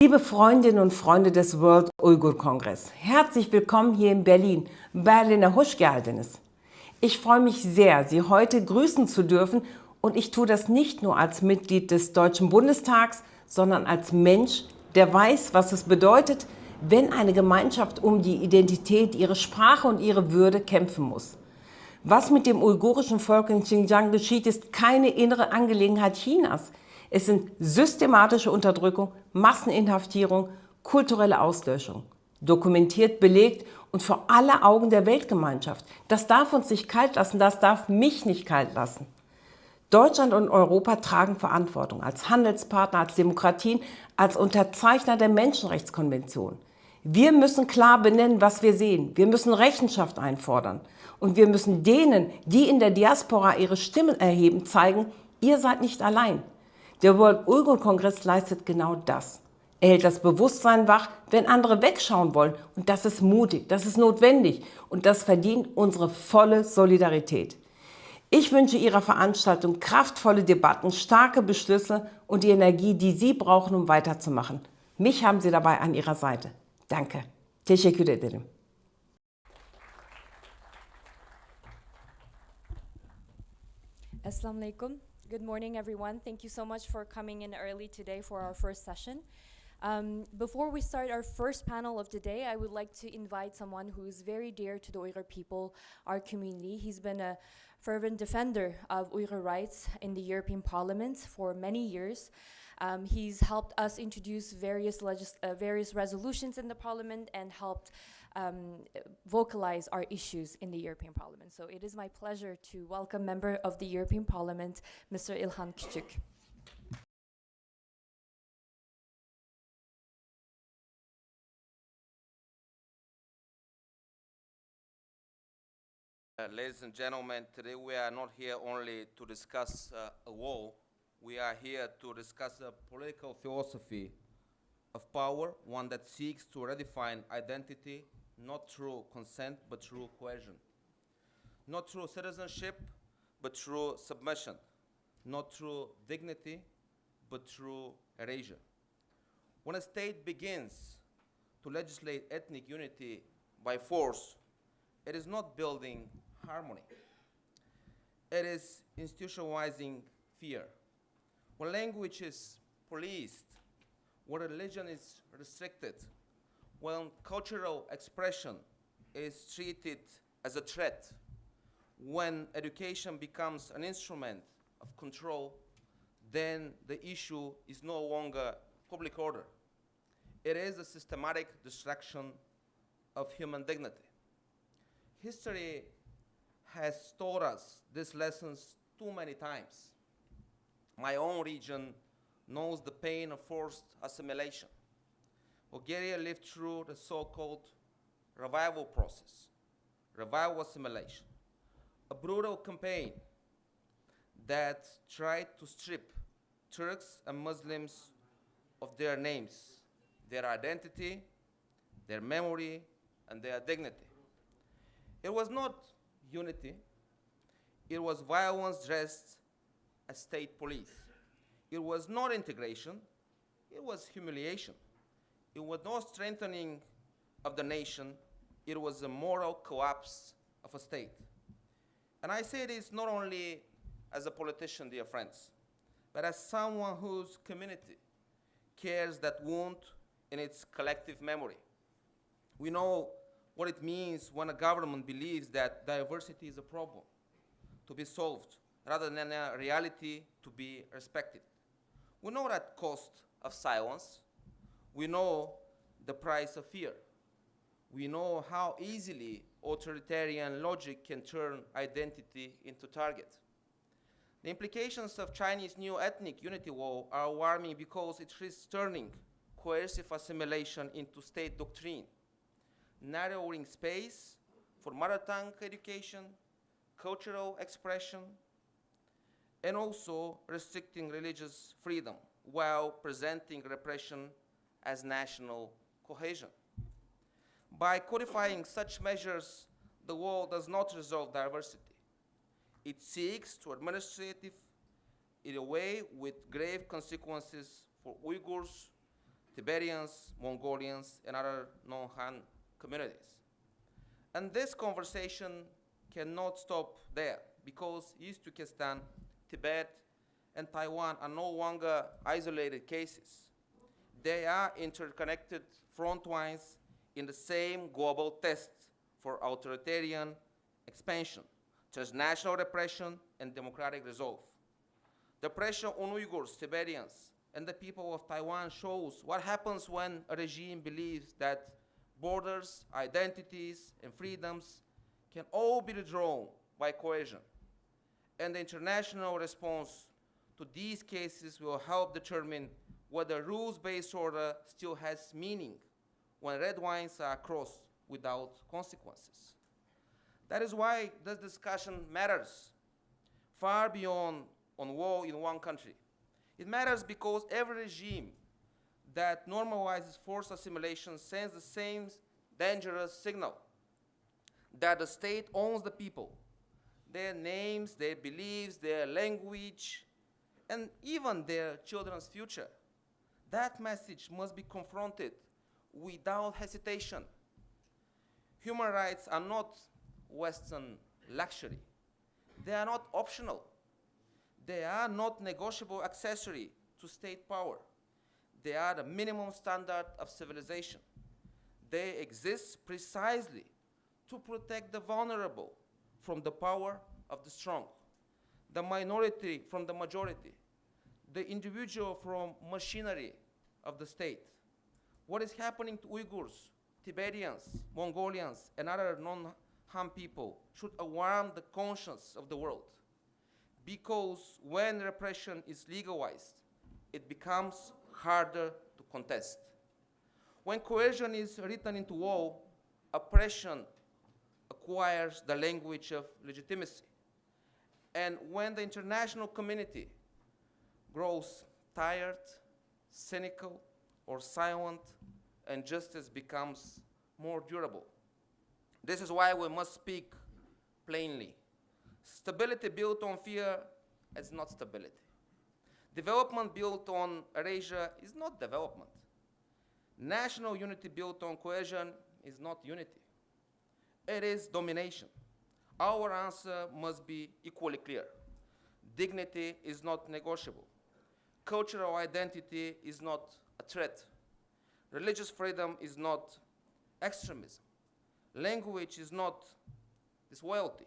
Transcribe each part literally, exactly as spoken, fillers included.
Liebe Freundinnen und Freunde des World Uyghur Congress, herzlich willkommen hier in Berlin. Berlin'e hoş geldiniz. Ich freue mich sehr, Sie heute grüßen zu dürfen, und ich tue das nicht nur als Mitglied des Deutschen Bundestags, sondern als Mensch, der weiß, was es bedeutet, wenn eine Gemeinschaft um die Identität, ihre Sprache und ihre Würde kämpfen muss. Was mit dem uigurischen Volk in Xinjiang geschieht, ist keine innere Angelegenheit Chinas. Es sind systematische Unterdrückung, Masseninhaftierung, kulturelle Auslöschung. Dokumentiert, belegt und vor aller Augen der Weltgemeinschaft. Das darf uns nicht kalt lassen, das darf mich nicht kalt lassen. Deutschland und Europa tragen Verantwortung als Handelspartner, als Demokratien, als Unterzeichner der Menschenrechtskonvention. Wir müssen klar benennen, was wir sehen. Wir müssen Rechenschaft einfordern. Und wir müssen denen, die in der Diaspora ihre Stimmen erheben, zeigen, ihr seid nicht allein. Der World Uyghur Congress leistet genau das. Er hält das Bewusstsein wach, wenn andere wegschauen wollen. Und das ist mutig, das ist notwendig und das verdient unsere volle Solidarität. Ich wünsche Ihrer Veranstaltung kraftvolle Debatten, starke Beschlüsse und die Energie, die Sie brauchen, um weiterzumachen. Mich haben Sie dabei an Ihrer Seite. Danke. Teşekkür ederim. Assalamu alaikum. Good morning, everyone. Thank you so much for coming in early today for our first session. Um, before we start our first panel of the day, I would like to invite someone who is very dear to the Uyghur people, our community. He's been a fervent defender of Uyghur rights in the European Parliament for many years. Um, he's helped us introduce various, legis- uh, various resolutions in the Parliament and helped um, vocalize our issues in the European Parliament. So it is my pleasure to welcome Member of the European Parliament, Mister İlhan Küçük. Uh, ladies and gentlemen, today we are not here only to discuss uh, a war. We are here to discuss a political philosophy of power, one that seeks to redefine identity not through consent but through coercion, not through citizenship but through submission, not through dignity but through erasure. When a state begins to legislate ethnic unity by force, it is not building harmony. It is institutionalizing fear. When language is policed, when religion is restricted, when cultural expression is treated as a threat, when education becomes an instrument of control, then the issue is no longer public order. It is a systematic destruction of human dignity. History has taught us these lessons too many times. My own region knows the pain of forced assimilation. Bulgaria lived through the so-called revival process, revival assimilation, a brutal campaign that tried to strip Turks and Muslims of their names, their identity, their memory, and their dignity. It was not unity, it was violence dressed as state police. It was not integration, it was humiliation. It was not strengthening of the nation, it was a moral collapse of a state. And I say this not only as a politician, dear friends, but as someone whose community carries that wound in its collective memory. We know what it means when a government believes that diversity is a problem to be solved rather than a reality to be respected. We know that cost of silence. We know the price of fear. We know how easily authoritarian logic can turn identity into target. The implications of Chinese new ethnic unity law are alarming because it risks turning coercive assimilation into state doctrine, narrowing space for mother tongue education, cultural expression, and also restricting religious freedom while presenting repression as national cohesion. By codifying such measures, the law does not resolve diversity. It seeks to administrative in a way with grave consequences for Uyghurs, Tibetans, Mongolians, and other non-Han communities. And this conversation cannot stop there, because East Turkestan, Tibet, and Taiwan are no longer isolated cases. They are interconnected front lines in the same global test for authoritarian expansion, transnational repression, and democratic resolve. The pressure on Uyghurs, Tibetans, and the people of Taiwan shows what happens when a regime believes that borders, identities, and freedoms can all be redrawn by coercion. And the international response to these cases will help determine whether rules-based order still has meaning when red lines are crossed without consequences. That is why this discussion matters far beyond on war in one country. It matters because every regime that normalizes forced assimilation sends the same dangerous signal that the state owns the people, their names, their beliefs, their language, and even their children's future. That message must be confronted without hesitation. Human rights are not Western luxury. They are not optional. They are not negotiable accessory to state power. They are the minimum standard of civilization. They exist precisely to protect the vulnerable from the power of the strong, the minority from the majority, the individual from machinery of the state. What is happening to Uyghurs, Tibetans, Mongolians, and other non-Han people should alarm the conscience of the world. Because when repression is legalized, it becomes harder to contest. When coercion is written into law, oppression acquires the language of legitimacy. And when the international community grows tired, cynical, or silent, injustice becomes more durable. This is why we must speak plainly. Stability built on fear is not stability. Development built on erasure is not development. National unity built on coercion is not unity. It is domination. Our answer must be equally clear. Dignity is not negotiable. Cultural identity is not a threat. Religious freedom is not extremism. Language is not disloyalty.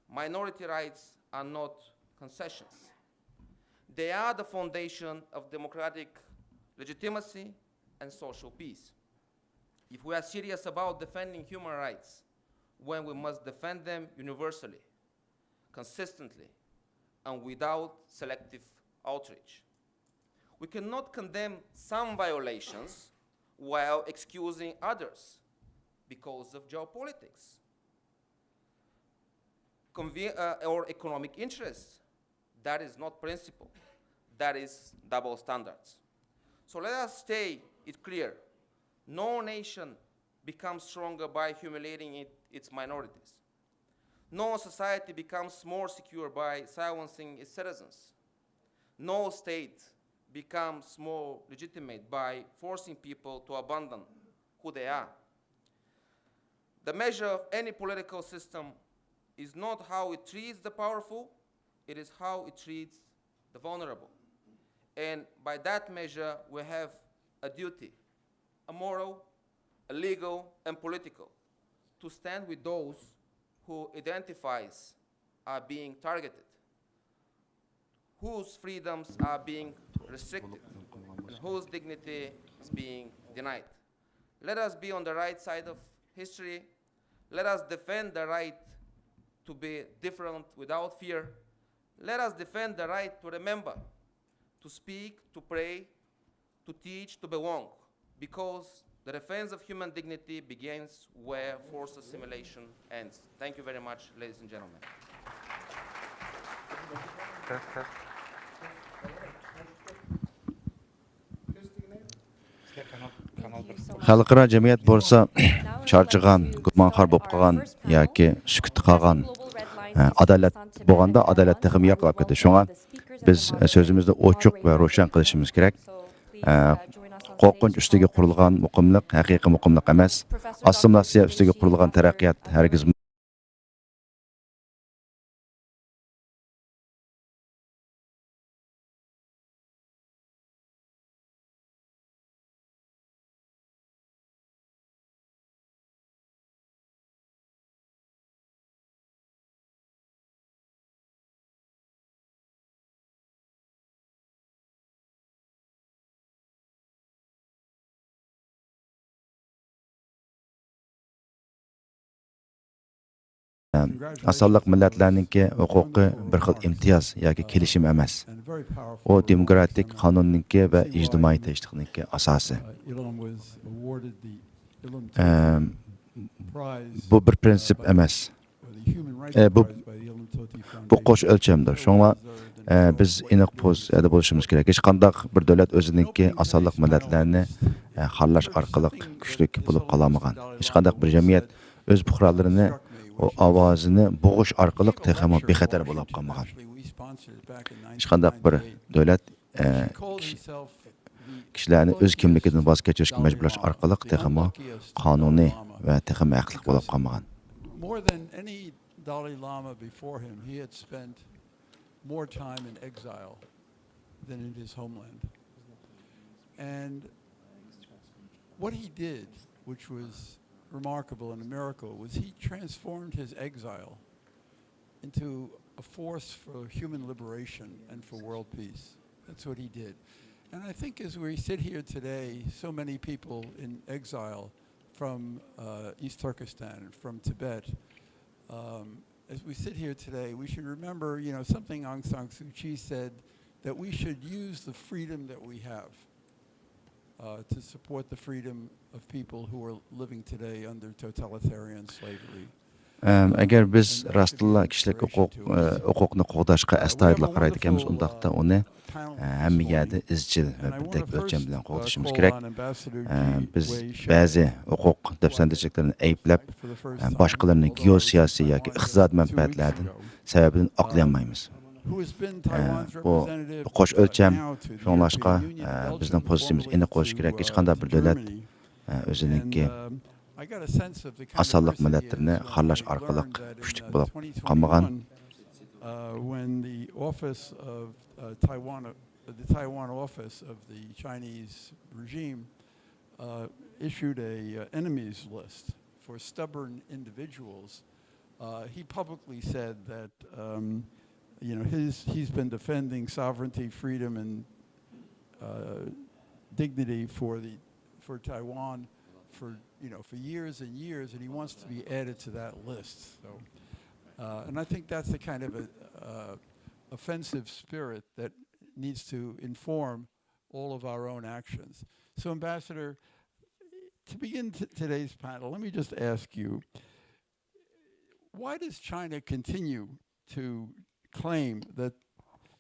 Minority rights are not concessions. They are the foundation of democratic legitimacy and social peace. If we are serious about defending human rights, when we must defend them universally, consistently, and without selective outrage. We cannot condemn some violations while excusing others because of geopolitics, conve- uh, or economic interests. That is not principle. That is double standards. So let us stay it clear. No nation becomes stronger by humiliating it, its minorities. No society becomes more secure by silencing its citizens. No state becomes more legitimate by forcing people to abandon who they are. The measure of any political system is not how it treats the powerful, it is how it treats the vulnerable. And by that measure, we have a duty, a moral, a legal, and political, to stand with those who identifies are being targeted, whose freedoms are being restricted, and whose dignity is being denied. Let us be on the right side of history. Let us defend the right to be different without fear. Let us defend the right to remember, to speak, to pray, to teach, to belong, because the defense of human dignity begins where forced assimilation ends. Thank you very much, ladies and gentlemen. خەلقئارا جەمئىيەت بولسا چارچىغان، گۇمانخار بولۇپ قالغان ياكى سۈكۈتتە قالغان، ئە، ئادالەت بولغاندا ئادالەت تېخىمۇ ياقلاپ كېتىدۇ. شۇڭا بىز، ئە، سۆزىمىزنى ئوچۇق ۋە روشەن قىلىشىمىز كېرەك. ئە، قورقۇنچ ئۈستىگە قۇرۇلغان مۇقىملىق ھەقىقىي مۇقىملىق ئەمەس. ئاسسىمىلياتسىيە ئۈستىگە قۇرۇلغان تەرەققىيات ھەرگىزمۇ ئاسانلىق مىللەتلەرنىڭكى ھوقۇقى بىر خىل ئىمتىياز ياكى كېلىشىم ئەمەس. ئۇ دېموكراتىك قانۇننىڭكى ۋە ئىجتىمائىي تىنچلىقنىڭكى ئاساسى. ئەم، بۇ بىر پىرىنسىپ ئەمەس. ئە، بۇ، بۇ قوش ئۆلچەمدۇر. شۇڭا، ئە، بىز ئېنىق پوزىتسىيەدە بولۇشىمىز كېرەك. ھېچقانداق بىر دۆلەت ئۆزىنىڭكى ئاسانلىق مىللەتلەرنى، ئە، خارلاش ئارقىلىق كۈچلۈك بولۇپ قالالمىغان. ھېچقانداق بىر جەمئىيەت ئۆز پۇقرالىرىنى ئاۋازىنى بوغۇش ئارقىلىق تېخىمۇ بىخەتەر بولۇپ قالمىغان. ھېچقانداق بىر دۆلەت، ئە، كىشىلەرنى ئۆز كىملىكىدىن ۋاز كېچىرىشكە مەجبۇرلاش ئارقىلىق تېخىمۇ قانۇنىي ۋە تېخىمۇ ھەقلىق بولۇپ قالمىغان. More than any Dalai Lama before him, he had spent more time in exile than in his homeland. And what he did, which was remarkable and a miracle, was he transformed his exile into a force for human liberation and for world peace. That's what he did. And I think as we sit here today, so many people in exile from, uh, East Turkestan, from Tibet, um, as we sit here today, we should remember, you know, something Aung San Suu Kyi said, that we should use the freedom that we have, uh, to support the freedom of people who are living today under totalitarian slavery. ئەم، ئەگەر بىز راستتىنلا كىشىلىك ھوقۇق، ئە، ھوقۇقنى قوغداشقا ئەستايىدىل قارايدىكەنمىز، ئۇنداقتا ئۇنى، ئە، ھەممە يەردە ئىزچىل ۋە بىردەك ئۆلچەم بىلەن قوغدىشىمىز كېرەك. ئە، بىز بەزى ھوقۇق دەپسەندىچىلىكلىرىنى ئەيىبلەپ، ئە، باشقىلىرىنى گېئوسىياسىي ياكى ئىقتىسادىي مەنپەئەتلەردىن سەۋەبىدىن ئاقلىيالمايمىز. ئە، بۇ قوش ئۆلچەم، شۇڭلاشقا، ئە، بىزنىڭ پوزىتسىيىمىز ئېنىق بولۇشى كېرەك. ھېچقانداق بىر دۆلەت، ئە، ئۆزىنىڭكى ئاسانلىق مىللەتلىرىنى خارلاش ئارقىلىق كۈچلۈك بولۇپ قالمىغان. Uh, when the office of, uh, Taiwan, uh, the Taiwan office of the Chinese regime, uh, issued a, uh, enemies list for stubborn individuals, uh, he publicly said that, um, you know, his, he's been defending sovereignty, freedom, and, uh, dignity for the, for Taiwan for, you know, for years and years, and he wants to be added to that list. So, uh, and I think that's the kind of a, uh, offensive spirit that needs to inform all of our own actions. So, Ambassador, to begin t-, today's panel, let me just ask you, why does China continue to claim that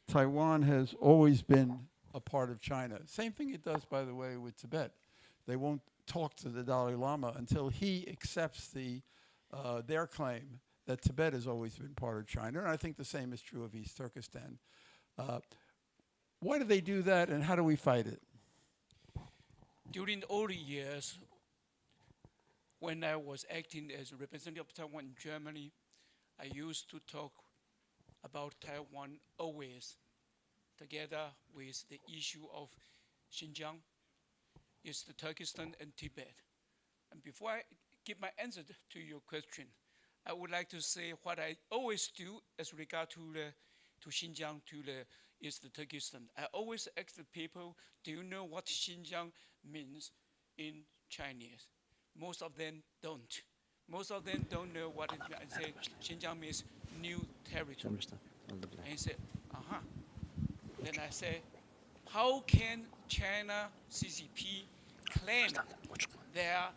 Taiwan has always been a part of China? Same thing it does, by the way, with Tibet. They won't talk to the Dalai Lama until he accepts the, uh, their claim that Tibet has always been part of China. And I think the same is true of East Turkestan. Uh, why do they do that, and how do we fight it? During all the years, when I was acting as representative of Taiwan in Germany, I used to talk about Taiwan always, together with the issue of Xinjiang, East Turkestan, and Tibet. And before I give my answer to your question, I would like to say what I always do as regard to the, to Xinjiang, to the East Turkestan. I always ask the people, "Do you know what Xinjiang means in Chinese?" Most of them don't. Most of them don't know what it means. I say, "Xinjiang means new territory." And he said, "Uh-huh." Then I say, "How can China C C P claim their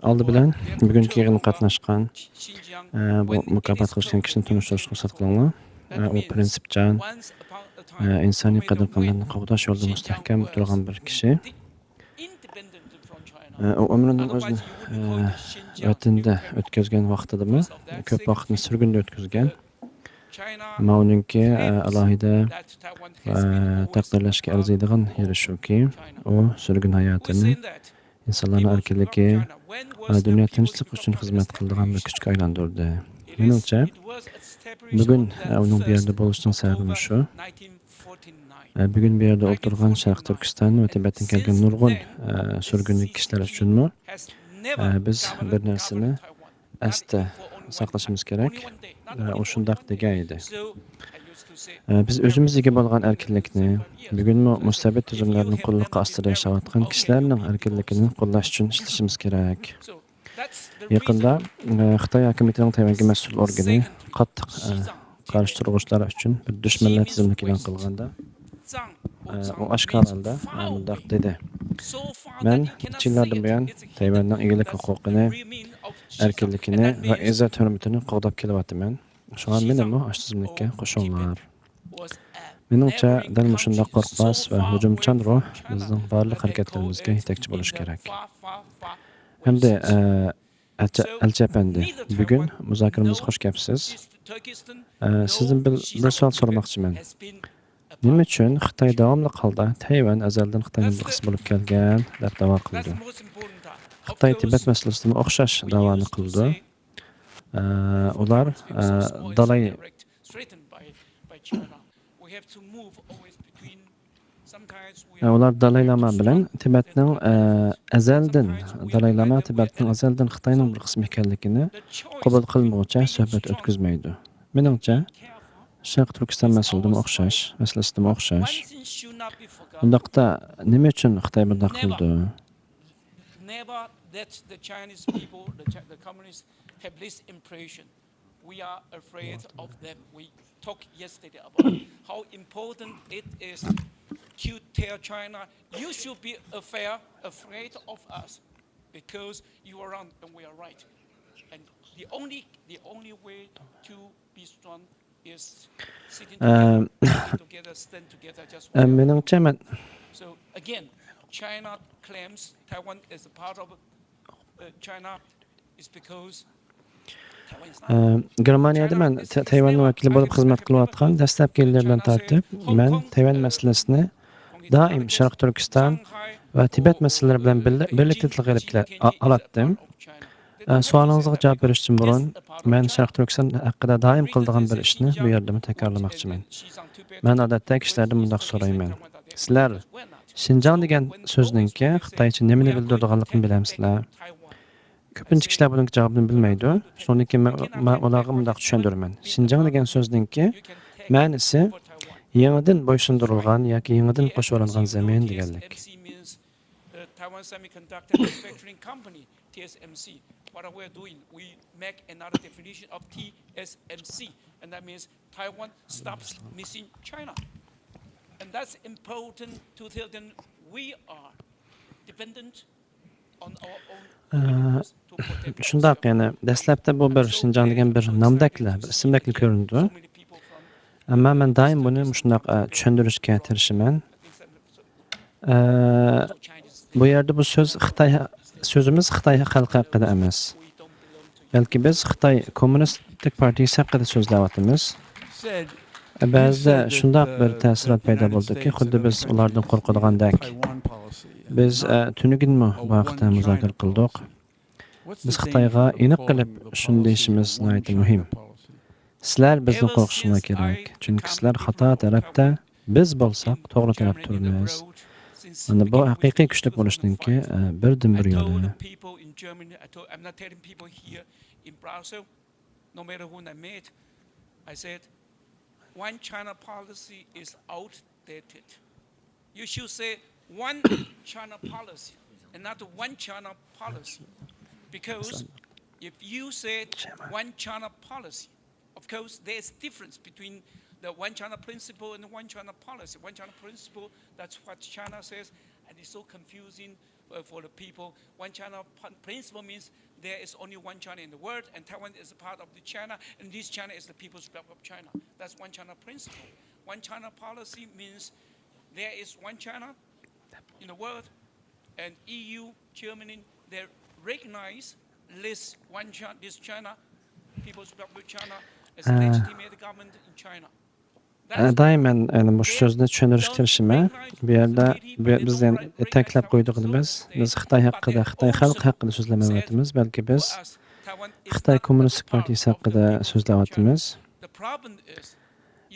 ئالدى بىلەن بۈگۈنكى يىغىنغا قاتناشقان، ئە، بۇ مۇكاپات قىلىشقان كىشىنى تونۇشتۇرۇشقا رۇخسەت قىلىڭلار. ئە، ئۇ پىرىنسىپچان، ئە، ئىنسانىي قەدىر-قىممەتنى قوغداش يولىدا مۇستەھكەم تۇرغان بىر كىشى. ئە، ئۇ ئۆمرىنىڭ ئۆزىنى، ئە، ۋەتىنىدە ئۆتكۈزگەن ۋاقتىدىمۇ كۆپ ۋاقىتنى سۈرگۈندە ئۆتكۈزگەن. ئەمما ئۇنىڭكى ئە، ئالاھىدە ئە، تەقدىرلەشكە ئەرزىيدىغان يېرى شۇكى، ئۇ سۈرگۈن ھاياتىنى، ئىنسانلارنىڭ ئەركىنلىكى ۋە دۇنيا تىنچلىقى ئۈچۈن خىزمەت قىلىدىغان بىر كۈچكە ئايلاندۇردى. مېنىڭچە، بۈگۈن ئە، ئۇنىڭ بۇ يەردە بولۇشىنىڭ سەۋەبى مۇشۇ. ئە، بۈگۈن بۇ يەردە ئولتۇرغان شەرقىي تۈركىستان ۋە تىبەتتىن كەلگەن نۇرغۇن ئە، سۈرگۈنلۈك كىشىلەر ئۈچۈنمۇ ئە، بىز بىر نەرسىنى ئەستە ساقلىشىمىز كېرەك. ئە، ئۇ شۇنداق دېگەن ئىدى. ئە، بىز ئۆزىمىز ئىگە بولغان ئەركىنلىكنى، بۈگۈنمۇ مۇستەبىت تۈزۈملەرنىڭ قۇللۇقى ئاستىدا ياشاۋاتقان كىشىلەرنىڭ ئەركىنلىكىنى قوللاش ئۈچۈن ئىشلىشىمىز كېرەك. يېقىندا ئە، خىتاي ھاكىمىيىتىنىڭ تەيۋەنگە مەسئۇل ئورگىنى قاتتىق ئە، قارشى تۇرغۇچىلار ئۈچۈن بىر دۈشمەنلەر تىزىملىكى ئېلان قىلغاندا، ئە، ئۇ ئاشكارا ھالدا ئە، مۇنداق دېدى: مەن نەچچە يىللاردىن بۇيان تەيۋەننىڭ ئىگىلىك ھوقۇقىنى، ئەركىنلىكىنى ۋە ئىززەت ھۆرمىتىنى قوغداپ كېلىۋاتىمەن. شۇڭا مېنىمۇ ئاشۇ تىزىملىككە قوشۇڭلار. مېنىڭچە، دەل مۇشۇنداق قورقماس ۋە ھۇجۇمچان روھ بىزنىڭ بارلىق ھەرىكەتلىرىمىزگە يېتەكچى بولۇشى كېرەك. ھەمدە ئە، ئەلچى، ئەلچى ئەپەندى، بۈگۈن مۇزاكىرىمىز خوش كەپسىز. ئە، سىزدىن بىر، بىر سوئال سورىماقچىمەن. نېمە ئۈچۈن خىتاي داۋاملىق ھالدا تەيۋەن ئەزەلدىن خىتاينىڭ بىر قىسمى بولۇپ كەلگەن دەپ داۋا قىلىدۇ؟ خىتاي تىبەت مەسىلىسىدىمۇ ئوخشاش داۋانى قىلىدۇ. ئە، ئۇلار ئە، دالاي ئە، ئۇلار دالاي لاما بىلەن تىبەتنىڭ ئە، ئەزەلدىن، دالاي لاما تىبەتنىڭ ئەزەلدىن خىتاينىڭ بىر قىسمى ئىكەنلىكىنى قوبۇل قىلمىغۇچە سۆھبەت ئۆتكۈزمەيدۇ. مېنىڭچە، شەرقىي تۈركىستان مەسىلىدىمۇ ئوخشاش، مەسىلىسىدىمۇ ئوخشاش. ئۇنداقتا نېمە ئۈچۈن خىتاي بۇنداق قىلىدۇ؟ Never let the Chinese people, the, Chi- the communists, have this impression. We are afraid of them. We talked yesterday about how important it is to tell China, you should be afraid, afraid of us because you are wrong and we are right. And the only, the only way to be strong is sitting together, working together, stand together, just ئە، work. مېنىڭچە مەن So again, China claims Taiwan is a part of uh, China is because ئە، گېرمانىيەدە مەن تەيۋەننىڭ ۋەكىلى بولۇپ خىزمەت قىلىۋاتقان دەسلەپكى يىللىرىمدىن تارتىپ، مەن تەيۋەن مەسىلىسىنى دائىم شەرقىي تۈركىستان ۋە تىبەت مەسىلىلىرى بىلەن بىللە، بىرلىكتە تىلغا ئېلىپ كېلە-، ئا-، ئالاتتىم. ئە، سوئالىڭىزغا جاۋاب بېرىشتىن بۇرۇن، مەن شەرقىي تۈركىستان ھەققىدە دائىم قىلىدىغان بىر ئىشنى بۇ يەردىمۇ تەكرارلىماقچىمەن. مەن ئادەتتە كىشىلەردىن مۇنداق سورايمەن: سىلەر شىنجاڭ دېگەن سۆزنىڭكى خىتايچە نېمىنى بىلدۈرىدىغانلىقىنى بىلەمسىلەر؟ كۆپىنچە كىشىلەر بۇنىڭ جاۋابىنى بىلمەيدۇ. شۇنىڭدىن كېيىن مەن، مەن ئۇلارغا مۇنداق چۈشەندۈرىمەن. شىنجاڭ دېگەن سۆزنىڭكى مەنىسى يېڭىدىن بويسۇندۇرۇلغان ياكى يېڭىدىن قوشۇۋالىنغان زېمىن دېگەنلىك. Taiwan Semiconductor Manufacturing Company, T S M C. What are we doing? We make another definition of T S M C, and that means Taiwan stops missing China. And that's important to tell them we are dependent ئە، شۇنداق، يەنى دەسلەپتە بۇ بىر شىنجاڭ دېگەن بىر نامدەكلا، بىر ئىسىمدەكلا كۆرۈنىدۇ. ئەمما مەن دائىم بۇنى مۇشۇنداق ئە، چۈشەندۈرۈشكە تىرىشىمەن. ئە، بۇ يەردە بۇ سۆز خىتاي، سۆزىمىز خىتاي خەلقى ھەققىدە ئەمەس. بەلكى بىز خىتاي كوممۇنىستىك پارتىيىسى ھەققىدە سۆزلەۋاتىمىز. بەزىدە شۇنداق بىر تەسىرات پەيدا بولدىكى، خۇددى بىز ئۇلاردىن قورقىدىغاندەك. بىز ئە، تۈنۈگۈنمۇ بۇ ھەقتە مۇزاكىرە قىلدۇق. بىز خىتايغا ئېنىق قىلىپ شۇنى دېيىشىمىز ناھايىتى مۇھىم. سىلەر بىزنى قورقۇشۇڭلار كېرەك، چۈنكى سىلەر خاتا تەرەپتە، بىز بولساق توغرا تەرەپتە تۇرىمىز. مانا بۇ ھەقىقىي كۈچلۈك بولۇشنىڭكى ئە، بىردىنبىر يولى. No matter whom I meet, I said, one China policy is outdated. You should say one China policy and not one China policy. Because if you say one China policy, of course, there's difference between the one China principle and the one China policy. One China principle, that's what China says, and it's so confusing uh, for the people. One China principle means there is only one China in the world, and Taiwan is a part of the China, and this China is the People's Republic of China. That's one China principle. One China policy means there is one China in the world, and E U, Germany, they recognize this one China, this China, People's Republic of China, ئە، ئە، دائىم مەن، يەنى، مۇشۇ سۆزنى چۈشەندۈرۈشكە تىرىشىمەن. بۇ يەردە بى-، بىز، يەنى، تەكىتلەپ قويدۇق، بىز، بىز خىتاي ھەققىدە، خىتاي خەلقى ھەققىدە سۆزلىمەيۋاتىمىز، بەلكى بىز خىتاي كوممۇنىستىك پارتىيىسى ھەققىدە سۆزلەۋاتىمىز.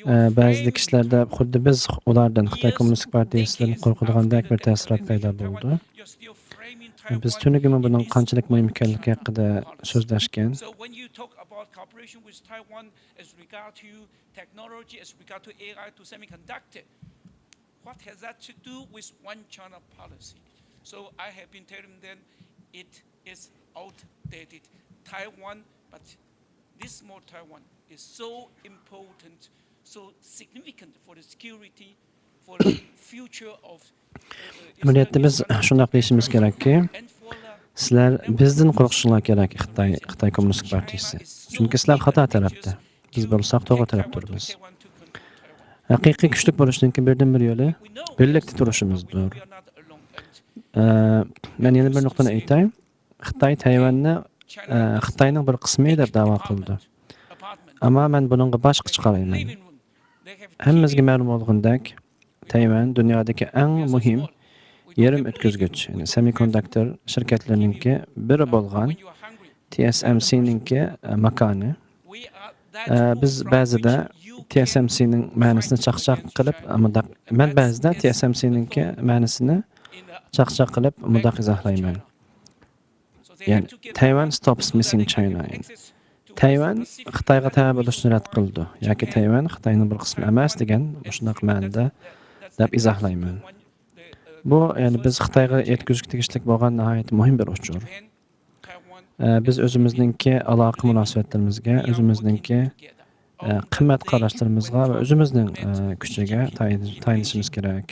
ئە، بەزىدە كىشىلەردە خۇددى بىز ئۇلاردىن، خىتاي كوممۇنىستىك پارتىيىسىدىن قورقىدىغاندەك بىر تەسىرات پەيدا بولىدۇ. بىز تۈنۈگۈنمۇ بۇنىڭ قانچىلىك مۇھىم ئىكەنلىكى ھەققىدە سۆزلەشكەن. As regard to technology, as regard to A I, to semiconductor, what has that to do with one China policy? So I have been telling them it is outdated. Taiwan, but this small Taiwan is so important, so significant for the security, for the future of, uh, ئەمەلىيەتتە بىز شۇنداق دېيىشىمىز كېرەككى، سىلەر بىزدىن قورقۇشۇڭلار كېرەك، خىتاي، خىتاي كوممۇنىستىك پارتىيىسى. چۈنكى سىلەر خاتا تەرەپتە، بىز بولساق توغرا تەرەپتە تۇرىمىز. ھەقىقىي كۈچلۈك بولۇشنىڭكى بىردىنبىر يولى بىرلىكتە تۇرۇشىمىزدۇر. ئە، مەن يەنە بىر نۇقتىنى ئېيتاي. خىتاي تەيۋەننى، ئە، خىتاينىڭ بىر قىسمى دەپ دەۋا قىلىدۇ. ئەمما مەن بۇنىڭغا باشقىچە قارايمەن. ھەممىمىزگە مەلۇم بولغىنىدەك، تەيۋەن دۇنيادىكى ئەڭ مۇھىم يېرىم ئۆتكۈزگۈچ، يەنى سېمىكوندۇكتور شىركەتلىرىنىڭكى بىرى بولغان تى ئېس ئېم سىنىڭكى، ئە، ماكانى. ئە، بىز بەزىدە تى ئېس ئېم سىنىڭ مەنىسىنى چاقچاق قىلىپ، ئە، مۇنداق، مەن بەزىدە تى ئېس ئېم سىنىڭكى مەنىسىنى چاقچاق قىلىپ مۇنداق ئىزاھلايمەن. يەنى، Taiwan stops missing China. يەنى، تەيۋەن خىتايغا تەۋە بولۇشنى رەت قىلىدۇ ياكى تەيۋەن خىتاينىڭ بىر قىسمى ئەمەس دېگەن مۇشۇنداق مەنىدە دەپ ئىزاھلايمەن. بۇ، يەنى، بىز خىتايغا يەتكۈزۈشكە تېگىشلىك بولغان ناھايىتى مۇھىم بىر ئۇچۇر. ئە، بىز ئۆزىمىزنىڭكى ئالاقە مۇناسىۋەتلىرىمىزگە، ئۆزىمىزنىڭكى، ئە، قىممەت قاراشلىرىمىزغا ۋە ئۆزىمىزنىڭ، ئە، كۈچىگە تايىن-، تايىنىشىمىز كېرەك.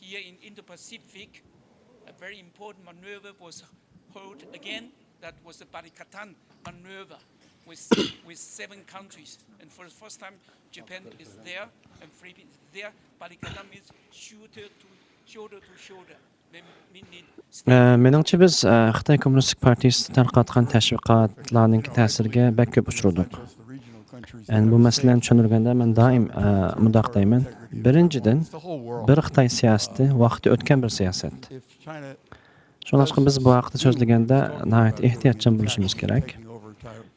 Here in Indo-Pacific, a very important maneuver was held again. That was the Balikatan maneuver with, with seven countries. And for the first time, Japan is there and Philippines is there. Balikatan means shoulder to shoulder to shoulder. ئە، مېنىڭچە، بىز، ئە، خىتاي كوممۇنىستىك پارتىيىسى تارقاتقان تەشۋىقاتلارنىڭكى تەسىرىگە بەك كۆپ ئۇچرىدۇق. يەنى بۇ مەسىلىنى چۈشەندۈرگەندە مەن دائىم، ئە، مۇنداق دەيمەن. بىرىنچىدىن، بىر خىتاي سىياسىتى ۋاقتى ئۆتكەن بىر سىياسەت. شۇڭلاشقا بىز بۇ ھەقتە سۆزلىگەندە ناھايىتى ئېھتىياتچان بولۇشىمىز كېرەك.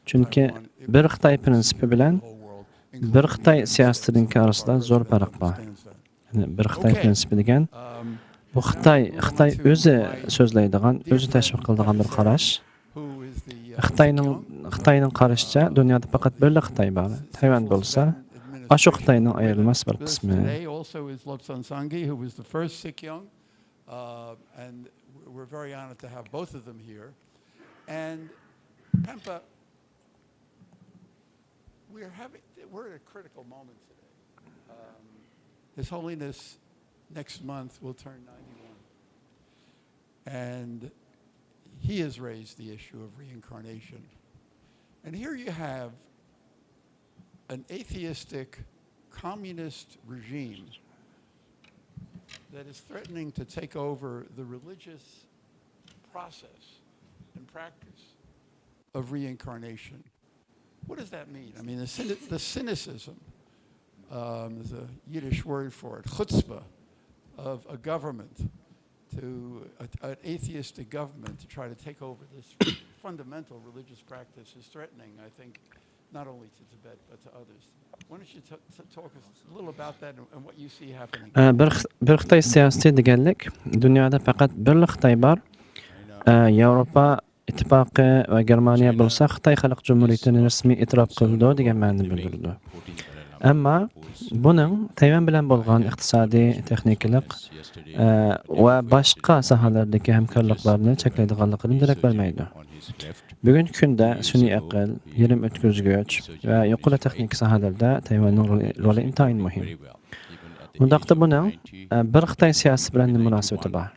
چۈنكى بىر خىتاي پىرىنسىپى بىلەن بىر خىتاي سىياسىتىنىڭكى ئارىسىدا زور پەرق بار. يەنى بىر خىتاي پىرىنسىپى دېگەن، بۇ خىتاي، خىتاي ئۆزى سۆزلەيدىغان، ئۆزى تەشۋىق قىلىدىغان بىر قاراش. خىتاينىڭ، خىتاينىڭ قارىشىچە دۇنيادا پەقەت بىرلا خىتاي بار. تەيۋەن بولسا، ئاشۇ خىتاينىڭ ئايرىلماس بىر قىسمى. Today also is Lobsang Sangay, who was the first Sikyong, uh, and we're very honored to have both of them here. And Pempa, we're having, we're at a critical moment today. Um, His Holiness next month will turn ninety-one. And he has raised the issue of reincarnation. And here you have an atheistic communist regime that is threatening to take over the religious process and practice of reincarnation. What does that mean? I mean, the, cyni- the cynicism, um, there's a Yiddish word for it, chutzpah, of a government to, a, an atheistic government to try to take over this fundamental religious practice is threatening, I think, not only to Tibet, but to others. Why don't you t- t- talk us a little about that and, and what you see happening? ئە، بىر خىت-، بىر خىتاي سىياسىتى دېگەنلىك، دۇنيادا پەقەت بىرلا خىتاي بار. ئە، ياۋروپا ئىتتىپاقى ۋە گېرمانىيە بولسا خىتاي خەلق جۇمھۇرىيىتىنى رەسمىي ئېتىراپ قىلىدۇ دېگەن مەنىنى بىلدۈرىدۇ. ئەمما بۇنىڭ تەيۋەن بىلەن بولغان ئىقتىسادىي، تېخنىكىلىق، ئە، ۋە باشقا ساھەلەردىكى ھەمكارلىقلارنى چەكلەيدىغانلىقىدىن دېرەك بەرمەيدۇ. بۈگۈنكى كۈندە سۈنئىي ئەقىل، يېرىم ئۆتكۈزگۈچ ۋە يۇقىرى تېخنىكا ساھەلىرىدە تەيۋەننىڭ رولى، رولى ئىنتايىن مۇھىم. بۇنداقتا بۇنىڭ، ئە، بىر خىتاي سىياسىتى بىلەن نېمە مۇناسىۋىتى بار؟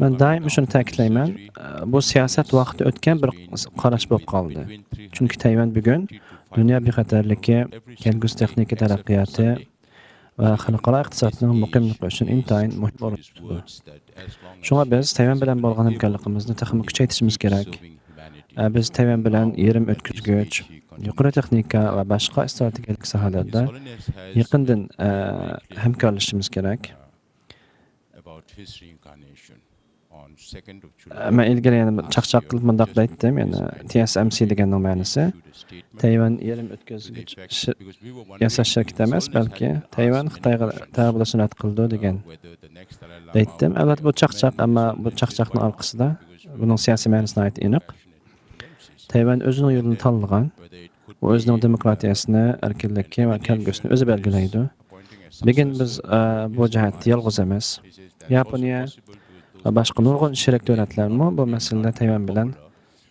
مەن دائىم شۇنى تەكىتلەيمەن، ئە، بۇ سىياسەت ۋاقتى ئۆتكەن بىر قاراش بولۇپ قالدى. چۈنكى تەيۋەن بۈگۈن دۇنيا بىخەتەرلىكى، كەلگۈسى تېخنىكا تەرەققىياتى ۋە خەلقئارا ئىقتىسادنىڭ مۇقىملىقى ئۈچۈن ئىنتايىن مۇھىم ئورۇن تۇتىدۇ. شۇڭا بىز تەيۋەن بىلەن بولغان ھەمكارلىقىمىزنى تېخىمۇ كۈچەيتىشىمىز كېرەك. ئە، بىز تەيۋەن بىلەن يېرىم ئۆتكۈزگۈچ، يۇقىرى تېخنىكا ۋە باشقا ئىستراتېگىيەلىك ساھەلەردە يېقىندىن، ئە، ھەمكارلىشىشىمىز كېرەك. ئە، مەن ئىلگىرى يەنە بىر چاقچاق قىلىپ مۇنداق دەيتتىم، يەنى تى ئېس ئېم سى دېگەننىڭ مەنىسى تەيۋەن يېرىم ئۆتكۈزگۈچ شىر-، ياساش شىركىتى ئەمەس، بەلكى تەيۋەن خىتايغا تەۋە بولۇشنى رەت قىلىدۇ دېگەن دەيتتىم. ئەلۋەتتە، بۇ چاقچاق، ئەمما بۇ چاقچاقنىڭ ئارقىسىدا بۇنىڭ سىياسىي مەنىسى ناھايىتى ئېنىق. تەيۋەن ئۆزىنىڭ يولىنى تاللىغان. ئۇ ئۆزىنىڭ دېموكراتىيەسىنى، ئەركىنلىكى ۋە كەلگۈسىنى ئۆزى بەلگىلەيدۇ. بۈگۈن بىز، ئە، بۇ جەھەتتە يالغۇز ئەمەس. ياپونىيە ۋە باشقا نۇرغۇن شېرىك دۆلەتلەرمۇ بۇ مەسىلىدە تەيۋەن بىلەن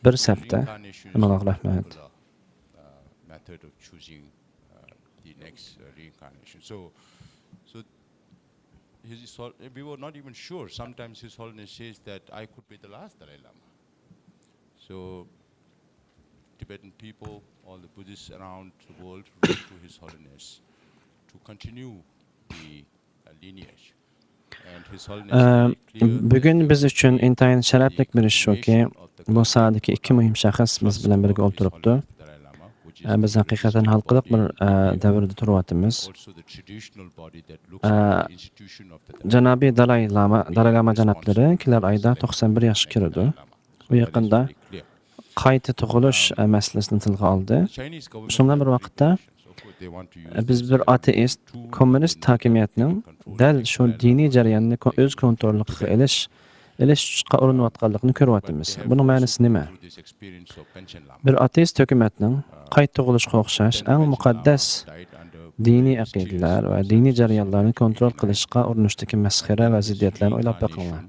بىر سەپتە. ھەممىڭلارغا رەھمەت. His, His Hol-, we were not even sure. Sometimes His Holiness says that I could be the last Dalai Lama. So, Tibetan people, all the Buddhists around the world, wrote to His Holiness to continue the, uh, lineage. And His Holiness, ئە، very clear بۈگۈن بىز ئۈچۈن ئىنتايىن شەرەپلىك بىر ئىش شۇكى، بۇ ساھەدىكى ئىككى مۇھىم شەخس بىز بىلەن بىرگە ئولتۇرۇپتۇ. ئە، بىز ھەقىقەتەن ھالقىلىق بىر، ئە، دەۋردە تۇرۇۋاتىمىز. ئە، جانابىي دالاي لاما، دالاي لاما جانابلىرى كېلەر ئايدا توقسان بىر ياشقا كىرىدۇ. ئۇ يېقىندا قايتا تۇغۇلۇش، ئە، مەسىلىسىنى تىلغا ئالدى. شۇنىڭ بىلەن بىر ۋاقىتتا، ئە، بىز بىر ئاتېئىست، كوممۇنىست ھاكىمىيەتنىڭ دەل شۇ دىنىي جەرياننى كو-، ئۆز كونتروللۇقىغا ئېلىش، ئېلىشقا ئۇرۇنۇۋاتقانلىقىنى كۆرۈۋاتىمىز. بۇنىڭ مەنىسى نېمە؟ بىر ئاتېئىست ھۆكۈمەتنىڭ قايتا تۇغۇلۇشقا ئوخشاش ئەڭ مۇقەددەس دىنىي ئەقىدىلەر ۋە دىنىي جەريانلارنى كونترول قىلىشقا ئۇرۇنۇشتىكى مەسخىرە ۋە زىددىيەتلەرنى ئويلاپ بېقىڭلار.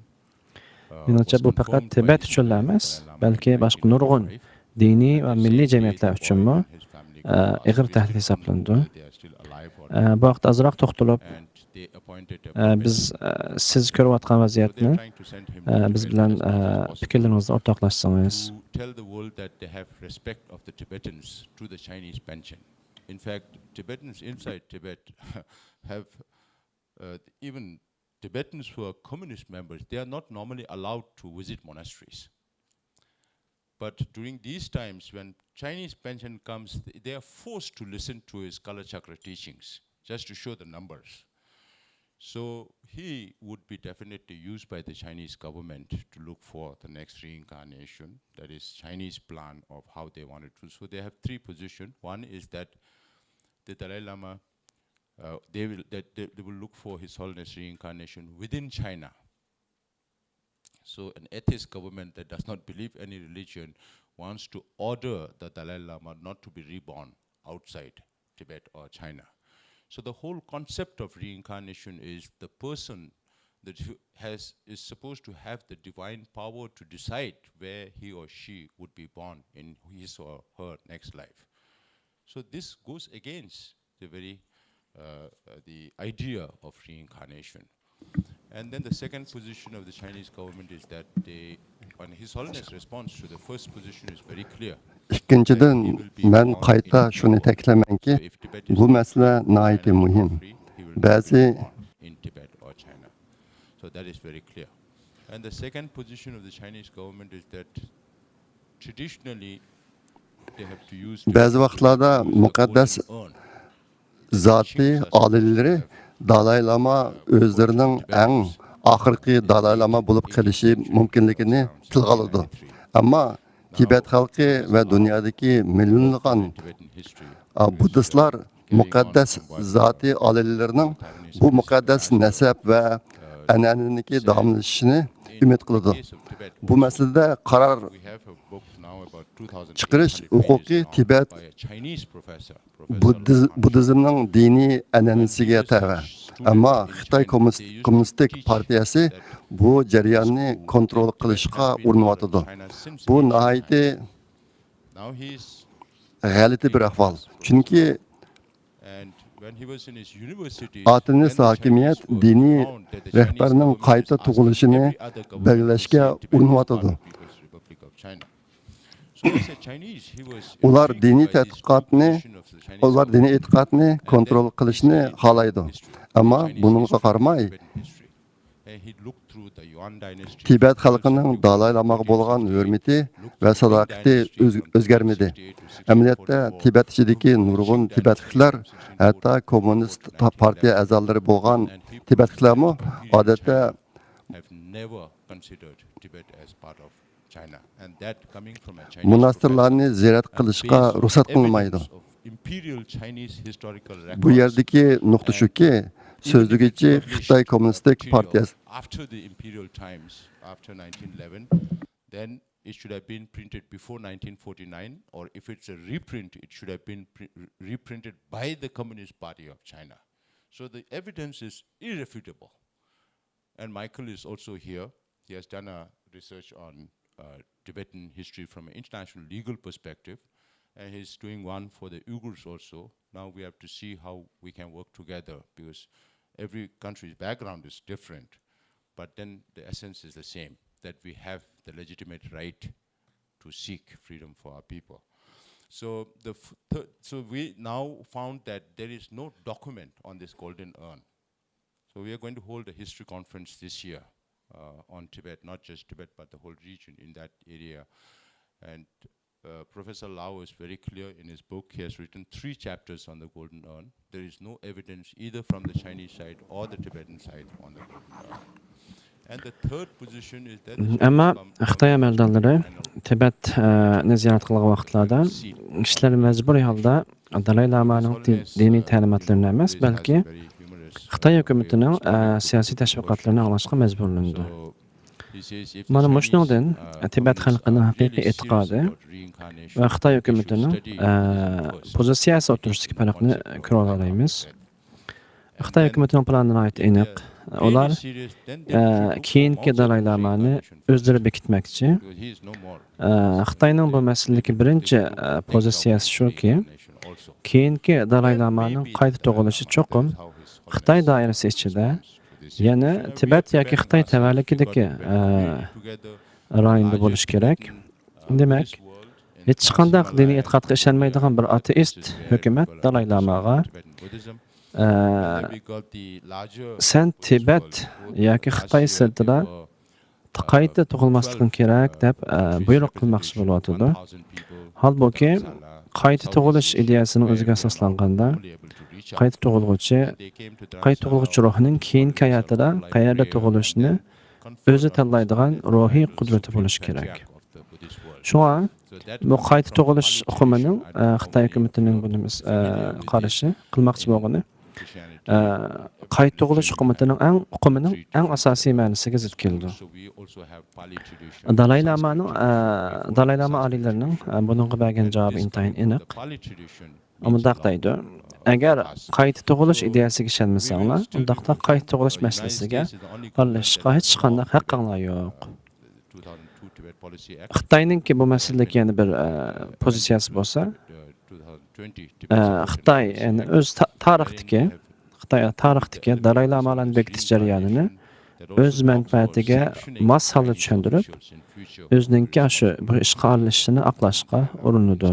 مېنىڭچە، بۇ پەقەت تىبەت ئۈچۈنلا ئەمەس، بەلكى باشقا نۇرغۇن دىنىي ۋە مىللىي جەمئىيەتلەر ئۈچۈنمۇ، ئە، ئېغىر تەھدىت ھېسابلىنىدۇ. ئە، بۇ ھەقتە ئازراق توختىلىپ، ئە، بىز، ئە، سىز كۆرۈۋاتقان ۋەزىيەتنى، ئە، بىز بىلەن، ئە، پىكىرلىرىڭىزنى ئورتاقلاشسىڭىز. Tell the world that they have respect of the Tibetans to the Chinese Panchen. In fact, Tibetans inside Tibet have, uh, even Tibetans who are communist members, they are not normally allowed to visit monasteries. But during these times, when Chinese Panchen comes, th-, they are forced to listen to his Kalachakra teachings, just to show the numbers. So he would be definitely used by the Chinese government to look for the next reincarnation. That is Chinese plan of how they wanted to. So they have three positions. One is that the Dalai Lama, uh, they will, that they, they will look for His Holiness reincarnation within China. So an atheist government that does not believe any religion wants to order the Dalai Lama not to be reborn outside Tibet or China. So the whole concept of reincarnation is the person that who has, is supposed to have the divine power to decide where he or she would be born in his or her next life. So this goes against the very, uh, uh, the idea of reincarnation. And then the second position of the Chinese government is that they, and His Holiness' response to the first position is very clear. ئىككىنچىدىن، مەن قايتا شۇنى تەكىتلەيمەنكى، بۇ مەسىلە ناھايىتى مۇھىم. بەزى in Tibet or China. So that is very clear. And the second position of the Chinese government is that traditionally they have to use بەزى ۋاقىتلاردا مۇقەددەس ذاتى ئالىيلىرى دالاي لاما ئۆزلىرىنىڭ ئەڭ ئاخىرقى دالاي لاما بولۇپ قېلىشى مۇمكىنلىكىنى تىلغا ئالىدۇ. ئەمما تىبەت خەلقى ۋە دۇنيادىكى مىليونلىغان، ئا، بۇددىستلار مۇقەددەس زاتى ئالىيلىرىنىڭ بۇ مۇقەددەس نەسەب ۋە ئەنئەنىنىڭكى داۋاملىشىشىنى ئۈمىد قىلىدۇ. بۇ مەسىلىدە قارار چىقىرىش ھوقۇقى تىبەت بۇددىز-، بۇددىزمنىڭ دىنىي ئەنئەنىسىگە تەۋە. ئەمما خىتاي كوممۇنىست-، كوممۇنىستىك پارتىيەسى بۇ جەرياننى كونترول قىلىشقا ئۇرۇنۇۋاتىدۇ. بۇ ناھايىتى غەلىتە بىر ئەھۋال. چۈنكى ئاتېنىس ھاكىمىيەت دىنىي رەھبەرنىڭ قايتا تۇغۇلۇشىنى بەلگىلەشكە ئۇرۇنۇۋاتىدۇ. ئۇلار دىنىي تەتقىقاتنى، ئۇلار دىنىي ئېتىقادنى كونترول قىلىشنى خالايدۇ. ئەمما بۇنىڭغا قارىماي، تىبەت خەلقىنىڭ دالاي لاماغا بولغان ھۆرمىتى ۋە ساداقىتى ئۆز-، ئۆزگەرمىدى. ئەمەلىيەتتە، تىبەت ئىچىدىكى نۇرغۇن تىبەتلىكلەر، ھەتتا كوممۇنىست پارتىيە ئەزالىرى بولغان تىبەتلىكلەرمۇ، ئادەتتە، موناستىرلارنى زىيارەت قىلىشقا رۇخسەت قىلىنمايدۇ. بۇ يەردىكى نۇقتا شۇكى، سۆزلىگۈچى خىتاي كوممۇنىستىك پارتىيەسى. Then it should have been printed before nineteen forty-nine, or if it's a reprint, it should have been pre- reprinted by the Communist Party of China. So the evidence is irrefutable. And Michael is also here. He has done a research on uh, Tibetan history from an international legal perspective, and he's doing one for the Uyghurs also. Now we have to see how we can work together, because every country's background is different, but then the essence is the same, that we have the legitimate right to seek freedom for our people. So, the, th- so we now found that there is no document on this golden urn. So we are going to hold a history conference this year uh, on Tibet, not just Tibet, but the whole region in that area. And uh, Professor Lau is very clear in his book. He has written three chapters on the Golden Urn. There is no evidence either from the Chinese side or the Tibetan side on the Golden Urn. And the third position is that this will ئەمما become a خىتاي ئەمەلدارلىرى panel تىبەتنى زىيارەت قىلغان ۋاقىتلاردا كىشىلەر مەجبۇرىي ھالدا دالاي لامانىڭ دى- دىنىي تەلىماتلىرىنى ئەمەس، بەلكى خىتاي ھۆكۈمىتىنىڭ ئە، سىياسىي تەشۋىقاتلىرىنى ئاڭلاشقا مەجبۇرلىنىدۇ. مانا مۇشۇنىڭدىن تىبەت خەلقىنىڭ ھەقىقىي ئېتىقادى ۋە خىتاي ھۆكۈمىتىنىڭ ئە، پوزىتسىيەسى ئوتتۇرىسىدىكى پەرقنى كۆرۈۋالالايمىز. خىتاي ھۆكۈمىتىنىڭ پىلانى ناھايىتى ئېنىق. ئۇلار ئە، كېيىنكى دالاي لامانى ئۆزلىرى بېكىتمەكچى. ئە، خىتاينىڭ بۇ مەسىلىدىكى بىرىنچى ئە، پوزىتسىيەسى شۇكى، كېيىنكى دالاي لامانىڭ قايتا تۇغۇلۇشى چوقۇم خىتاي دائىرىسى ئىچىدە، يەنى تىبەت ياكى خىتاي تەۋەلىكىدىكى ئە، رايوندا بولۇشى كېرەك. دېمەك، ھېچقانداق دىنىي ئېتىقادقا ئىشەنمەيدىغان بىر ئاتېئىست ھۆكۈمەت دالاي لاماغا ئە، سەن تىبەت ياكى خىتاي سىرتىدا قايتا تۇغۇلماسلىقىڭ كېرەك دەپ ئە، بۇيرۇق قىلماقچى بولۇۋاتىدۇ. ھالبۇكى، قايتا تۇغۇلۇش ئىدىيەسىنىڭ ئۆزىگە ئاساسلانغاندا، قايتا تۇغۇلغۇچى، قايتا تۇغۇلغۇچى روھنىڭ كېيىنكى ھاياتىدا قەيەردە تۇغۇلۇشنى ئۆزى تاللايدىغان روھىي قۇدرىتى بولۇشى كېرەك. شۇڭا بۇ قايتا تۇغۇلۇش ئۇقۇمىنىڭ ئە، خىتاي ھۆكۈمىتىنىڭ بۇنى ئە، قارىشى، قىلماقچى بولغىنى، ئە، قايتا تۇغۇلۇش ھۆكۈمىتىنىڭ ئەڭ ئۇقۇمىنىڭ ئەڭ ئاساسىي مەنىسىگە زىت كېلىدۇ. دالاي لامانىڭ ئە، دالاي لاما ئالىيلىرىنىڭ ئە، بۇنىڭغا بەرگەن جاۋابى ئىنتايىن ئېنىق. ئۇ مۇنداق دەيدۇ: ئەگەر قايتا تۇغۇلۇش ئىدىيەسىگە ئىشەنمىسەڭلار، ئۇنداقتا قايتا تۇغۇلۇش مەسىلىسىگە ئارىلىشىشقا ھېچقانداق ھەققىڭلار يوق. خىتاينىڭكى بۇ مەسىلىدىكى يەنە بىر ئە، پوزىتسىيەسى بولسا، ئە، خىتاي يەنى ئۆز تا- تارىختىكى، خىتاي تارىختىكى دالاي لامالارنى بېكىتىش جەريانىنى ئۆز مەنپەئەتىگە ماس ھالدا چۈشەندۈرۈپ، ئۆزىنىڭكى شۇ بۇ ئىشقا ئارىلىشىشىنى ئاقلاشقا ئۇرۇنىدۇ.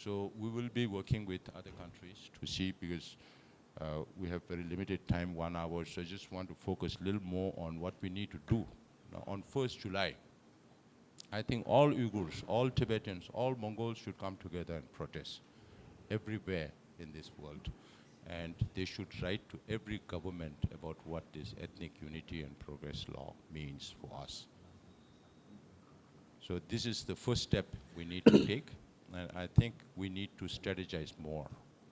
So we will be working with other countries to see, because uh, we have very limited time, one hour. So I just want to focus a little more on what we need to do. Now, on first July, I think all Uyghurs, all Tibetans, all Mongols should come together and protest everywhere in this world. And they should write to every government about what this ethnic unity and progress law means for us. So this is the first step we need to take. And I think we need to strategize more,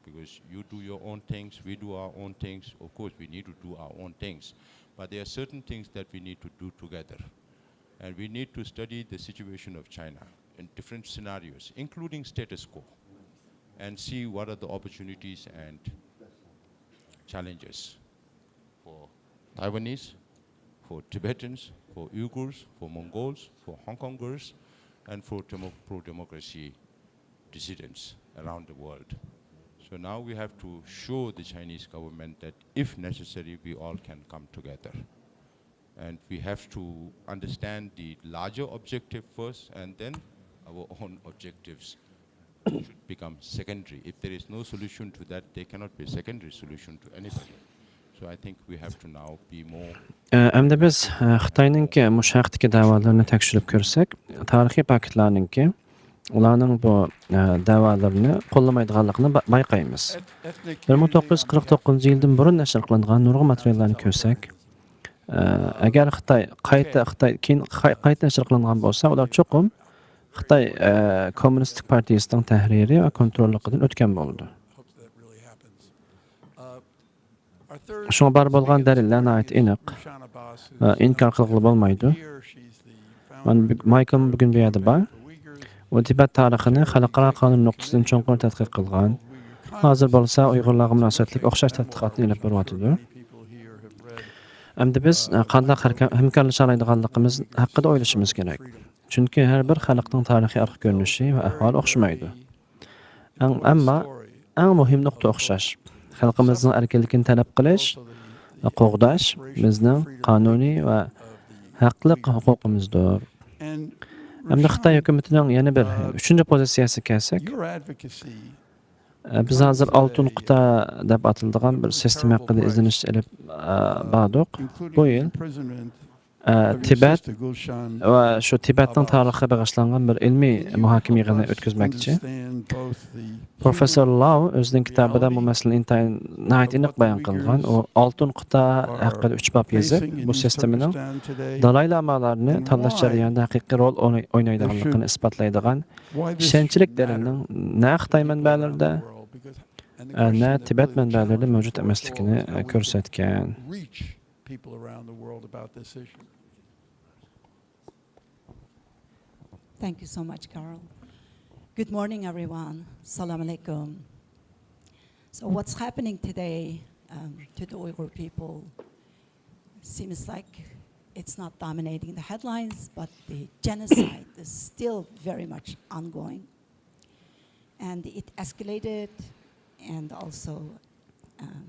because you do your own things, we do our own things. Of course, we need to do our own things. But there are certain things that we need to do together. And we need to study the situation of China in different scenarios, including status quo, and see what are the opportunities and challenges for Taiwanese, for Tibetans, for Uyghurs, for Mongols, for Hong Kongers, and for demo- pro-democracy dissidents around the world. So now we have to show the Chinese government that if necessary, we all can come together. And we have to understand the larger objective first, and then our own objectives should become secondary. If there is no solution to that, there cannot be a secondary solution to anybody. ئە، ئەمدى بىز، ئە، خىتاينىڭكى مۇشۇ ھەقتىكى دەۋالىرىنى تەكشۈرۈپ كۆرسەك، تارىخىي پاكىتلارنىڭكى ئۇلارنىڭ بۇ، ئە، دەۋالىرىنى قوللىمايدىغانلىقىنى با-، بايقايمىز. بىر مىڭ توققۇز يۈز قىرىق توققۇزىنچى يىلدىن بۇرۇن نەشر قىلىنغان نۇرغۇن ماتېرىياللارنى كۆرسەك، ئە، ئەگەر خىتاي قايتا، خىتاي كېيىن قاي-، قايتا نەشر قىلىنغان بولسا، ئۇلار چوقۇم خىتاي، ئە، كوممۇنىستىك پارتىيىسىنىڭ تەھرىرى ۋە كونتروللۇقىدىن ئۆتكەن بولىدۇ. شۇڭا بار بولغان دەلىللەر ناھايىتى ئېنىق. ئە، ئىنكار قىلغىلى بولمايدۇ. مانا بۈ-، مايكلمۇ بۈگۈن بۇ يەردە بار. ئۇ تىبەت تارىخىنى خەلقئارا قانۇن نۇقتىسىدىن چوڭقۇر تەتقىق قىلغان. ھازىر بولسا ئۇيغۇرلارغا مۇناسىۋەتلىك ئوخشاش تەتقىقاتنى ئېلىپ بېرىۋاتىدۇ. ئەمدى بىز، ئە، قانداق ھەركە-، ھەمكارلىشالايدىغانلىقىمىز ھەققىدە ئويلىشىمىز كېرەك. چۈنكى ھەر بىر خەلقنىڭ تارىخىي ئارقا كۆرۈنۈشى ۋە ئەھۋالى ئوخشىمايدۇ. ئەڭ، ئەمما ئەڭ مۇھىم نۇقتا ئوخشاش. خەلقىمىزنىڭ ئەركىنلىكىنى تەلەپ قىلىش ۋە قوغداش بىزنىڭ قانۇنىي ۋە ھەقلىق ھوقۇقىمىزدۇر. ئەمدى خىتاي ھۆكۈمىتىنىڭ يەنە بىر ئۈچىنچى پوزىتسىيەسىگە كەلسەك، ئە، بىز ھازىر ئالتۇن قۇتا دەپ ئاتىلىدىغان بىر سىستېما ھەققىدە ئىزدىنىش ئېلىپ، ئە، باردۇق. بۇ يىل، ئە، تىبەت ۋە شۇ تىبەتنىڭ تارىخىغا بېغىشلانغان بىر ئىلمىي مۇھاكىمە يىغىنى ئۆتكۈزمەكچى. پروفېسسور لاۋ ئۆزىنىڭ كىتابىدا بۇ مەسىلىنى ئىنتايىن ناھايىتى ئېنىق بايان قىلغان. ئۇ ئالتۇن قۇتا ھەققىدە ئۈچ باب يېزىپ، بۇ سىستېمىنىڭ دالاي لامالارنى تاللاش جەريانىدا ھەقىقىي رول ئويناي-، ئوينايدىغانلىقىنى ئىسپاتلايدىغان ئىشەنچلىك دەلىلنىڭ نە خىتاي مەنبەلىرىدە، ئە، نە تىبەت مەنبەلىرىدە مەۋجۇت ئەمەسلىكىنى، ئە، كۆرسەتكەن. Thank you so much, Carl. Good morning, everyone. Salam alaikum. So what's happening today, um, to the Uyghur people seems like it's not dominating the headlines, but the genocide is still very much ongoing. And it escalated and also, um,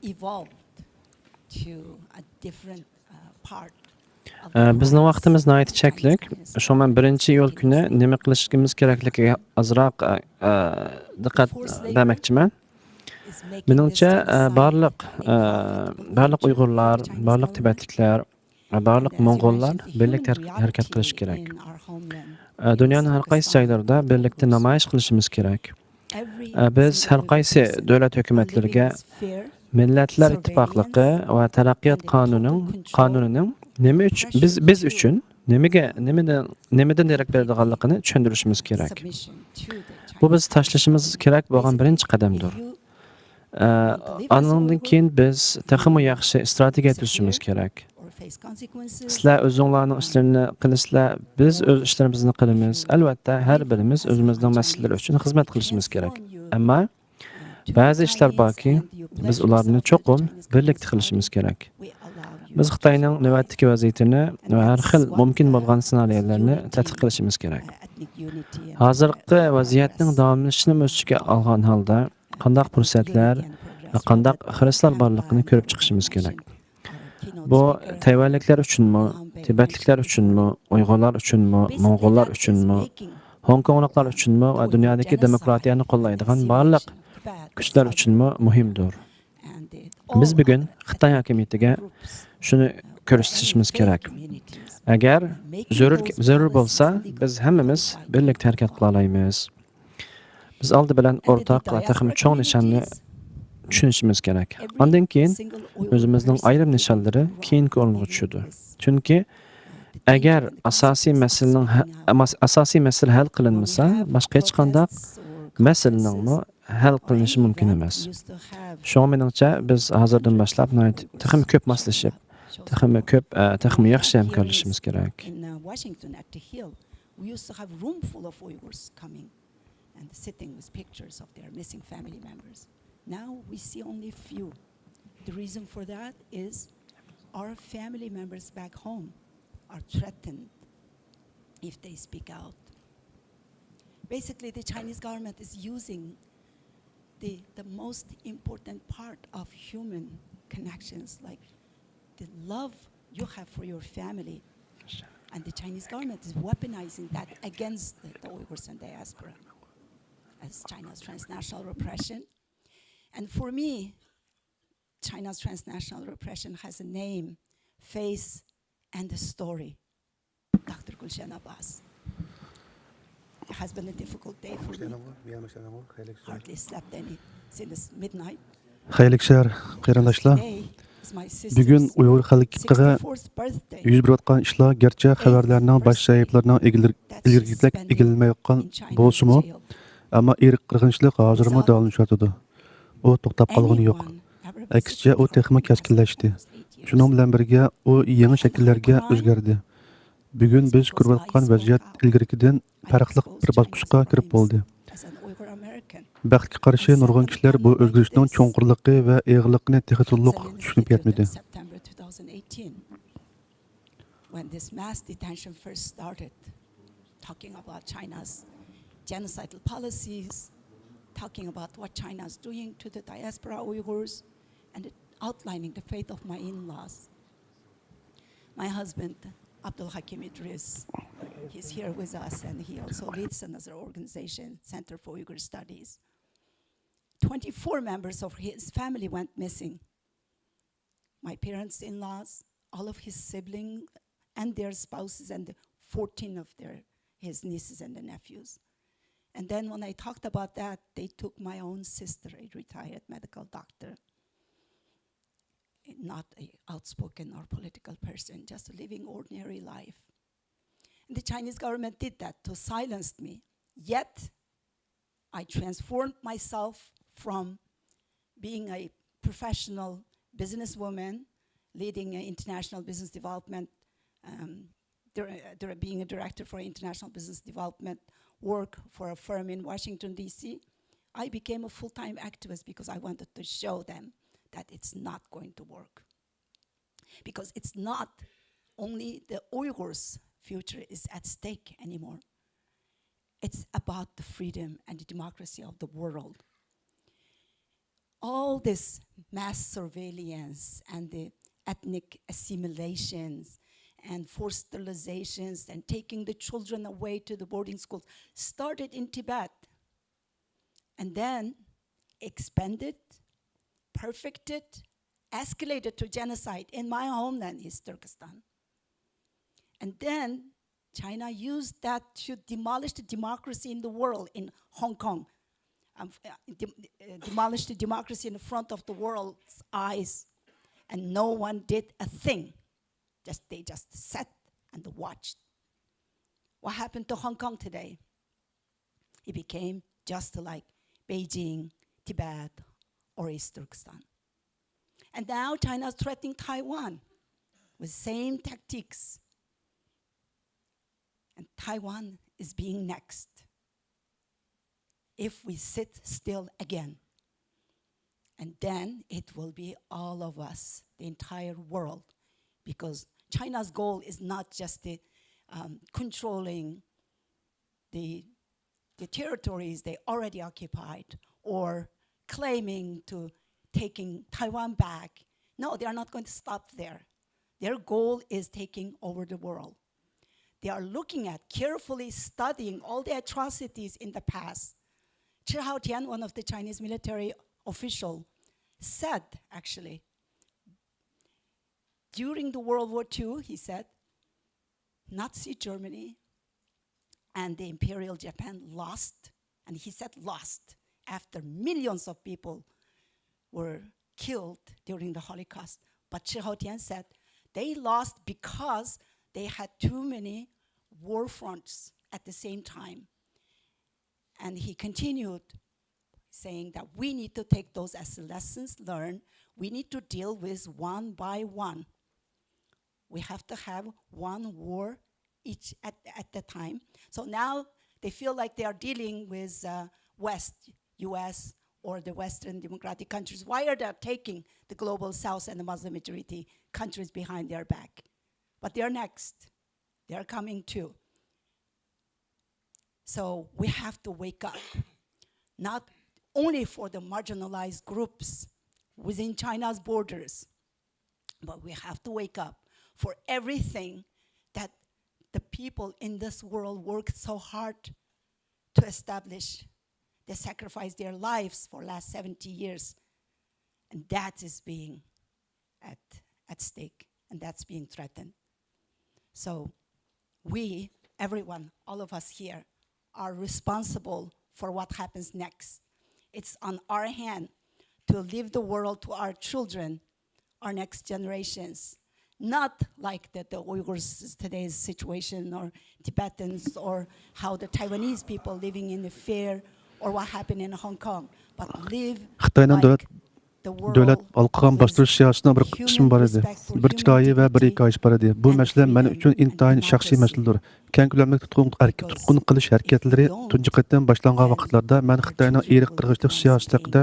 evolved to a different, uh, part of the ئە، بىزنىڭ ۋاقتىمىز ناھايىتى چەكلىك. شۇڭا مەن بىرىنچى ئىيۇل كۈنى نېمە قىلىشىمىز كېرەكلىكىگە ئازراق، ئە، ئە، دىققەت بەرمەكچىمەن. مېنىڭچە، ئە، بارلىق، ئە، بارلىق ئۇيغۇرلار، بارلىق تىبەتلىكلەر، بارلىق موڭغۇللار بىرلىكتە ھەر-، ھەرىكەت قىلىشى كېرەك. ئە، دۇنيانىڭ ھەر قايسى جايلىرىدا بىرلىكتە نامايىش قىلىشىمىز كېرەك. ئە، بىز ھەر قايسى دۆلەت ھۆكۈمەتلىرىگە مىللەتلەر ئىتتىپاقلىقى ۋە تەرەققىيات قانۇنىنىڭ، قانۇنىنىڭ نېمە ئۈچ-، بىز، بىز ئۈچۈن نېمىگە، نېمىدىن، نېمىدىن دېرەك بېرىدىغانلىقىنى چۈشەندۈرۈشىمىز كېرەك. بۇ بىز تاشلىشىمىز كېرەك بولغان بىرىنچى قەدەمدۇر. ئە، ئانىڭدىن كېيىن بىز تېخىمۇ ياخشى ئىستراتېگىيە تۈزۈشىمىز كېرەك. سىلەر ئۆزۈڭلارنىڭ ئىشلىرىنى قىلىسىلەر، بىز ئۆز ئىشلىرىمىزنى قىلىمىز. ئەلۋەتتە، ھەر بىرىمىز ئۆزىمىزنىڭ مەسىلىلىرى ئۈچۈن خىزمەت قىلىشىمىز كېرەك. ئەمما بەزى ئىشلار باركى، بىز ئۇلارنى چوقۇم بىرلىكتە قىلىشىمىز كېرەك. بىز خىتاينىڭ نۆۋەتتىكى ۋەزىيىتىنى ۋە ھەر خىل مۇمكىن بولغان سېنارىيەلەرنى تەتقىق قىلىشىمىز كېرەك. ھازىرقى ۋەزىيەتنىڭ داۋاملىشىشىنى ئۆز ئىچىگە ئالغان ھالدا، قانداق پۇرسەتلەر ۋە قانداق خىرىسلار بارلىقىنى كۆرۈپ چىقىشىمىز كېرەك. بۇ تەيۋەنلىكلەر ئۈچۈنمۇ، تىبەتلىكلەر ئۈچۈنمۇ، ئۇيغۇرلار ئۈچۈنمۇ، موڭغۇللار ئۈچۈنمۇ، ھوڭكوڭلۇقلار ئۈچۈنمۇ ۋە دۇنيادىكى دېموكراتىيەنى قوللايدىغان بارلىق كۈچلەر ئۈچۈنمۇ مۇھىمدۇر. بىز بۈگۈن خىتاي ھاكىمىيىتىگە شۇنى كۆرسىتىشىمىز كېرەك. ئەگەر زۆرۈر، زۆرۈر بولسا، بىز ھەممىمىز بىرلىكتە ھەرىكەت قىلالايمىز. بىز ئالدى بىلەن ئورتاق ۋە تېخىمۇ چوڭ نىشاننى چۈشىنىشىمىز كېرەك. ئاندىن كېيىن ئۆزىمىزنىڭ ئايرىم نىشانلىرى كېيىنكى ئورۇنغا چۈشىدۇ. چۈنكى ئەگەر ئاساسىي مەسىلىنىڭ ھە-، ئاس-، ئاساسىي مەسىلە ھەل قىلىنمىسا، باشقا ھېچقانداق مەسىلىنىڭمۇ ھەل قىلىنىشى مۇمكىن ئەمەس. شۇڭا مېنىڭچە، بىز ھازىردىن باشلاپ ناھايىتى تېخىمۇ كۆپ ماسلىشىپ، تېخىمۇ كۆپ، ئە، تېخىمۇ ياخشى ھەمكارلىشىشىمىز كېرەك. In, uh, Washington at the Hill, we used to have room full of Uyghurs coming and sitting with pictures of their missing family members. Now we see only few. The reason for that is our family members back home are threatened if they speak out. Basically, the Chinese government is using the, the most important part of human connections, like the love you have for your family. And the Chinese government is weaponizing that against the, the Uyghurs and diaspora as China's transnational repression. And for me, China's transnational repression has a name, face, and a story. Doctor Gulshan Abbas. It has been a difficult day for me. Hardly slept any since midnight. خەيرلىك شەھەر قېرىنداشلار. Today is my sister's بۈگۈن ئۇيغۇر خەلقىگە sixty-fourth birthday. يۈز بېرىۋاتقان ئىشلار گەرچە خەۋەرلەرنىڭ باش سەھىپىلىرىنىڭ ئىلگىرىكىدەك ئىگىلىنمەيۋاتقان بولسىمۇ، ئەمما ئىرق قىرغىنچىلىق ھازىرمۇ داۋاملىشىۋاتىدۇ. ئۇ توختاپ قالغىنى يوق. ئەكسىچە، ئۇ تېخىمۇ كەسكىنلەشتى. شۇنىڭ بىلەن بىرگە، ئۇ يېڭى شەكىللەرگە ئۆزگەردى. بۈگۈن بىز كۆرۈۋاتقان ۋەزىيەت ئىلگىرىكىدىن پەرقلىق بىر باسقۇچقا كىرىپ بولدى. بەختكە قارشى، نۇرغۇن كىشىلەر بۇ ئۆزگىرىشنىڭ چوڭقۇرلۇقى ۋە ئېغىرلىقىنى تېخى تولۇق چۈشىنىپ يەتمىدى. When this mass detention first started, talking about China's genocidal policies, talking about what China is doing to the diaspora Uyghurs, and outlining the fate of my in-laws. My husband, Abdul Hakim Idris, he's here with us, and he also leads another organization, Center for Uyghur Studies. Twenty-four members of his family went missing. My parents-in-laws, all of his siblings and their spouses, and fourteen of their, his nieces and the nephews. And then when I talked about that, they took my own sister, a retired medical doctor, not a outspoken or political person, just living ordinary life. And the Chinese government did that to silence me. Yet, I transformed myself from being a professional businesswoman, leading an international business development, um, dir-, dir-, being a director for international business development work for a firm in Washington, D C. I became a full-time activist because I wanted to show them that it's not going to work. Because it's not only the Uyghurs' future is at stake anymore. It's about the freedom and the democracy of the world. All this mass surveillance and the ethnic assimilations and forced sterilizations and taking the children away to the boarding schools started in Tibet and then expanded, perfected, escalated to genocide in my homeland, East Turkestan. And then China used that to demolish the democracy in the world, in Hong Kong. Um, uh, dem-, uh, demolish the democracy in front of the world's eyes. And no one did a thing. Just, they just sat and watched. What happened to Hong Kong today? It became just like Beijing, Tibet, or East Turkestan. And now China is threatening Taiwan with same tactics. And Taiwan is being next if we sit still again. And then it will be all of us, the entire world, because China's goal is not just the, um, controlling the, the territories they already occupied or claiming to taking Taiwan back. No, they are not going to stop there. Their goal is taking over the world. They are looking at, carefully studying all the atrocities in the past. Chi Haotian, one of the Chinese military official, said, actually, during the World War Two, he said, Nazi Germany and the Imperial Japan lost, and he said lost after millions of people were killed during the Holocaust. But Chi Haotian said they lost because they had too many war fronts at the same time. And he continued saying that we need to take those as lessons learned. We need to deal with one by one. We have to have one war each at, at the time. So now they feel like they are dealing with, uh, West, U S, or the Western democratic countries. Why are they taking the global South and the Muslim majority countries behind their back? But they are next. They are coming too. So we have to wake up, not only for the marginalized groups within China's borders, but we have to wake up for everything that the people in this world worked so hard to establish. They sacrificed their lives for last seventy years. And that is being at, at stake, and that's being threatened. So we, everyone, all of us here, are responsible for what happens next. It's on our hand to leave the world to our children, our next generations. Not like that the Uyghurs today's situation, or Tibetans, or how the Taiwanese people living in the fear, or what happened in Hong Kong, but live خىتاينىڭ دۆلەت دۆلەت ئالقىغان باستۇرۇش سىياسىتىنىڭ بىر قىسمى بار ئىدى. بىر چىرايى ۋە بىر ھېكايىسى بار ئىدى. بۇ مەسىلە مەن ئۈچۈن ئىنتايىن شەخسىي مەسىلىدۇر. كەڭ كۆلەملىك تۇتقۇن، ئەركىن تۇتقۇن قىلىش ھەرىكەتلىرى تۇنجى قېتىم باشلانغان ۋاقىتلاردا مەن خىتاينىڭ ئىرق قىرغىنچىلىق سىياسىتى ھەققىدە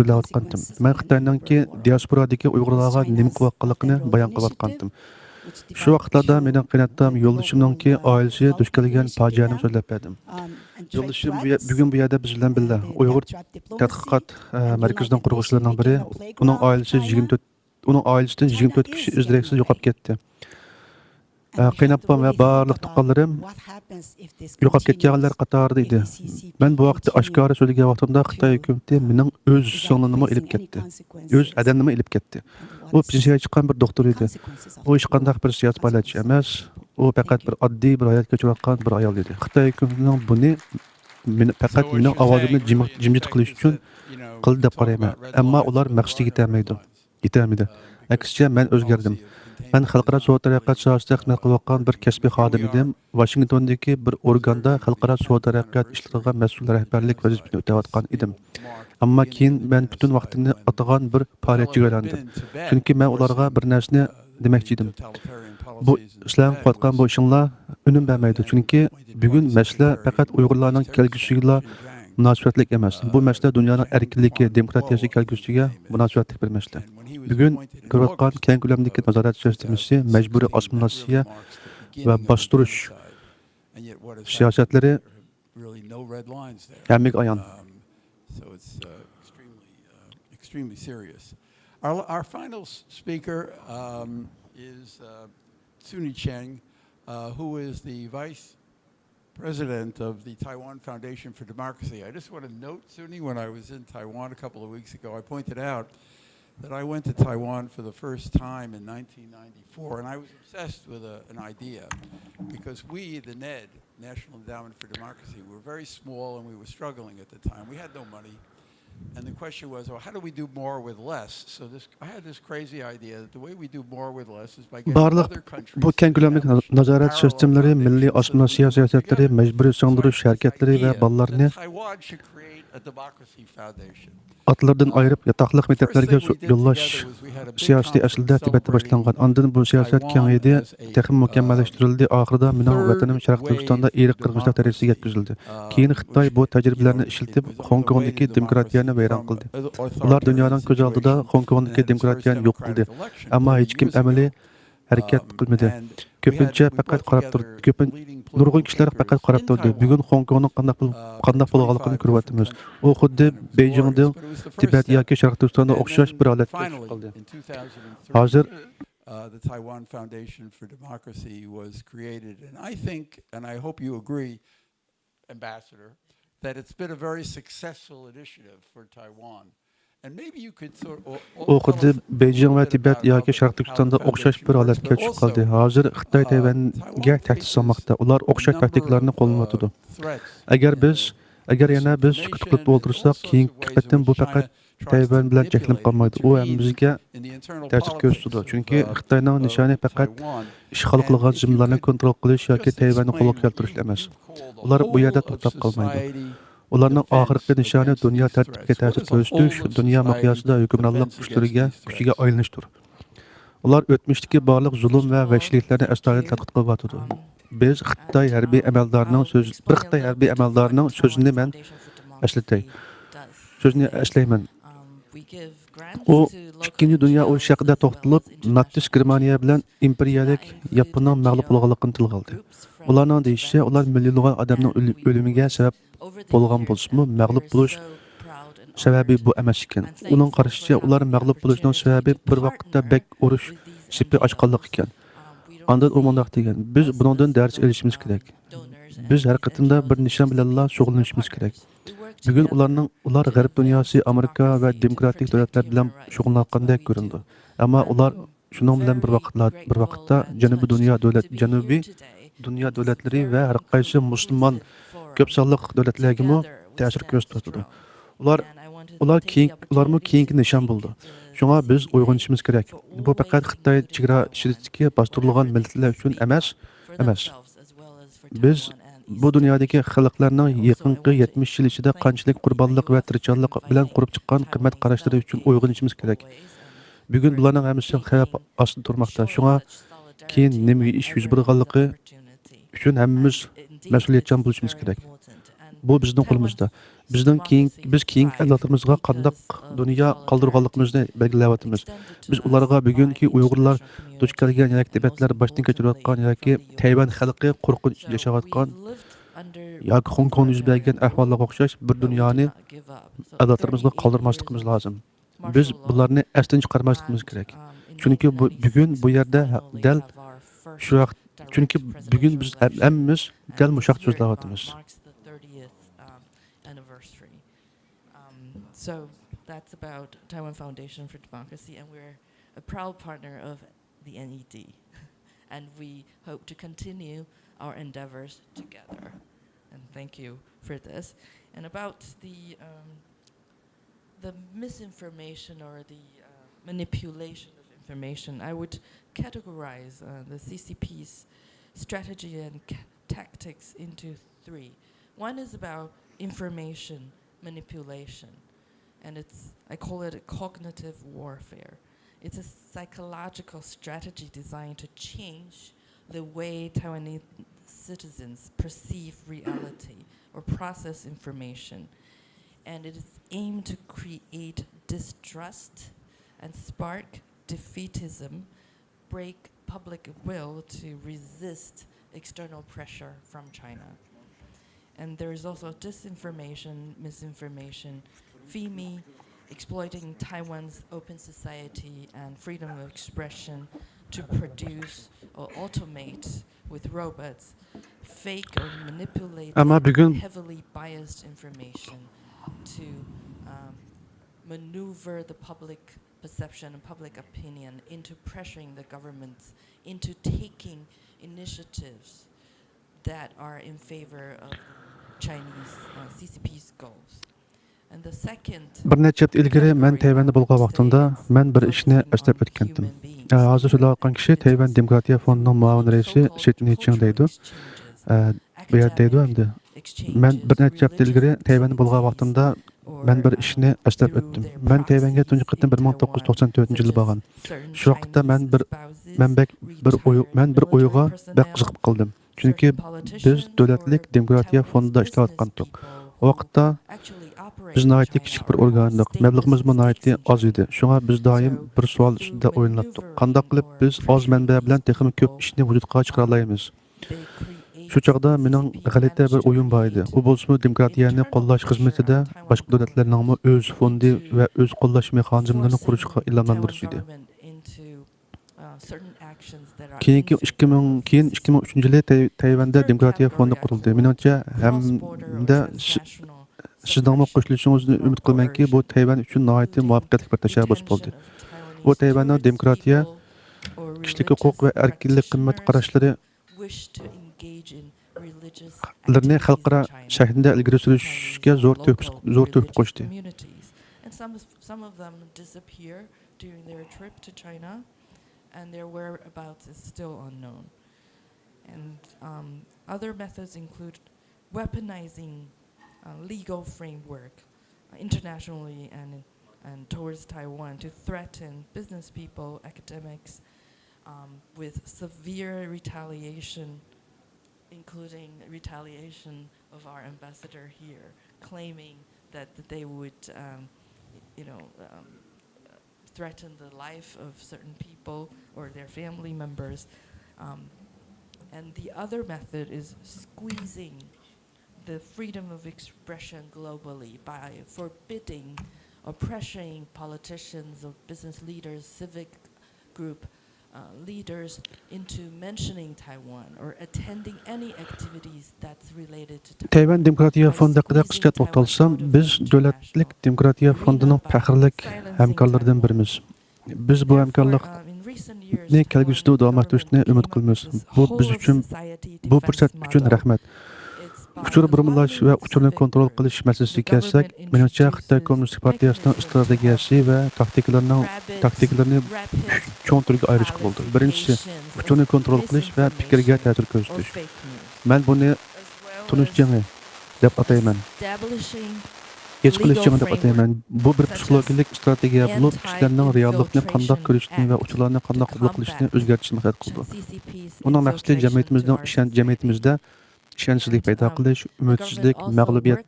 سۆزلەۋاتقانتىم. مەن خىتاينىڭكى دىياسپورادىكى ئۇيغۇرلارغا نېمە قىلىۋاتقانلىقىنى بايان قىلىۋاتقانتىم. شۇ ۋاقىتلاردا مېنىڭ قېيىنئاتام يولدىشىمنىڭكى ئائىلىسى دۇچ كەلگەن پاجىئەنى سۆزلەپ بەردىم. يولدىشىم بۈگۈن بۇ يەردە بىز بىلەن بىللە. ئۇيغۇر تەتقىقات، ئە، مەركىزىنىڭ قۇرغۇچىلىرىنىڭ بىرى. ئۇنىڭ ئائىلىسى يىگىرمە تۆت، ئۇنىڭ ئائىلىسىدىن يىگىرمە تۆت كىشى ئىز دېرەكسىز يوقاپ كەتتى. ئە، قېيىنئاپام ۋە بارلىق تۇغقانلىرىم يوقاپ كەتكەنلەر قاتارىدا ئىدى. مەن بۇ ھەقتە ئاشكارا سۆزلىگەن ۋاقتىمدا خىتاي ھۆكۈمىتى مېنىڭ ئۆز سىڭلىمنىمۇ ئېلىپ كەتتى. ئۆز ھەدەمنىمۇ ئېلىپ كەتتى. ئۇ پېنسىيەگە چىققان بىر دوختۇر ئىدى. ئۇ ھېچقانداق بىر سىياسىي پائالىيەتچى ئەمەس. ئۇ پەقەت بىر ئاددىي بىر ھايات كەچۈرۈۋاتقان بىر ئايال ئىدى. خىتاي ھۆكۈمىتىنىڭ بۇنى مېنى، پەقەت مېنىڭ ئاۋازىمنى جىم-، جىمجىت قىلىش ئۈچۈن قىلدى دەپ قارايمەن. ئەمما ئۇلار مەقسىتىگە يېتەلمەيدۇ. يېتەلمىدى. ئەكسىچە، مەن ئۆزگەردىم. مەن خەلقئارا سودا تەرەققىيات ساھەسىدە خىزمەت قىلىۋاتقان بىر كەسپىي خادىم ئىدىم. ۋاشىنگتوندىكى بىر ئورگاندا خەلقئارا سودا تەرەققىيات ئىشلىرىغا مەسئۇل رەھبەرلىك ۋەزىپىسىنى ئۆتەۋاتقان ئىدىم. ئەمما كېيىن مەن پۈتۈن ۋاقتىمنى ئاتىغان بىر پائالىيەتچىگە ئايلاندىم. چۈنكى مەن ئۇلارغا بىر نەرسىنى دېمەكچى ئىدىم. بۇ سىلەرنىڭ قىلىۋاتقان بۇ ئىشىڭلار ئۈنۈم بەرمەيدۇ. چۈنكى بۈگۈن مەسىلە پەقەت ئۇيغۇرلارنىڭ كەلگۈسىگىلا مۇناسىۋەتلىك ئەمەس. بۇ مەسىلە دۇنيانىڭ ئەركىنلىكى، دېموكراتىيەسى كەلگۈسىگە مۇناسىۋەتلىك بىر مەسىلە. بۈگۈن كۆرۈۋاتقان كەڭ كۆلەمدىكى نازارەت سىستېمىسى، مەجبۇرىي ئاسسىمىلياتسىيە ۋە باستۇرۇش سىياسەتلىرى ھەممىگە ئايان. So it's uh, extremely, uh, extremely serious. Our, our final s- speaker um, is uh, Suni Cheng, uh, who is the vice president of the Taiwan Foundation for Democracy. I just want to note, Suni, when I was in Taiwan a couple of weeks ago, I pointed out that I went to Taiwan for the first time in nineteen ninety-four, and I was obsessed with a, an idea, because we, the NED, National Endowment for Democracy, were very small and we were struggling at the time. We had no money. And the question was, well, how do we do more with less? So this, I had this crazy idea that the way we do more with less is by getting بارلىق other countries بۇ كەڭ كۆلەملىك parallel نازارەت parallel سىستېمىلىرى، مىللىي foundations ئاسسىمىلياتسىيە سىياسەتلىرى، together. مەجبۇرىي سىڭدۈرۈش ھەرىكەتلىرى ۋە بالىلارنى Taiwan should create a democracy foundation. ئاتىلىرىدىن ئايرىپ، ياتاقلىق مەكتەپلەرگە يوللاش سىياسىتى ئەسلىدە تىبەتتە باشلانغان. ئاندىن بۇ سىياسەت كېڭەيدى، تېخىمۇ مۇكەممەللەشتۈرۈلدى. ئاخىرىدا مېنىڭ ۋەتىنىم شەرقىي تۈركىستاندا ئىرق قىرغىنچىلىق دەرىجىسىگە يەتكۈزۈلدى. كېيىن خىتاي بۇ تەجرىبىلەرنى ئىشلىتىپ، خوڭكوڭدىكى دېموكراتىيەنى ۋەيران قىلدى. ئۇلار دۇنيانىڭ كۆز ئالدىدا خوڭكوڭدىكى دېموكراتىيەنى يوق قىلدى. ئەمما ھېچكىم ئەمەلىي ھەرىكەت قىلمىدى. كۆپىنچە پەقەت قاراپ تۇردى. كۆپىن-، نۇرغۇن كىشىلەر پەقەت قاراپ تۇردى. بۈگۈن خوڭكوڭنىڭ قانداق بول-، قانداق بولغانلىقىنى كۆرۈۋاتىمىز. ئۇ خۇددى بېيجىڭدىن تىبەت ياكى شەرقىي تۈركىستاندا ئوخشاش بىر ھالەتكە چۈشۈپ قالدى. ھازىر Uh, the Taiwan Foundation for Democracy was created, and I think, and I hope you agree, Ambassador, that it's been a very successful initiative for Taiwan. ئۇ خۇددى بېيجىڭ ۋە تىبەت ياكى شەرقىي تۈركىستاندا ئوخشاش بىر ھالەتكە چۈشۈپ قالدى. ھازىر خىتاي تەيۋەنگە تەھدىت سالماقتا. ئۇلار ئوخشاش تاكتىكىلارنى قوللىنىۋاتىدۇ. ئەگەر بىز، ئەگەر يەنە بىز سۈكۈت قىلىپ ئولتۇرساق، كېيىنكى قېتىم بۇ پەقەت تەيۋەن بىلەن چەكلىنىپ قالمايدۇ. ئۇ ھەممىمىزگە تەسىر كۆرسىتىدۇ. چۈنكى خىتاينىڭ نىشانى پەقەت ئىشغال قىلغان زېمىنلارنى كونترول قىلىش ياكى تەيۋەننى قولغا كەلتۈرۈشلا ئەمەس. ئۇلار بۇ يەردە توختاپ قالمايدۇ. ئۇلارنىڭ ئاخىرقى نىشانى دۇنيا تەرتىپىگە تەسىر كۆرسىتىش، دۇنيا مىقياسىدا ھۆكۈمرانلىق كۈچلىرىگە، كۈچىگە ئايلىنىشتۇر. ئۇلار ئۆتمۈشتىكى بارلىق زۇلۇم ۋە ۋەھشىيلىكلەرنى ئەستايىدىل تەتقىق قىلىۋاتىدۇ. بىز خىتاي ھەربىي ئەمەلدارىنىڭ سۆز-، بىر خىتاي ھەربىي ئەمەلدارىنىڭ سۆزىنى مەن ئەسلىتەي. سۆزىنى ئەسلەيمەن. ئۇ ئىككىنچى دۇنيا ئۇرۇشى ھەققىدە توختىلىپ، ناتسىست گېرمانىيە بىلەن ئىمپېرىيەلىك ياپوننىڭ مەغلۇپ بولغانلىقىنى تىلغا ئالدى. ئۇلارنىڭ دېيىشىچە، ئۇلار مىليونلىغان ئادەمنىڭ ئۆلۈ-، ئۆلۈمىگە سەۋەب بولغان بولسىمۇ، مەغلۇپ بولۇش سەۋەبى بۇ ئەمەس ئىكەن. ئۇنىڭ قارىشىچە، ئۇلار مەغلۇپ بولۇشنىڭ سەۋەبى بىر ۋاقىتتا بەك ئۇرۇش سېپى ئاچقانلىق ئىكەن. ئاندىن ئۇ مۇنداق دېگەن: «بىز بۇنىڭدىن دەرس ئېلىشىمىز كېرەك. بىز ھەر قېتىمدا بىر نىشان بىلەنلا شۇغۇللىنىشىمىز كېرەك.» بۈگۈن ئۇلارنىڭ، ئۇلار غەرب دۇنياسى، ئامېرىكا ۋە دېموكراتىك دۆلەتلەر بىلەن شۇغۇللانغاندەك كۆرۈنىدۇ. ئەمما ئۇلار شۇنىڭ بىلەن بىر ۋاقىتلا، بىر ۋاقىتتا جەنۇبىي دۇنيا دۆلەت، جەنۇبىي دۇنيا دۆلەتلىرى ۋە ھەر قايسى مۇسۇلمان كۆپ سانلىق دۆلەتلەرگىمۇ تەسىر كۆرسىتىۋاتىدۇ. ئۇلار، ئۇلار كېيىن، ئۇلارمۇ كېيىنكى نىشان بولىدۇ. شۇڭا بىز ئويغىنىشىمىز كېرەك. بۇ پەقەت خىتاي چېگرا ئىچىدىكى باستۇرۇلغان مىللەتلەر ئۈچۈن ئەمەس، ئەمەس. بىز بۇ دۇنيادىكى خەلقلەرنىڭ يېقىنقى يەتمىش يىل ئىچىدە قانچىلىك قۇربانلىق ۋە تىرىشچانلىق بىلەن قۇرۇپ چىققان قىممەت قاراشلىرى ئۈچۈن ئويغىنىشىمىز كېرەك. بۈگۈن بۇلارنىڭ ھەممىسى خەۋپ ئاستىدا تۇرماقتا. شۇڭا كېيىن نېمە ئىش يۈز بېرىدىغانلىقى ئۈچۈن ھەممىمىز مەسئۇلىيەتچان بولۇشىمىز كېرەك. بۇ بىزنىڭ قولىمىزدا. بىزنىڭ كېيىن، بىز كېيىنكى ئەۋلادلىرىمىزغا قانداق دۇنيا قالدۇرغانلىقىمىزنى بەلگىلەۋاتىمىز. بىز ئۇلارغا بۈگۈنكى ئۇيغۇرلار دۇچ كەلگەن ياكى تىبەتلەر باشتىن كەچۈرۈۋاتقان ياكى تەيۋەن خەلقى قورقۇنچ ئىچىدە ياشاۋاتقان ياكى خوڭكوڭدا يۈز بەرگەن ئەھۋاللارغا ئوخشاش بىر دۇنيانى ئەۋلادلىرىمىزغا قالدۇرماسلىقىمىز لازىم. بىز بۇلارنى ئەستىن چىقارماسلىقىمىز كېرەك. چۈنكى بۇ، بۈگۈن بۇ يەردە دەل شۇ ۋاقىت، چۈنكى بۈگۈن بىز ھەم-، ھەممىمىز دەل مۇشۇ ھەقتە سۆزلەۋاتىمىز. Um, so that's about Taiwan Foundation for Democracy, and we're a proud partner of the N E D. And we hope to continue our endeavors together. And thank you for this. And about the um, the misinformation or the uh, manipulation of information, I would categorize uh, the C C P's strategy and ca- tactics into three. One is about information manipulation, and it's, I call it cognitive warfare. It's a psychological strategy designed to change the way Taiwanese citizens perceive reality or process information. And it is aimed to create distrust and spark defeatism, break public will to resist external pressure from China. And there is also disinformation, misinformation, FIMI, exploiting Taiwan's open society and freedom of expression to produce or automate with robots fake or manipulated, ئەمما بۈگۈن heavily biased information to um, maneuver the public perception and public opinion into pressuring the governments into taking initiatives that are in favor of Chinese uh, C C P's goals. And the second بىر نەچچە ھەپتە ئىلگىرى مەن تەيۋەندە بولغان ۋاقتىمدا مەن بىر ئىشنى ئەسلەپ ئۆتكەنتىم. ئە، ھازىر سۆزلەۋاتقان كىشى تەيۋەن دېموكراتىيە فوندىنىڭ مۇئاۋىن رەئىسى شىت نىچىڭ دەيدۇ. ئە، بۇ يەردە دەيدۇ ئەمدى. مەن بىر نەچچە ھەپتە ئىلگىرى تەيۋەندە بولغان ۋاقتىمدا مەن بىر ئىشنى ئەسلەپ ئۆتتۈم. مەن تەيۋەنگە تۇنجى قېتىم بىر مىڭ توققۇز يۈز توقسەن تۆتىنچى يىلى بارغان. شۇ ۋاقىتتا مەن بىر، مەن بەك بىر ئوي-، مەن بىر ئويغا بەك قىزىقىپ قالدىم. چۈنكى بىز دۆلەتلىك دېموكراتىيە فوندىدا ئىشلەۋاتقانتۇق. ئۇ ۋاقىتتا بىز ناھايىتى كىچىك بىر ئورگان ئىدۇق. مەبلىغىمىزمۇ ناھايىتى ئاز ئىدى. شۇڭا بىز دائىم بىر سوئال ئۈستىدە ئويلىناتتۇق. قانداق قىلىپ بىز ئاز مەنبە بىلەن تېخىمۇ كۆپ ئىشنى ۋۇجۇدقا چىقىرالايمىز؟ شۇ چاغدا مېنىڭ غەلىتە بىر ئويۇم بار ئىدى. ئۇ بولسىمۇ دېموكراتىيەنى قوللاش خىزمىتىدە باشقا دۆلەتلەرنىڭمۇ ئۆز فوندى ۋە ئۆز قوللاش مېخانىزملىرىنى قۇرۇشىغا ئىلھاملاندۇرۇش ئىدى. كېيىنكى ئىككى مىڭ، كېيىن ئىككى مىڭ ئۈچىنچى يىلى تەي-، تەيۋەندە دېموكراتىيە فوندى قۇرۇلدى. مېنىڭچە، ھەمدە سىزنىڭمۇ قوشۇلۇشىڭىزنى ئۈمىد قىلىمەنكى، بۇ تەيۋەن ئۈچۈن ناھايىتى مۇۋەپپەقىيەتلىك بىر تەشەببۇس بولدى. بۇ تەيۋەننىڭ دېموكراتىيە، كىشىلىك ھوقۇق ۋە ئەركىنلىك قىممەت قاراشلىرى لىرىنى خەلقئارا سەھنىدە ئىلگىرى سۈرۈشكە زور تۆھپە، زور تۆھپە قوشتى. And some of, some of them disappear during their trip to China, and their whereabouts is still unknown. And um, other methods include weaponizing uh, legal framework uh, internationally and, and towards Taiwan to threaten business people, academics, um, with severe retaliation, including retaliation of our ambassador here, claiming that they would, um, you know, um, threaten the life of certain people or their family members. Um, and the other method is squeezing the freedom of expression globally by forbidding or pressuring politicians or business leaders, civic group, uh, leaders into mentioning Taiwan or attending any activities that's related to Taiwan. تەيۋەن دېموكراتىيە فوندى ھەققىدە قىسقىچە توختالسام، بىز دۆلەتلىك دېموكراتىيە فوندىنىڭ پەخىرلىك ھەمكارلىرىدىن بىرىمىز. بىز بۇ ھەمكارلىقنى كەلگۈسىدە داۋاملاشتۇرۇشنى ئۈمىد قىلىمىز. بۇ بىز ئۈچۈن، بۇ پۇرسەت ئۈچۈن رەھمەت. ئۇچۇر بۇرمىلاش ۋە ئۇچۇرنى كونترول قىلىش مەسىلىسىگە كەلسەك، مېنىڭچە، خىتاي كوممۇنىستىك پارتىيەسىنىڭ ئىستراتېگىيەسى ۋە تاكتىكىلىرىنىڭ، تاكتىكىلىرىنى ئۈچ چوڭ تۈرگە ئايرىشقا بولىدۇ. بىرىنچىسى، ئۇچۇرنى كونترول قىلىش ۋە پىكىرگە تەسىر كۆرسىتىش. مەن بۇنى تونۇش جېڭى دەپ ئاتايمەن. ھېس قىلىش جېڭى دەپ ئاتايمەن. بۇ بىر پسىخولوگىيەلىك ئىستراتېگىيە بولۇپ، كىشىلەرنىڭ رېئاللىقنى قانداق كۆرۈشىنى ۋە ئۇچۇرلارنى قانداق قوبۇل قىلىشىنى ئۆزگەرتىشنى مەقسەت قىلىدۇ. ئۇنىڭ مەقسىتى جەمئىيىتىمىزنىڭ ئىشەنچ، جەمئىيىتىمىزدە ئىشەنچسىزلىك پەيدا قىلىش، ئۈمىدسىزلىك، مەغلۇبىيەت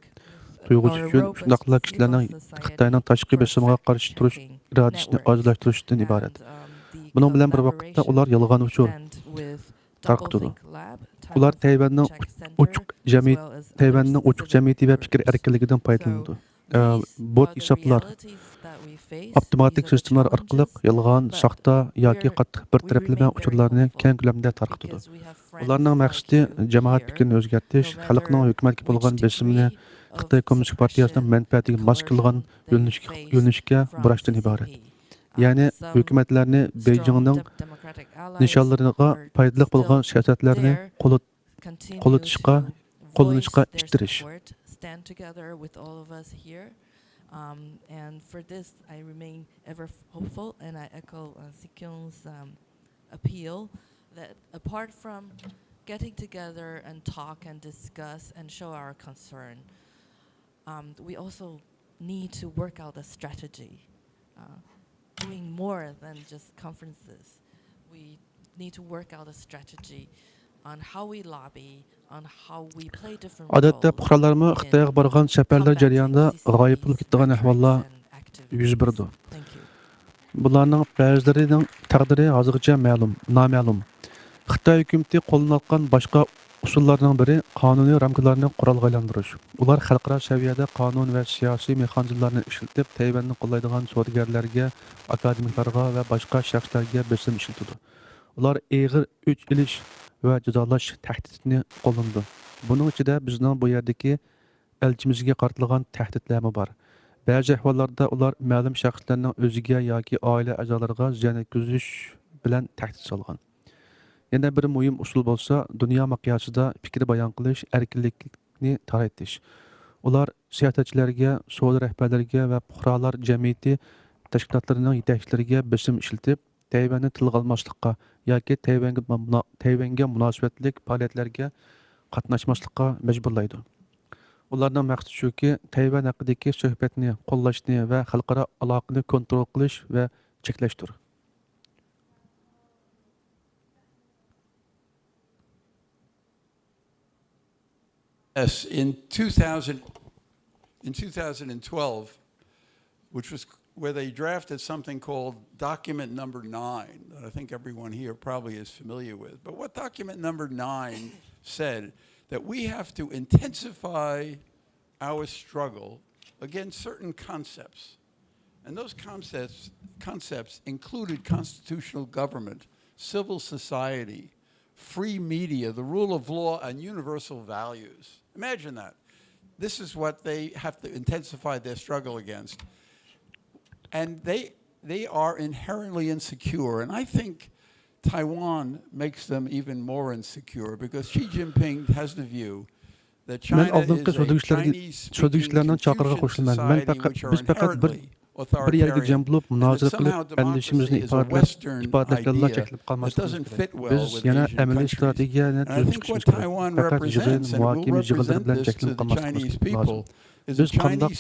تۇيغۇسى ئۈچۈن، شۇنداقلا كىشىلەرنىڭ خىتاينىڭ تاشقى بېسىمىغا قارشى تۇرۇش ئىرادىسىنى ئاجىزلاشتۇرۇشتىن ئىبارەت. بۇنىڭ بىلەن بىر ۋاقىتتا ئۇلار يالغان ئۇچۇر تارقىتىدۇ. ئۇلار تەيۋەننىڭ ئوچۇق جەمئىيىتى، تەيۋەننىڭ ئوچۇق جەمئىيىتى ۋە پىكىر ئەركىنلىكىدىن پايدىلىنىدۇ. ئە، بوت ھېسابلار، ئاپتوماتىك سىستېمىلار ئارقىلىق يالغان، ساختا ياكى قاتتىق بىر تەرەپلىمە ئۇچۇرلارنى كەڭ كۆلەمدە تارقىتىدۇ. ئۇلارنىڭ مەقسىتى جەمائەت پىكرىنى ئۆزگەرتىش، خەلقنىڭ ھۆكۈمەتكە بولغان بېسىمىنى خىتاي كوممۇنىست پارتىيەسىنىڭ مەنپەئەتىگە ماس كېلىدىغان يۆنىلىشكە، يۆنىلىشكە بۇراشتىن ئىبارەت. يەنى ھۆكۈمەتلەرنى بېيجىڭنىڭ نىشانلىرىغا پايدىلىق بولغان سىياسەتلەرنى قوللىتىشقا، قوللىنىشقا ئىتتىرىش. Um, and for this, I remain ever hopeful, and I echo, uh, Sikyung's, um, appeal that apart from getting together and talk and discuss and show our concern, um, we also need to work out a strategy, uh, doing more than just conferences. We need to work out a strategy on how we lobby, on how we play different roles. ئادەتتە پۇقرالارمۇ خىتايغا بارغان سەپەرلەر جەريانىدا غايىب بولۇپ كېتىدىغان ئەھۋاللار يۈز بېرىدۇ. بۇلارنىڭ بەزىلىرىنىڭ تەقدىرى ھازىرغىچە مەلۇم، نامەلۇم. خىتاي ھۆكۈمىتى قوللىنىۋاتقان باشقا ئۇسۇللارنىڭ بىرى قانۇنىي رامكىلارنى قورالغا ئايلاندۇرۇش. ئۇلار خەلقئارا سەۋىيەدە قانۇن ۋە سىياسىي مېخانىزملارنى ئىشلىتىپ، تەيۋەننى قوللايدىغان سودىگەرلەرگە، ئاكادېمىكلارغا ۋە باشقا شەخسلەرگە بېسىم ئىشلىتىدۇ. ئۇلار ئېغىر ئۆچ ئېلىش ۋە جازالاش تەھدىتىنى قوللىنىدۇ. بۇنىڭ ئىچىدە بىزنىڭ بۇ يەردىكى ئەلچىمىزگە قارىتىلغان تەھدىتلەرمۇ بار. بەزى ئەھۋاللاردا ئۇلار مەلۇم شەخسلەرنىڭ ئۆزىگە ياكى ئائىلە ئەزالىرىغا زىيان يەتكۈزۈش بىلەن تەھدىت سالغان. يەنە بىر مۇھىم ئۇسۇل بولسا، دۇنيا مىقياسىدا پىكىر بايان قىلىش ئەركىنلىكىنى تارايتىش. ئۇلار سىياسەتچىلەرگە، سودا رەھبەرلىرىگە ۋە پۇقرالار جەمئىيىتى تەشكىلاتلىرىنىڭ يېتەكچىلىرىگە بېسىم ئىشلىتىپ، تەيۋەننى تىلغا ئالماسلىققا ياكى تەيۋەنگە مۇنا-، تەيۋەنگە مۇناسىۋەتلىك پائالىيەتلەرگە قاتناشماسلىققا مەجبۇرلايدۇ. ئۇلارنىڭ مەقسىتى شۇكى، تەيۋەن ھەققىدىكى سۆھبەتنى قوللاشنى ۋە خەلقئارا ئالاقىنى كونترول قىلىش ۋە چەكلەشتۇر. Yes, in two thousand, in two thousand twelve, which was where they drafted something called Document Number Nine, that I think everyone here probably is familiar with. But what Document Number Nine said, that we have to intensify our struggle against certain concepts. And those concepts, concepts included constitutional government, civil society, free media, the rule of law, and universal values. Imagine that. This is what they have to intensify their struggle against. And they, they are inherently insecure. And I think Taiwan makes them even more insecure because Xi Jinping has the view مەن ئالدىنقى سۆزلىگۈچىلەرگە، سۆزلىگۈچىلەرنىڭ چاقىرىقىغا قوشۇلىمەن. مەن پەقەت، بىز پەقەت بىر، بىر يەرگە جەم بولۇپ، مۇنازىرە قىلىپ، ئەندىشىمىزنى ئىپادىلەپ، ئىپادىلەشتىنلا چەكلىنىپ قالماسلىقىمىز كېرەك. بىز يەنە ئەمەلىي ئىستراتېگىيەنى تۈزۈپ چىقىشىمىز كېرەك. پەقەت يىغىن، مۇھاكىمە يىغىنلىرى بىلەن چەكلىنىپ قالماسلىقىمىز لازىم. بىز قانداق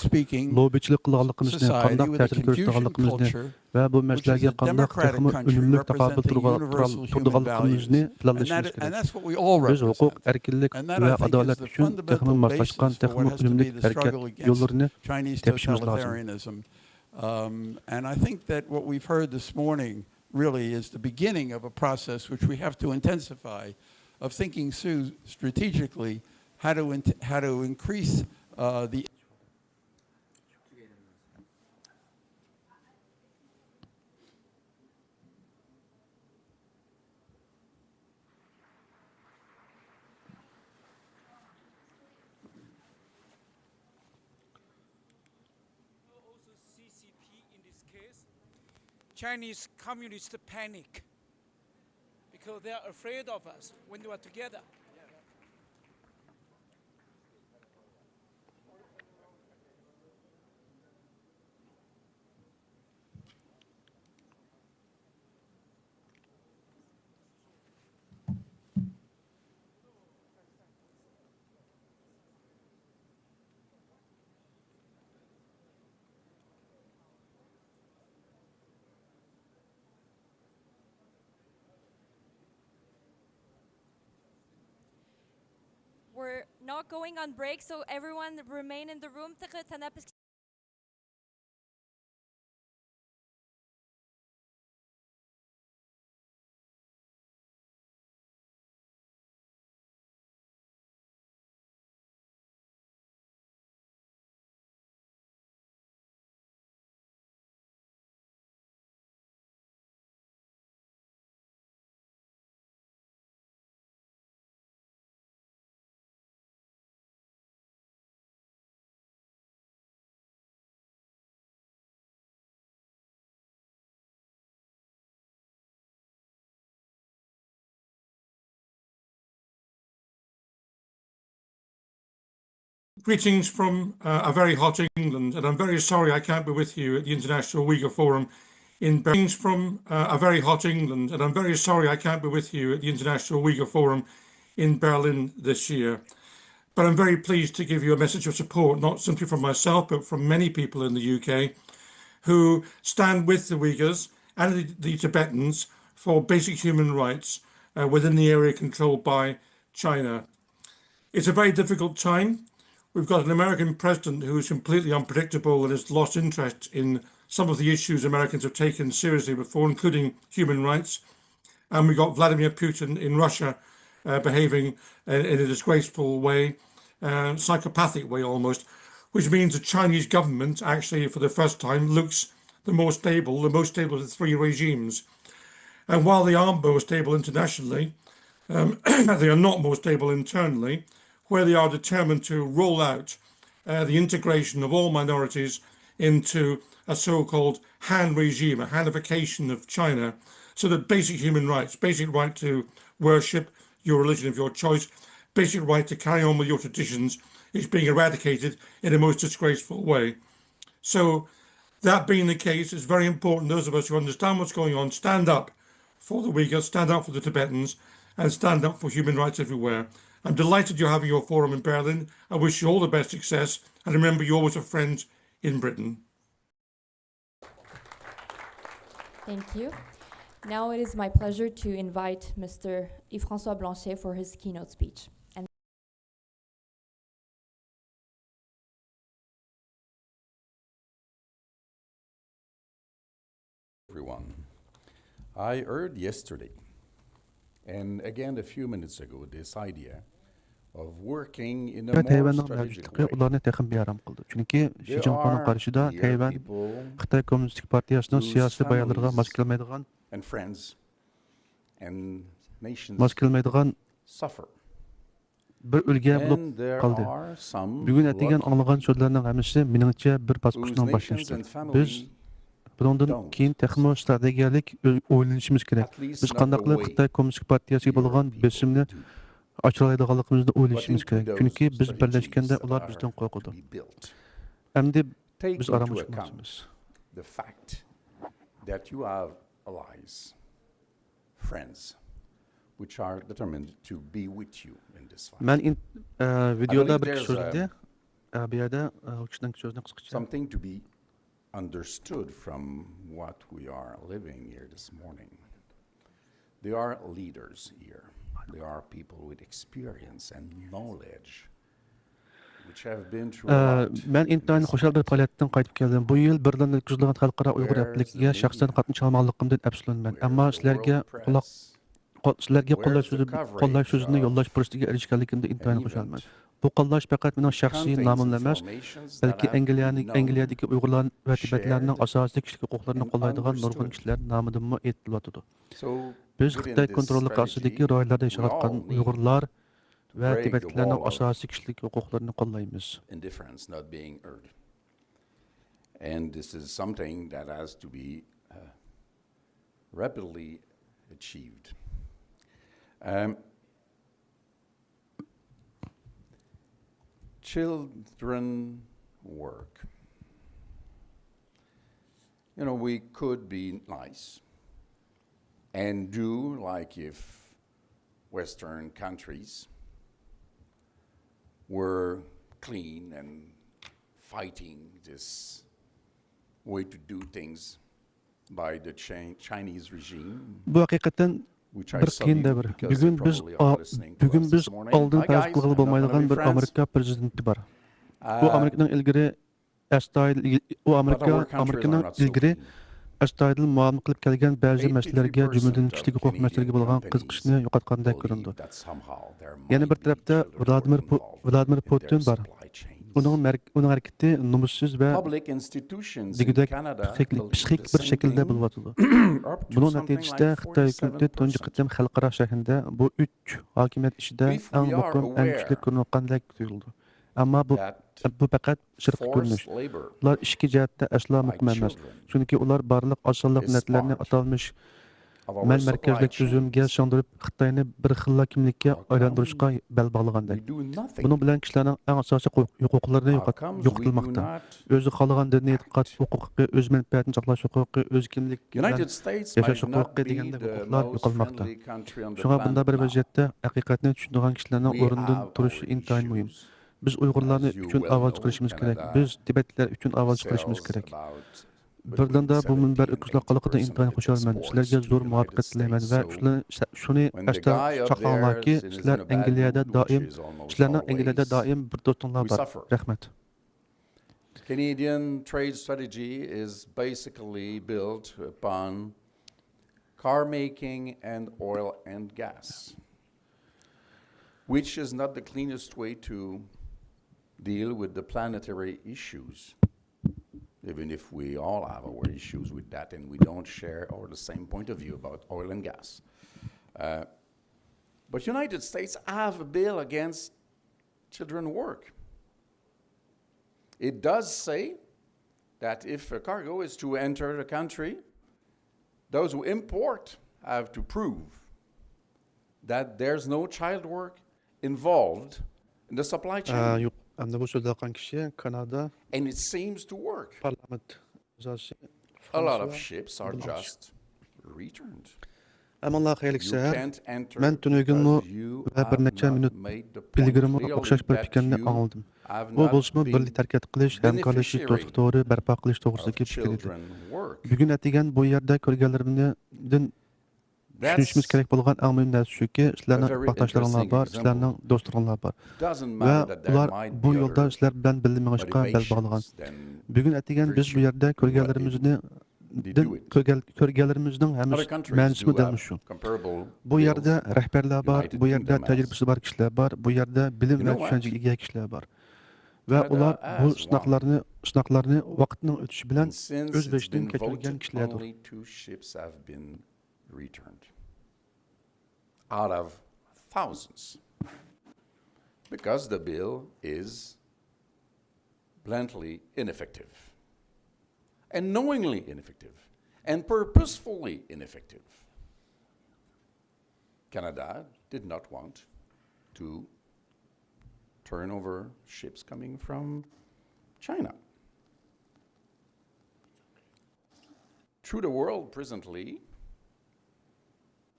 لوببىچىلىك قىلىدىغانلىقىمىزنى، قانداق تەسىر كۆرسىتىدىغانلىقىمىزنى ۋە بۇ مەسىلىگە قانداق تېخىمۇ ئۈنۈملۈك تاقابىل تۇرغا-، تۇرال-، تۇرىدىغانلىقىمىزنى پىلانلىشىمىز كېرەك. بىز ھوقۇق، ئەركىنلىك ۋە ئادالەت ئۈچۈن تېخىمۇ ماسلاشقان، تېخىمۇ ئۈنۈملۈك ھەرىكەت يوللىرىنى تېپىشىمىز لازىم. Um, and I think that what we've heard this morning really is the beginning of a process which we have to intensify, of thinking through strategically how to int-, how to increase, uh, the C P in this case, Chinese communists panic because they are afraid of us when we are together. We're not going on break, so everyone remain in the room. تېخى تەنەپپۇس Greetings from uh, a very hot England, and I'm very sorry I can't be with you at the International Uyghur Forum in Berlin. Greetings from uh, a very hot England, and I'm very sorry I can't be with you at the International Uyghur Forum in Berlin this year. But I'm very pleased to give you a message of support, not simply from myself, but from many people in the U K who stand with the Uyghurs and the, the Tibetans for basic human rights uh, within the area controlled by China. It's a very difficult time. We've got an American president who is completely unpredictable and has lost interest in some of the issues Americans have taken seriously before, including human rights. And we've got Vladimir Putin in Russia uh, behaving in, in a disgraceful way, uh, psychopathic way almost, which means the Chinese government actually, for the first time, looks the more stable, the most stable of the three regimes. And while they are more stable internationally, um, they are not more stable internally, where they are determined to roll out uh, the integration of all minorities into a so-called Han regime, a Hanification of China, so that basic human rights, basic right to worship your religion of your choice, basic right to carry on with your traditions is being eradicated in a most disgraceful way. So, that being the case, it's very important those of us who understand what's going on stand up for the Uyghurs, stand up for the Tibetans, and stand up for human rights everywhere. I'm delighted you're having your forum in Berlin. I wish you all the best success, and remember, you're always a friend in Britain. Thank you. Now it is my pleasure to invite Mister Yves-François Blanchet for his keynote speech. And everyone. I heard yesterday and again a few minutes ago this idea of working in a more تەيۋەننىڭ مەۋجۇتلۇقى ئۇلارنى تېخىمۇ بىئارام قىلدى. چۈنكى شى جىنپىڭنىڭ قارىشىدا تەيۋەن خىتاي كوممۇنىستىك پارتىيەسىنىڭ سىياسىي بايانلىرىغا ماس كەلمەيدىغان، ماس كەلمەيدىغان بىر ئۆلگە بولۇپ قالدى. بۈگۈن ئەتىگەن ئاڭلىغان سۆزلەرنىڭ ھەممىسى مېنىڭچە بىر باسقۇچنىڭ باشلىنىشىدۇر. بىز بۇنىڭدىن كېيىن تېخىمۇ ئىستراتېگىيەلىك ئويلىنىشىمىز كېرەك. بىز قانداقلا خىتاي كوممۇنىستىك پارتىيەسىگە بولغان بېسىمنى ئاچۇرالايدىغانلىقىمىزنى ئويلىشىمىز كېرەك. چۈنكى بىز بىرلەشكەندە ئۇلار بىزدىن قورقىدۇ. ئەمدى بىز ئاراملىشىپ ماڭىمىز. That you have allies, friends, which are determined to be with you in this fight. مەن ئىن-، ئە، ۋىدېودا بىر كىشى سۆزلىدى. ئە، بۇ يەردە، ئە، ئۇ كىشىنىڭ سۆزىنى قىسقىچە. Something to be understood from what we are living here this morning. There are leaders here. There are people with experience and knowledge. ئە، مەن ئىنتايىن خۇشال بىر پائالىيەتتىن قايتىپ كەلدىم. بۇ يىل بېرلىندا ئۆتكۈزۈلگەن خەلقئارا ئۇيغۇر ھەپتىلىكىگە شەخسەن قاتنىشالمىغانلىقىمدىن ئەپسۇسلىنىمەن. ئەمما سىلەرگە قۇلاق، قول-، سىلەرگە قوللاش سۆزى، قوللاش سۆزىنى يوللاش پۇرسىتىگە ئېرىشكەنلىكىمدە ئىنتايىن خۇشالمەن. بۇ قوللاش پەقەت مېنىڭ شەخسىي نامىملا ئەمەس، بەلكى ئەنگلىيەنى-، ئەنگلىيەدىكى ئۇيغۇرلار ۋە تىبەتلەرنىڭ ئاساسىي كىشىلىك ھوقۇقلىرىنى قوللايدىغان نۇرغۇن كىشىلەر نامىدىنمۇ ئېيتىلىۋاتىدۇ. بىز خىتاي كونتروللۇقى ئاستىدىكى رايونلاردا ياشاۋاتقان ئۇيغۇرلار ۋە تىبەتلىكلەرنىڭ ئاساسىي كىشىلىك ھوقۇقلىرىنى قوللايمىز. And this is something that has to be uh, rapidly achieved. Um, children work. You know, we could be nice and do like if Western countries were clean and fighting this way to do things by the Chi- Chinese regime, بۇ ھەقىقەتەن which I بىر قىيىن salute دەۋر. because بۈگۈن they بىز probably ئا- are listening to بۈگۈن us بىز this morning. ئالدىن Hi پەرەز guys, قىلغىلى I'm not بولمايدىغان gonna be بىر friends. ئامېرىكا پرېزىدېنتى بار. بۇ Uh, ئامېرىكىنىڭ ئىلگىرى ئەستايىدىل ئۇ but ئامېرىكا our countries are ئامېرىكىنىڭ not so ئىلگىرى clean. ئەستايىدىل مۇئامىلە قىلىپ كەلگەن بەزى Eighty-three مەسىلىلەرگە percent جۈملىدىن of كىشىلىك ھوقۇق مەسىلىلىرىگە Canadian بولغان companies قىزىقىشنى يوقاتقاندەك كۆرۈنىدۇ. believe that somehow there يەنە بىر might be تەرەپتە children ۋلادىمىر working پۇ- involved ۋلادىمىر in their پۇتىن بار. supply chain. ئۇنىڭ مەر- ئۇنىڭ ھەرىكىتى نومۇسسىز ۋە Public institutions in دېگۈدەك Canada پسىخىك will do پسىخىك the بىر same شەكىلدە thing. بولۇۋاتىدۇ. Up to بۇنىڭ something نەتىجىسىدە like خىتاي ھۆكۈمىتى تۇنجى forty-seven percent. قېتىم خەلقئارا شەھىرىدە بۇ ئۈچ ھاكىمىيەت ئىچىدە If ئەڭ we are مۇقىم، ئەڭ aware كۈچلۈك كۆرۈنۈۋاتقاندەك تۇيۇلىدۇ. ئەمما بۇ that بۇ پەقەت سىرتقى كۆرۈنۈش. forced labor ئۇلار ئىچكى جەھەتتە ئەسلا by مۇقىم ئەمەس. children چۈنكى ئۇلار بارلىق ئاز سانلىق is مىللەتلەرنى part ئاتالمىش of our مەن supply مەركەزلىك chains. تۈزۈمگە سىڭدۈرۈپ، خىتاينى بىر خىللا كىملىككە How come ئايلاندۇرۇشقا بەل باغلىغاندەك. We do nothing. بۇنىڭ بىلەن كىشىلەرنىڭ ئەڭ ئاساسىي ھوقۇق- ھوقۇقلىرىنى How يوقات- comes we do يوقىتىلماقتا. not ئۆزى خالىغان دىنىي ئېتىقاد ھوقۇقى، ئۆز مەنپەئەتىنى ساقلاش ھوقۇقى، ئۆز كىملىك بىلەن United States ياشاش might not ھوقۇقى be دېگەندەك the ھوقۇقلار most يوقالماقتا. friendly country on the شۇڭا بۇنداق بىر planet now. ۋەزىيەتتە ھەقىقەتنى چۈشىنىدىغان كىشىلەرنىڭ We ئورنىدىن have تۇرۇشى our ئىنتايىن مۇھىم. issues. بىز ئۇيغۇرلارنى As you ئۈچۈن well ئاۋاز know, چىقىرىشىمىز كېرەك. Canada بىز تىبەتلەر ئۈچۈن ئاۋاز چىقىرىشىمىز sells كېرەك. about بېرلىندا بۇ مۇنبەر thirty-seven ئۆتكۈزۈلۈپ قالغىنىدىن percent of ئىنتايىن its خۇشالمەن. exports سىلەرگە to the زور United مۇۋەپپەقىيەتلەر تىلەيمەن ۋە States شۇنى، soon. شۇنى When the ئەستە guy up ساقلاڭلاركى، there is in his سىلەر Nevada ئەنگلىيەدە mood, دائىم، which is almost سىلەرنىڭ ئەنگلىيەدە always, دائىم بىر دوستۇڭلار we بار. Suffer. رەھمەت. Canadian trade strategy is basically built upon car making and oil and gas, which is not the cleanest way to deal with the planetary issues, even if we all have our issues with that and we don't share all the same point of view about oil and gas. Uh, but United States have a bill against children work. It does say that if a cargo is to enter the country, those who import have to prove that there's no child work involved in the supply chain. يوق، ئەمدى بۇ سۆزلەۋاتقان كىشى كانادا And it seems to work. پارلامېنت ئەزاسى. A lot of ships are just returned. ئەمما خەيرلىك You سەھەر. can't enter مەن تۈنۈگۈنمۇ because you ۋە بىر have نەچچە not مىنۇت made the point ئىلگىرىمۇ clearly ئوخشاش بىر that پىكىرنى you ئاڭلىدىم. have ئۇ not بولسىمۇ بىر been تەرەققىيات قىلىش، ھەمكارلىشىش beneficiary دوستلۇق تورى بەرپا قىلىش توغرىسىدىكى of پىكىر ئىدى. Children work. بۈگۈن ئەتىگەن بۇ يەردە كۆرگەنلىرىمدىن چۈشىنىشىمىز كېرەك بولغان ئەڭ مۇھىم نەرسە شۇكى، سىلەرنىڭ A very ئىتتىپاقداشلىرىڭلار interesting بار، example. سىلەرنىڭ دوستلىرىڭلار بار. Doesn't ۋە matter that there ئۇلار might بۇ be يولدا other سىلەر بىلەن بىللە مېڭىشقا بەل motivations باغلىغان. than بۈگۈن ئەتىگەن بىز بۇ يەردە كۆرگەنلىرىمىزنى they دىن do it. كۆرگەن- كۆرگەنلىرىمىزنىڭ ھەممىسى Other countries مەنىسىمۇ do دەل have مۇشۇ. comparable بۇ يەردە bills. رەھبەرلەر بار، United بۇ يەردە Kingdom has. تەجرىبىسى بار كىشىلەر بار، بۇ يەردە بىلىم You ۋە know what? چۈشەنچىگە ئىگە كىشىلەر بار. ۋە Canada ئۇلار بۇ has one. سىناقلارنى، سىناقلارنى ۋاقىتنىڭ ئۆتۈشى بىلەن And since ئۆز it's بېشىدىن been كەچۈرگەن voted, كىشىلەردۇر. Only two ships have been returned out of thousands because the bill is bluntly ineffective and knowingly ineffective and purposefully ineffective. Canada did not want to turn over ships coming from China. Through the world presently,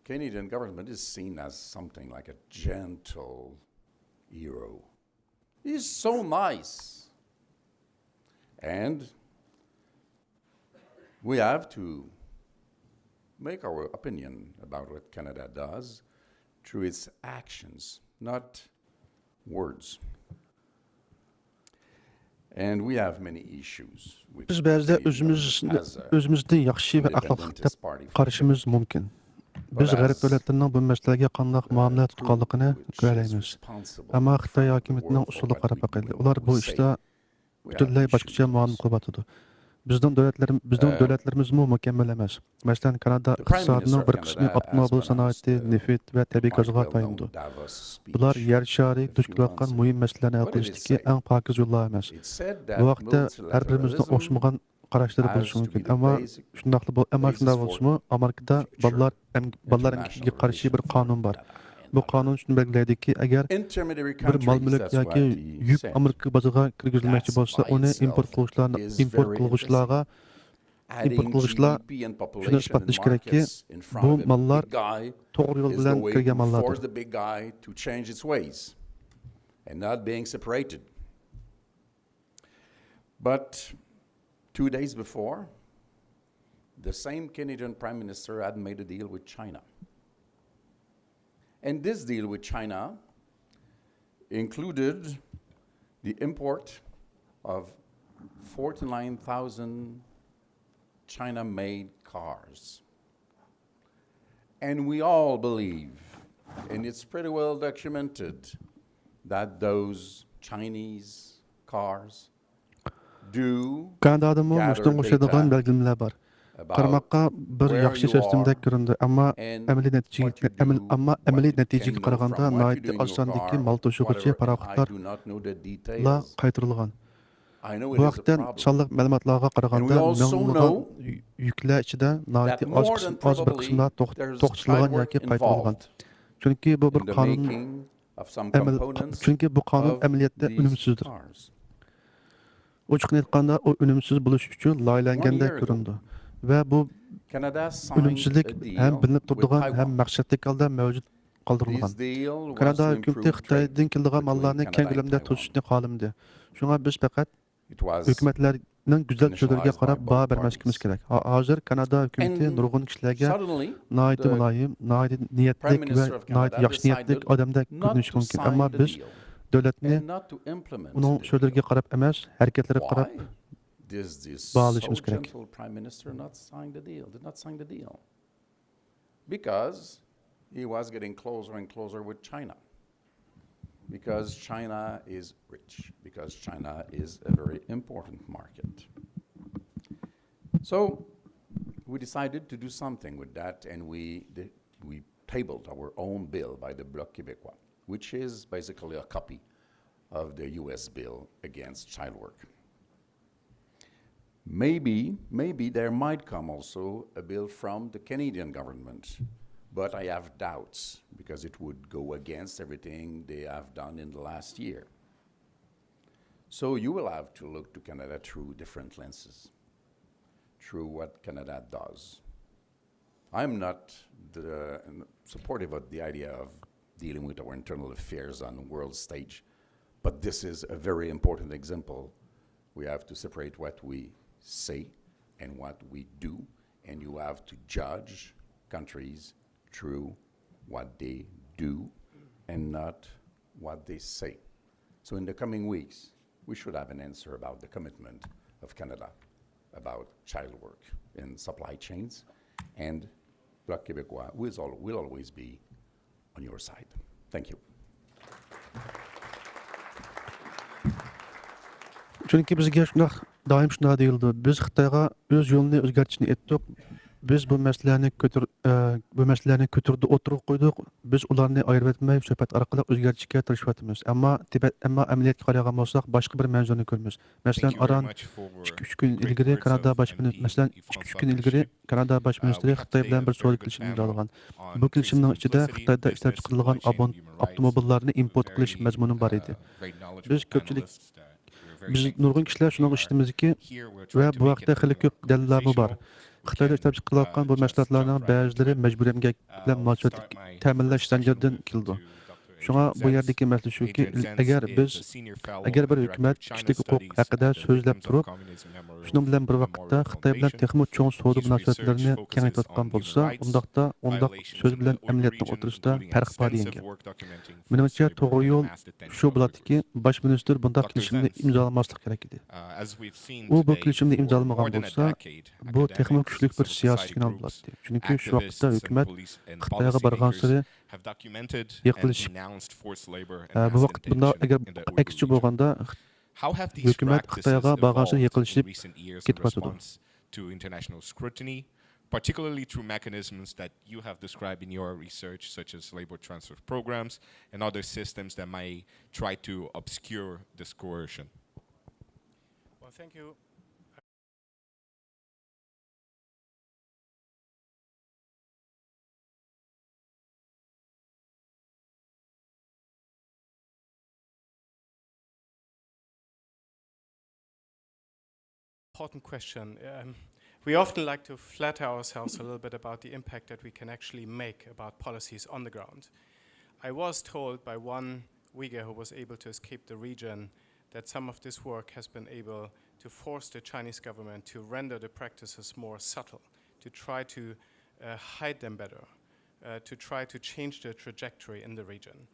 Canadian government is seen as something like a gentle hero. He's so nice. And we have to make our opinion about what Canada does through its actions, not words. And we have many issues which بىز بەزىدە Canadian ئۆزىمىز، government as a ئۆزىمىزنى ياخشى ۋە ئەخلاقلىق independentist دەپ party قارىشىمىز مۇمكىن. بىز غەرب دۆلەتلىرىنىڭ بۇ مەسىلىلەرگە قانداق مۇئامىلە تۇتقانلىقىنى كۆرەلەيمىز. ئەمما خىتاي ھاكىمىيىتىنىڭ ئۇسۇلىغا قاراپ باقايلى. ئۇلار بۇ ئىشتا پۈتۈنلەي باشقىچە مۇئامىلە قىلىۋاتىدۇ. بىزنىڭ دۆلەتلىرىم-، بىزنىڭ دۆلەتلىرىمىزمۇ مۇكەممەل ئەمەس. مەسىلەن، كانادا ئىقتىسادىنىڭ بىر قىسمى ئاپتوموبىل سانائىتى، نېفىت ۋە تەبىئىي گازغا تايىنىدۇ. بۇلار يەر شارى دۇچ كېلىۋاتقان مۇھىم مەسىلىلەرنى ھەل قىلىشتىكى ئەڭ پاكىز يوللار ئەمەس. بۇ ھەقتە ھەر بىرىمىزنىڭ ئوخشىمىغان قاراشلىرى بولۇشى مۇمكىن. ئەمما شۇنداقلا بول-، ئەمما شۇنداق بولسىمۇ، ئامېرىكىدا بالىلار ئەم-، بالىلار ئەمگىكىگە قارشى بىر قانۇن بار. بۇ قانۇن شۇنى بەلگىلەيدۇكى، ئەگەر بىر مال مۈلۈك ياكى يۈك ئامېرىكا بازىرىغا كىرگۈزۈلمەكچى بولسا، ئۇنى ئىمپورت قىلغۇچىلار، ئىمپورت قىلغۇچىلارغا، ئىمپورت قىلغۇچىلار شۇنى ئىسپاتلىشى كېرەككى، بۇ ماللار توغرا يول بىلەن كىرگەن ماللاردۇر. But two days before, the same Canadian Prime Minister had made a deal with China. And this deal with China included the import of forty-nine thousand China-made cars. And we all believe, and it's pretty well documented, that those Chinese cars كانادادىمۇ مۇشۇنىڭغا ئوخشايدىغان بەلگىلىمىلەر بار. قارىماققا بىر ياخشى سىستېمىدەك كۆرۈنىدۇ، ئەمما ئەمەلىي نەتىجىگە، ئەمەل-، ئەمما ئەمەلىي نەتىجىگە قارىغاندا، ناھايىتى ئاز ساندىكى مال توشۇغۇچى پاراخوتلارلا قايتۇرۇلغان. بۇ ھەقتە سانلىق مەلۇماتلارغا قارىغاندا، مىڭلىغان يۈكلەر ئىچىدە ناھايىتى ئاز قىسىم، ئاز بىر قىسىملار توخ-، توختىتىلغان ياكى قايتۇرۇلغان. چۈنكى بۇ بىر قانۇن ئەمەل-، چۈنكى بۇ قانۇن ئەمەلىيەتتە ئۈنۈمسىزدۇر. ئوچۇقىنى ئېيتقاندا، ئۇ ئۈنۈمسىز بولۇش ئۈچۈن لايىھەلەنگەندەك كۆرۈنىدۇ ۋە بۇ ئۈنۈمسىزلىك ھەم بىلىنىپ تۇرىدىغان ھەم مەقسەتلىك ھالدا مەۋجۇت قالدۇرۇلغان. كانادا ھۆكۈمىتى خىتايدىن كېلىدىغان ماللارنى كەڭ كۆلەمدە توسۇشنى خالىمىدى. شۇڭا بىز پەقەت ھۆكۈمەتلەرنىڭ گۈزەل چۆللىرىگە قاراپ باھا بەرمەسلىكىمىز كېرەك. ھا-، ھازىر كانادا ھۆكۈمىتى نۇرغۇن كىشىلەرگە ناھايىتى مۇلايىم، ناھايىتى نىيەتلىك ۋە ناھايىتى ياخشى نىيەتلىك ئادەمدەك كۆرۈنۈشى مۇمكىن. ئەمما بىز دۆلەتنى ئۇنىڭ سۆزلىرىگە قاراپ ئەمەس، ھەرىكەتلىرىگە قاراپ باھالىشىمىز كېرەك. Because he was getting closer and closer with China. Because China is rich. Because China is a very important market. So we decided to do something with that, and we, de-, we tabled our own bill by the Bloc Québécois, which is basically a copy of the U S bill against child work. Maybe, maybe there might come also a bill from the Canadian government, but I have doubts because it would go against everything they have done in the last year. So you will have to look to Canada through different lenses, through what Canada does. I'm not the, supportive of the idea of dealing with our internal affairs on the world stage, but this is a very important example. We have to separate what we say and what we do, and you have to judge countries through what they do and not what they say. So in the coming weeks, we should have an answer about the commitment of Canada about child work in supply chains, and Bloc Québécois will al-, will always be on your side. Thank you. چۈنكى بىزگە شۇنداق، دائىم شۇنداق دېيىلىدۇ. بىز خىتايغا ئۆز يولىنى ئۆزگەرتىشنى ئېيتتۇق. بىز بۇ مەسىلىلەرنى كۆتۈر-، ئە، بۇ مەسىلىلەرنى كۆتۈردى، ئوتتۇرىغا قويدۇق. بىز ئۇلارنى ئايرىۋەتمەي، سۆھبەت ئارقىلىق ئۆزگەرتىشكە تىرىشىۋاتىمىز. ئەمما تىبەت، ئەمما ئەمەلىيەتكە قارايدىغان بولساق، باشقا بىر مەنزىرىنى كۆرىمىز. مەسىلەن، ئاران ئىككى، ئۈچ كۈن ئىلگىرى كانادا باش مىنىس-، مەسىلەن، ئىككى، ئۈچ كۈن ئىلگىرى كانادا باش مىنىستىرى خىتاي بىلەن بىر سودا كېلىشىمى ئىمزالىغان. بۇ كېلىشىمنىڭ ئىچىدە خىتايدا ئىشلەپچىقىرىلغان ئاپتوموبىللارنى ئىمپورت قىلىش مەزمۇنى بار ئىدى. بىز كۆپچىلىك، بىز نۇرغۇن كىشىلەر شۇنىڭغا ئىشىنىمىزكى، ۋە بۇ ھەقتە خېلى كۆپ دەلىللەرمۇ بار. خىتايدا ئىشلەپچىقىرىلىۋاتقان بۇ مەھسۇلاتلارنىڭ بەزىلىرى مەجبۇرىي ئەمگەك بىلەن مۇناسىۋەتلىك تەمىنلەش زەنجىرىدىن كېلىدۇ. شۇڭا بۇ يەردىكى مەسىلە شۇكى، ئەگەر بىز، ئەگەر بىر ھۆكۈمەت كىشىلىك ھوقۇق ھەققىدە سۆزلەپ تۇرۇپ، شۇنىڭ بىلەن بىر ۋاقىتتا خىتاي بىلەن تېخىمۇ چوڭ سودا مۇناسىۋەتلىرىنى كېڭەيتىۋاتقان بولسا، ئۇنداقتا، ئۇنداق سۆز بىلەن ئەمەلىيەتنىڭ ئوتتۇرىسىدا پەرق بار دېگەن گەپ. مېنىڭچە، توغرا يول شۇ بولاتتىكى، باش مىنىستىر بۇنداق كېلىشىمنى ئىمزالىماسلىق كېرەك ئىدى. ئۇ بۇ كېلىشىمنى ئىمزالىمىغان بولسا، بۇ تېخىمۇ كۈچلۈك بىر سىياسىي سىگنال بولاتتى. چۈنكى شۇ ۋاقىتتا ھۆكۈمەت خىتايغا بارغانسېرى يېقىنلىشىپ، ئە، بۇ ۋاقىت بۇنداق، ئەگەر ئەكسىچە بولغاندا، ھۆكۈمەت خىتايغا بارغانسېرى يېقىنلىشىپ كېتىۋاتىدۇ. To international scrutiny, particularly through mechanisms that you have described in your research, such as labor transfer programs and other systems that might try to obscure this coercion? Well, thank you. Important question. Um, we often like to flatter ourselves a little bit about the impact that we can actually make about policies on the ground. I was told by one Uyghur who was able to escape the region that some of this work has been able to force the Chinese government to render the practices more subtle, to try to, uh, hide them better, uh, to try to change the trajectory in the region.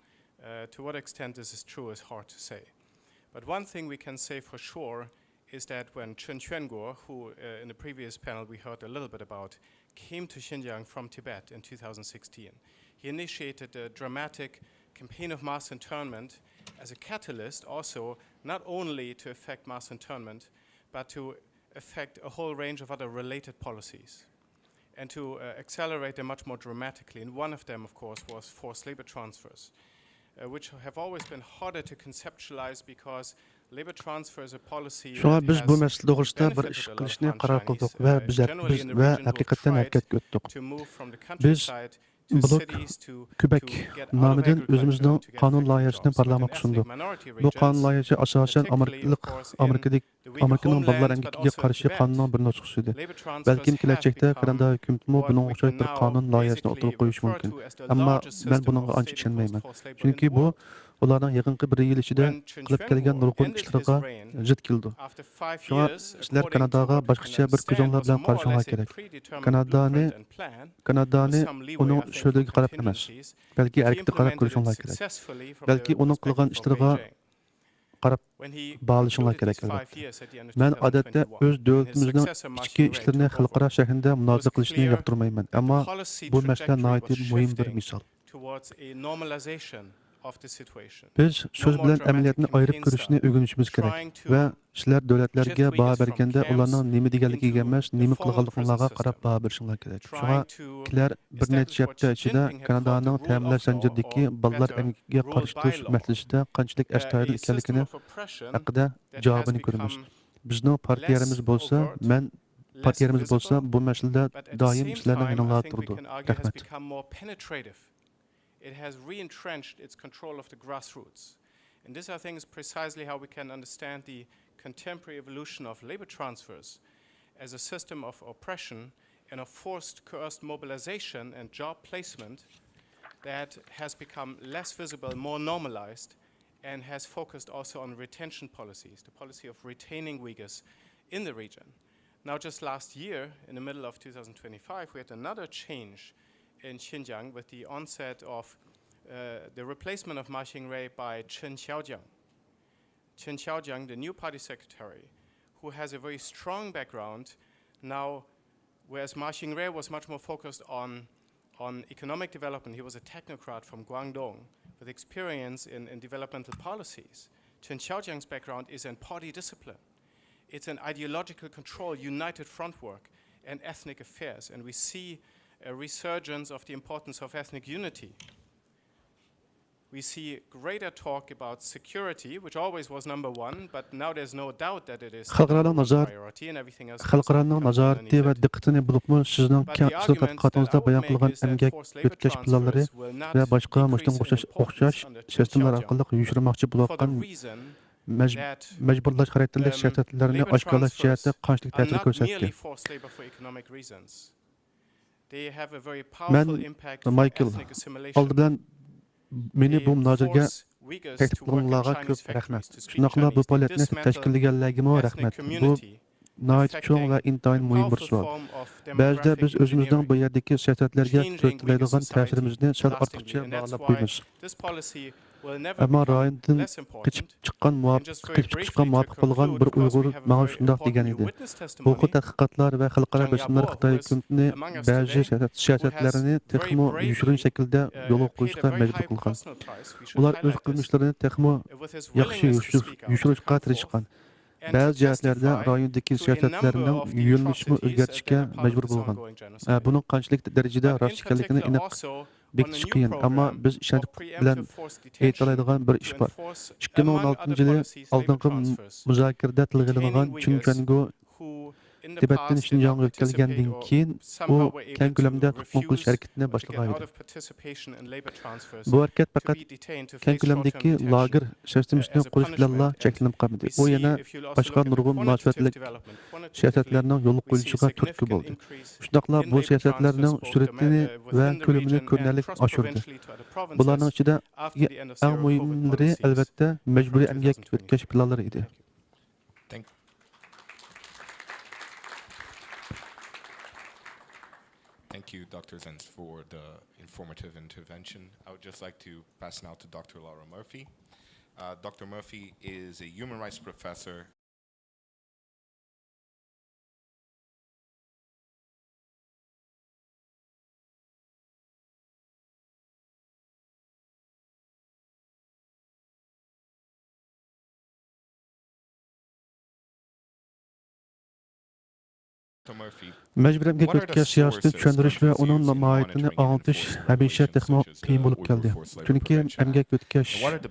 Uh, to what extent this is true is hard to say. But one thing we can say for sure is that when Chen Quanguo, who, uh, in the previous panel we heard a little bit about, came to Xinjiang from Tibet in two thousand sixteen, he initiated a dramatic campaign of mass internment as a catalyst also, not only to effect mass internment, but to affect a whole range of other related policies and to, uh, accelerate them much more dramatically. And one of them, of course, was forced labor transfers, uh, which have always been harder to conceptualize because labor transfer is a policy شۇڭا that بىز بۇ has مەسىلە توغرىسىدا بىر ئىش benefited a lot of قىلىشنى Han قارار Chinese, قىلدۇق ۋە uh, بىز، generally بىز in the ۋە region who ھەقىقەتەن tried ھەرىكەتكە ئۆتتۇق. To move from the بىز countryside to بۇلۇك، cities to, كۈبەك to get out of نامىدىن agriculture, ئۆزىمىزنىڭ to get قانۇن factory لايىھەسىنى jobs. But in پارلامېنتقا ethnic سۇندۇق. Minority بۇ قانۇن regions, لايىھەسى ئاساسەن particularly, of ئامېرىكىلىق، course, ئامېرىكىنىڭ بالىلار ئەمگىكىگە قارشى قانۇننىڭ بىر نۇسخىسى ئىدى. بەلكىم كېلەچەكتە كانادا ھۆكۈمىتىمۇ بۇنىڭغا ئوخشاش بىر قانۇن لايىھەسىنى ئوتتۇرىغا قويۇشى مۇمكىن. ئەمما مەن بۇنىڭغا ئانچە ئىشەنمەيمەن. چۈنكى بۇ ئۇلارنىڭ يېقىنقى بىر يىل ئىچىدە قىلىپ كەلگەن نۇرغۇن ئىشلىرىغا زىت كېلىدۇ. شۇڭا سىلەر كاناداغا باشقىچە بىر كۆزۈڭلار بىلەن قارىشىڭلار كېرەك. كانادانى، كانادانى ئۇنىڭ شۆلىگە قاراپ ئەمەس، بەلكى ھەرىكىتىگە قاراپ كۆرۈشۈڭلار كېرەك. بەلكى ئۇنىڭ قىلغان ئىشلىرىغا قاراپ باھالىشىڭلار كېرەك، ئەلۋەتتە. مەن ئادەتتە ئۆز دۆلىتىمىزنىڭ ئىچكى ئىشلىرىنى خەلقئارا سەھنىدە مۇنازىرە قىلىشنى ياقتۇرمايمەن، ئەمما بۇ مەسىلە ناھايىتى مۇھىم بىر مىسال. بىز سۆز بىلەن ئەمەلىيەتنى ئايرىپ كۆرۈشنى ئۆگىنىشىمىز كېرەك ۋە سىلەر دۆلەتلەرگە باھا بەرگەندە، ئۇلارنىڭ نېمە دېگەنلىكىگە ئەمەس، نېمە قىلغانلىقىڭلارغا قاراپ باھا بېرىشىڭلار كېرەك. شۇڭا كېلەر بىر نەچچە ھەپتە ئىچىدە كانادانىڭ تەمىنلەش زەنجىرىدىكى بالىلار ئەمگىكىگە قارشى تۇرۇش مەسىلىسىدە قانچىلىك ئەستايىدىل ئىكەنلىكىنى ھەققىدە جاۋابىنى كۆرىمىز. بىزنىڭ پارتىيەمىز بولسا، مەن، پارتىيەمىز بولسا بۇ مەسىلىدە دائىم سىلەرنىڭ يېنىڭلاردا تۇرىدۇ. رەھمەت. It has re-entrenched its control of the grassroots. And this, I think, is precisely how we can understand the contemporary evolution of labor transfers as a system of oppression and of forced, coerced mobilization and job placement that has become less visible, more normalized, and has focused also on retention policies, the policy of retaining Uyghurs in the region. Now, just last year, in the middle of two thousand twenty-five, we had another change in Xinjiang with the onset of, uh, the replacement of Ma Xingrui by Chen Xiaojiang. Chen Xiaojiang, the new party secretary, who has a very strong background now, whereas Ma Xingrui was much more focused on, on economic development. He was a technocrat from Guangdong with experience in, in developmental policies. Chen Xiaojiang's background is in party discipline. It's an ideological control, united front work, and ethnic affairs. And we see a resurgence of the importance of ethnic unity. We see greater talk about security, which always was number one, but now there's no doubt that it is خەلقئارانىڭ نازارىتى، priority and everything else خەلقئارانىڭ نازارىتى ۋە دىققىتىنى بولۇپمۇ سىزنىڭ كەڭ ئىچىدە تەتقىقاتىڭىزدا بايان قىلغان ئەمگەك ئۆتكەش پىلانلىرى ۋە باشقا مۇشۇنىڭغا ئوخشاش، ئوخشاش سىستېمىلار ئارقىلىق يوشۇرماقچى بولۇۋاتقان مەج-، مەجبۇرلاش خاراكتېرلىك سىياسەتلەرنى ئاشكارىلاش جەھەتتە قانچىلىك تەسىر كۆرسەتتى؟ مەن مايكل، ئالدى بىلەن مېنى بۇ مۇنازىرىگە تەكلىپ قىلغىنىڭلارغا كۆپ رەھمەت. شۇنداقلا بۇ پائالىيەتنى تەشكىللىگەنلەرگىمۇ رەھمەت. بۇ ناھايىتى چوڭ ۋە ئىنتايىن مۇھىم بىر سوئال. بەزىدە بىز ئۆزىمىزنىڭ بۇ يەردىكى سىياسەتلەرگە كۆرسىتەلەيدىغان تەسىرىمىزنى سەل ئارتۇقچە باھالاپ قويىمىز. ئەمما رايوندىن قېچىپ چىققان مۇۋاپىق، قېچىپ چىقىشقا مۇۋاپىق بولغان بىر ئۇيغۇر ماڭا شۇنداق دېگەن ئىدى. بۇ خىل تەھقىقاتلار ۋە خەلقئارا بېسىملار خىتاي ھۆكۈمىتىنى بەزى سىياسەت، سىياسەتلەرنى تېخىمۇ يوشۇرۇن شەكىلدە يولغا قويۇشقا مەجبۇر قىلغان. ئۇلار ئۆز قىلمىشلىرىنى تېخىمۇ ياخشى يوشۇر-، يوشۇرۇشقا تىرىشقان. بەزى جەھەتلەردە رايوندىكى سىياسەتلەرنىڭ يۆنىلىشىمۇ ئۆزگەرتىشكە مەجبۇر بولغان. ئە، بۇنىڭ قانچىلىك دەرىجىدە راست ئىكەنلىكىنى ئېنىق بېكىتىش قىيىن، ئەمما بىز ئىشەنچ بىلەن ئېيتالايدىغان بىر ئىش بار. ئىككى مىڭ ئون ئالتىنچى يىلى ئالدىنقى مۇزاكىرىدە تىلغا ئېلىنغان چېن چۈەنگو تىبەتتىن شىنجاڭغا يۆتكەلگەندىن كېيىن، ئۇ كەڭ كۆلەمدە تۇتقۇن قىلىش ھەرىكىتىنى باشلىغان ئىدى. بۇ ھەرىكەت پەقەت كەڭ كۆلەمدىكى لاگېر سىستېمىسىنى قۇرۇش بىلەنلا چەكلىنىپ قالمىدى. ئۇ يەنە باشقا نۇرغۇن مۇناسىۋەتلىك سىياسەتلەرنىڭ يولغا قويۇلۇشىغا تۈرتكە بولدى. شۇنداقلا بۇ سىياسەتلەرنىڭ سۈرئىتىنى ۋە كۆلىمىنى كۆرۈنەرلىك ئاشۇردى. بۇلارنىڭ ئىچىدە ئەڭ مۇھىملىرى، ئەلۋەتتە، مەجبۇرىي ئەمگەك ئۆتكەش پىلانلىرى ئىدى. Thank, thank you, Doctor Zenz, for the informative intervention. I would just like to pass now to Doctor Laura Murphy. Uh, Doctor Murphy is a human rights professor. مەجبۇرىي ئەمگەك ئۆتكەش سىياسىتىنى چۈشەندۈرۈش ۋە ئۇنىڭ ماھىيىتىنى ئاڭلىتىش ھەمىشە تېخىمۇ قىيىن بولۇپ كەلدى. چۈنكى ئەمگەك ئۆتكەش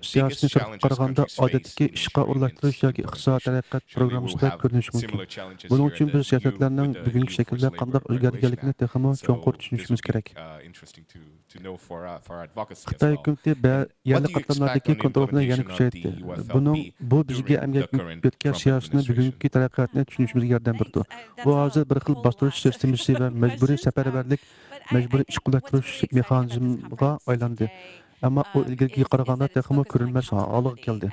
سىياسىتىنى سىرتقا قارىغاندا ئادەتتىكى ئىشقا ئورۇنلاشتۇرۇش ياكى ئىقتىساد تەرەققىيات پروگراممىسىدا كۆرۈنۈشى مۇمكىن. بۇنىڭ ئۈچۈن بىز سىياسەتلەرنىڭ بۈگۈنكى شەكلىدە قانداق ئۆزگەرگەنلىكىنى تېخىمۇ چوڭقۇر چۈشىنىشىمىز كېرەك. خىتاي ھۆكۈمىتى بە-، يەرلىك قاتلاملاردىكى كونترولنى يەنە كۈچەيتتى. بۇنىڭ، بۇ بىزگە ئەمگەك يۆتكەش سىياسىتىنى بۈگۈنكى تەرەققىياتنى چۈشىنىشىمىزگە ياردەم بېرىدۇ. بۇ ھازىر بىر خىل باستۇرۇش سىستېمىسى ۋە مەجبۇرىي سەپەرۋەرلىك، مەجبۇرىي ئىشقا ئورۇنلاشتۇرۇش مېخانىزمىغا ئايلاندى. ئەمما ئۇ ئىلگىرىكىگە قارىغاندا تېخىمۇ كۆرۈنمەس ھالغا كەلدى.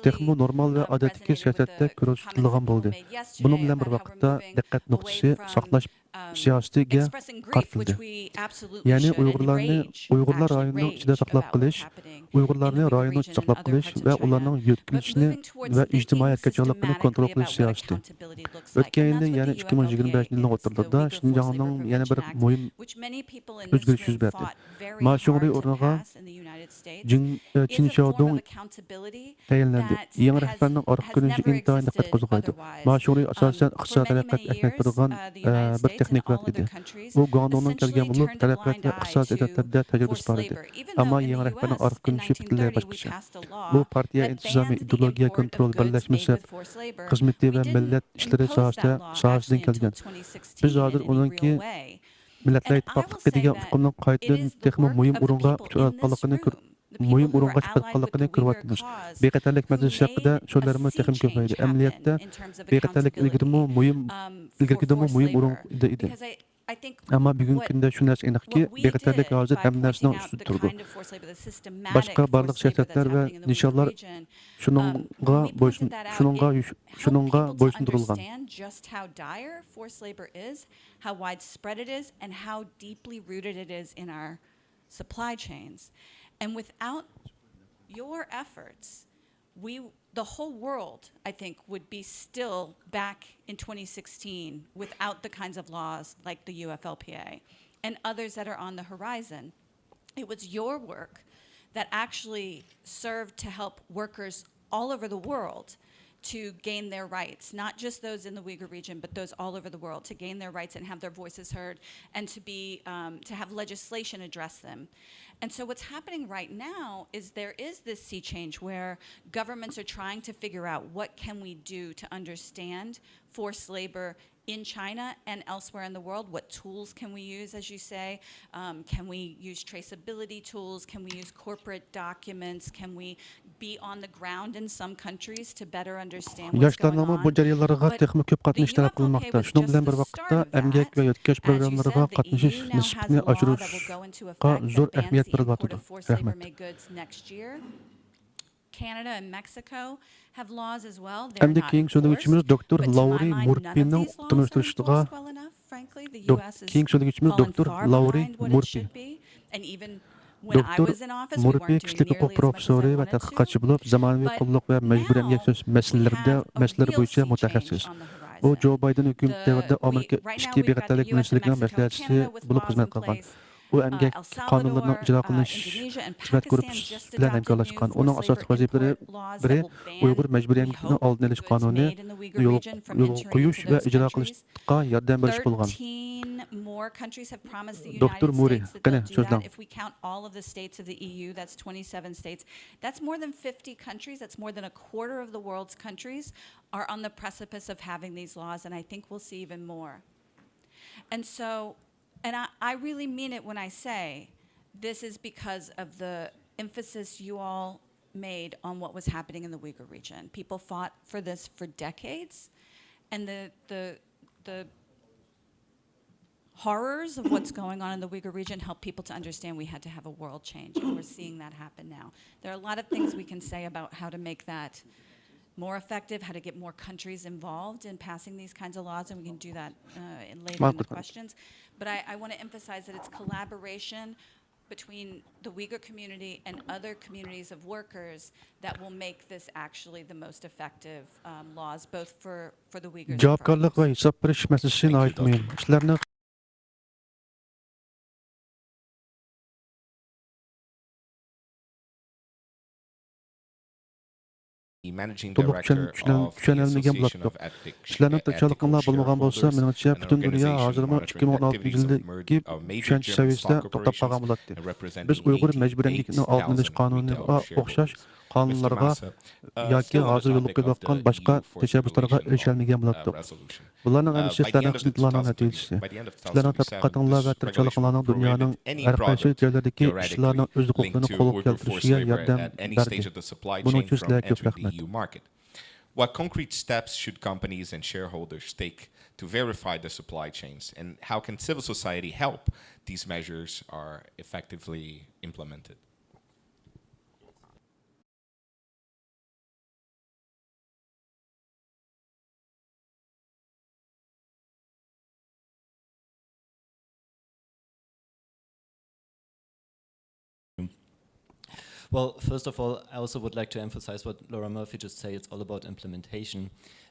تېخىمۇ نورمال ۋە ئادەتتىكى سىياسەتتە كۆرسىتىلىدىغان بولدى. بۇنىڭ بىلەن بىر ۋاقىتتا، دىققەت نۇقتىسى ساقلاش سىياسىتىگە قارىتىلدى. يەنى ئۇيغۇرلارنى، ئۇيغۇرلار رايونىنىڭ ئىچىدە ساقلاپ قېلىش، ئۇيغۇرلارنى رايوننىڭ ئىچىدە ساقلاپ قېلىش ۋە ئۇلارنىڭ يۆتكىلىشىنى ۋە ئىجتىمائىي ھەرىكەتچانلىقىنى كونترول قىلىش سىياسىتى. ئۆتكەن يىلى، يەنى ئىككى مىڭ يىگىرمە بەشىنچى يىلنىڭ ئوتتۇرىلىرىدا شىنجاڭنىڭ يەنە بىر مۇھىم ئۆزگىرىش يۈز بەردى. ما شۇڭرى ئورنىغا جىڭ، ئە، چىن شياۋدۇڭ تەيىنلەندى. يېڭى رەھبەرنىڭ ئارقا كۆرۈنۈشى ئىنتايىن دىققەت قوزغايدۇ. ما شۇڭرى ئاساسەن ئىقتىساد تەرەققىياتقا ئەھمىيەت بېرىدىغان، ئە، بىر تېخنىكرات ئىدى. ئۇ گۇاڭدۇڭدىن كەلگەن بولۇپ، تەرەققىيات ۋە ئىقتىساد جەھەتلەردە تەجرىبىسى بار ئىدى. ئەمما يېڭى رەھبەرنىڭ ئارقا كۆرۈنۈشى پۈتۈنلەي باشقىچە. بۇ پارتىيە ئىنتىزامى، ئىدېئولوگىيە كونترول، بىرلەشمە سەپ خىزمىتى ۋە مىللەت ئىشلىرى ساھەسىدە، ساھەسىدىن كەلگەن. بىز ھازىر ئۇنىڭكى مىللەتلەر ئىتتىپاقلىقى دېگەن ئۇقۇمنىڭ قايتىدىن تېخىمۇ مۇھىم ئورۇنغا چىقىۋاتقانلىقىنى كۆر-، مۇھىم ئورۇنغا چىقىۋاتقانلىقىنى كۆرۈۋاتىمىز. بىخەتەرلىك مەسىلىسى ھەققىدە سۆزلەرمۇ تېخىمۇ كۆپەيدى. ئەمەلىيەتتە، بىخەتەرلىك ئىلگىرىمۇ مۇھىم، ئىلگىرىكىدىنمۇ مۇھىم ئورۇندا ئىدى. ئەمما بۈگۈنكى كۈندە شۇ نەرسە ئېنىقكى، بىخەتەرلىك ھازىر ھەممە نەرسىنىڭ ئۈستىدە تۇرىدۇ. باشقا بارلىق سىياسەتلەر ۋە نىشانلار شۇنىڭغا بويسۇن-، شۇنىڭغا يۈش-، شۇنىڭغا بويسۇندۇرۇلغان. Just how dire forced labor is, how widespread it is, and how deeply rooted it is in our supply chains. And without your efforts, we, the whole world, I think, would be still back in twenty sixteen without the kinds of laws like the U F L P A and others that are on the horizon. It was your work that actually served to help workers all over the world to gain their rights, not just those in the Uyghur region, but those all over the world, to gain their rights and have their voices heard and to be, um, to have legislation address them. And so what's happening right now is there is this sea change where governments are trying to figure out what can we do to understand forced labor in China and elsewhere in the world. What tools can we use, as you say? Um, can we use traceability tools? Can we use corporate documents? Can we be on the ground in some countries to better understand what's going on? ياشلارنىڭمۇ بۇ جەريانلارغا تېخىمۇ كۆپ قاتنىشىشى تەلەپ قىلىنماقتا. شۇنىڭ بىلەن بىر ۋاقىتتا، ئەمگەك ۋە يۆتكەش پروگراممىلىرىغا قاتنىشىش نىسبىتىنى ئاشۇرۇشقا زور ئەھمىيەت بېرىلىۋاتىدۇ. رەھمەت. Canada and Mexico have laws as well. They're not enforced. ئەمدى كېيىنكى سۆزلىگۈچىمىز دوكتور لاررى مۇرپىنىڭ تونۇشتۇرۇشىغا، كېيىنكى سۆزلىگۈچىمىز دوكتور لاررى مۇرپى. And even دوكتور مۇرپى كىشىلىك ھوقۇق پروفېسسورى ۋە تەتقىقاتچى بولۇپ، زامانىۋى قۇللۇق ۋە مەجبۇرىي ئەمگەك سۆز مەسىلىلىرىدە، مەسىلىلىرى بويىچە مۇتەخەسسىس. ئۇ جو بايدېن ھۆكۈمىتى دەۋرىدە ئامېرىكا ئىچكى بىخەتەرلىك مىنىستىرلىكىنىڭ مەسلىھەتچىسى بولۇپ خىزمەت قىلغان. ئۇ ئەمگەك قانۇنلىرىنىڭ ئىجرا قىلىنىش خىزمەت گۇرۇپپىسى بىلەن ھەمكارلاشقان. ئۇنىڭ ئاساسلىق ۋەزىپىلىرى بىرى ئۇيغۇر مەجبۇرىي ئەمگىكىنىڭ ئالدىنى ئېلىش قانۇنى يولغا، يولغا قويۇش ۋە ئىجرا قىلىشقا ياردەم بېرىش بولغان. دوكتور مۇرى، قېنى، سۆزلەڭ. That's more than fifty countries, that's more than a quarter of the world's countries are on the precipice of having these laws, and I think we'll see even more. And so, and I, I really mean it when I say this is because of the emphasis you all made on what was happening in the Uyghur region. People fought for this for decades, and the, the, the horrors of what's going on in the Uyghur region help people to understand we had to have a world change, and we're seeing that happen now. There are a lot of things we can say about how to make that more effective, how to get more countries involved in passing these kinds of laws, and we can do that uh, in later in the questions. But I, I want to emphasize that it's collaboration between the Uyghur community and other communities of workers that will make this actually the most effective um, laws, both for, for the Uyghurs and for جاۋابكارلىق ۋە ھېساب بېرىش مەسىلىسى ناھايىتى مۇھىم. ئىشلارنى تولۇق چۈشەن-، چۈشەن-، چۈشەنەلمىگەن بولاتتۇق. سىلەرنىڭ تىرىشچانلىقىڭلار بولمىغان بولسا، مېنىڭچە پۈتۈن دۇنيا ھازىرمۇ ئىككى مىڭ ئون ئالتىنچى يىلدىكى چۈشەنچە سەۋىيەسىدە توختاپ قالغان بولاتتى. بىز ئۇيغۇر مەجبۇرىي ئەمگىكىنىڭ ئالدىنى ئېلىش قانۇنىغا ئوخشاش قانۇنلارغا ياكى ھازىر يولغا قويۇلۇۋاتقان باشقا تەشەببۇسلارغا ئېرىشەلمىگەن بولاتتۇق. بۇلارنىڭ ھەممىسى سىلەرنىڭ خىزمىتىڭلارنىڭ نەتىجىسى. سىلەرنىڭ تەتقىقاتىڭلار ۋە تىرىشچانلىقىڭلارنىڭ دۇنيانىڭ ھەر قايسى جايلىرىدىكى ئىشچىلارنىڭ ئۆز ھوقۇقلىرىنى قولغا كەلتۈرۈشىگە ياردەم بەردى. بۇنىڭ ئۈچۈن سىلەرگە كۆپ رەھمەت. What concrete steps should companies and shareholders take to verify the supply chains, and how can civil society help these measures are effectively implemented? Well, first of all, I also would like to emphasize what Laura Murphy just said. It's all about implementation,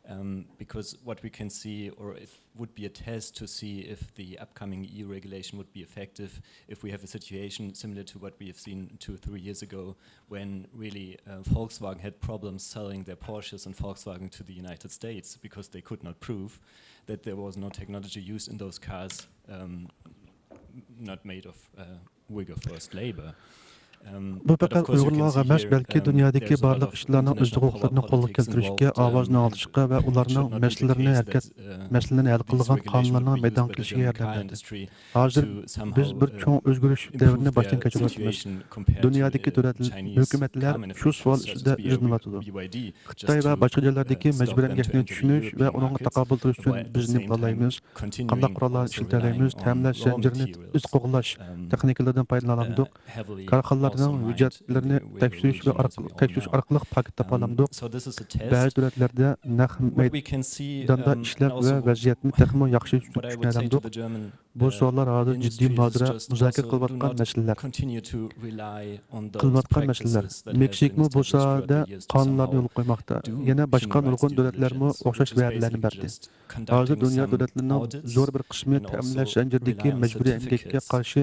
um, because what we can see, or it would be a test to see if the upcoming E U regulation would be effective, if we have a situation similar to what we have seen two, three years ago, when really uh, Volkswagen had problems selling their Porsches and Volkswagen to the United States because they could not prove that there was no technology used in those cars, um, not made of uh, Uyghur forced labor. بۇ پەقەت ئۇيغۇرلارغا ئەمەس، بەلكى دۇنيادىكى بارلىق ئىشچىلارنىڭ ئۆز ھوقۇقلىرىنى قولغا كەلتۈرۈشكە، ئاۋازىنى ئاڭلىتىشقا ۋە ئۇلارنىڭ مەسىلىلىرىنى ھەرىكەت، مەسىلىلىرىنى ھەل قىلىدىغان قانۇنلارنىڭ مەيدانغا كېلىشىگە ياردەم بەردى. ھازىر بىز بىر چوڭ ئۆزگىرىش دەۋرىنى باشتىن كەچۈرۈۋاتىمىز. دۇنيادىكى دۆلەت ھۆكۈمەتلەر شۇ سوئال ئۈستىدە ئىزدىنىۋاتىدۇ. خىتاي ۋە باشقا جايلاردىكى مەجبۇرىي ئەمگەكنى چۈشىنىش ۋە ئۇنىڭغا تاقابىل تۇرۇش ئۈچۈن بىز نېمە قىلالايمىز؟ قانداق قوراللارنى ئىشلىتەلەيمىز؟ تەمىنلەش زەنجىرىنى ئىز قوغلاش تېخنىكىلىرىدىن پايدىلانالامدۇق؟ كارخانىلارنىڭ ھۆججەتلىرىنى تەكشۈرۈش ۋە ئارقىلىق، تەكشۈرۈش ئارقىلىق پاكىت تاپالامدۇق؟ بەزى دۆلەتلەردە نەق مەيداندا ئىشلەپ ۋە ۋەزىيەتنى تېخىمۇ ياخشى چۈشىنەلەمدۇق؟ بۇ سوئاللار ھازىر جىددىي مۇنازىرە، مۇزاكىرە قىلىۋاتقان مەسىلىلەر. قىلىنىۋاتقان مەسىلىلەر. مېكسىكمۇ بۇ ساھەدە قانۇنلارنى يولغا قويماقتا. يەنە باشقا نۇرغۇن دۆلەتلەرمۇ ئوخشاش ۋەدىلەرنى بەردى. ھازىر دۇنيا دۆلەتلىرىنىڭ زور بىر قىسمى تەمىنلەش زەنجىرىدىكى مەجبۇرىي ئەمگەككە قارشى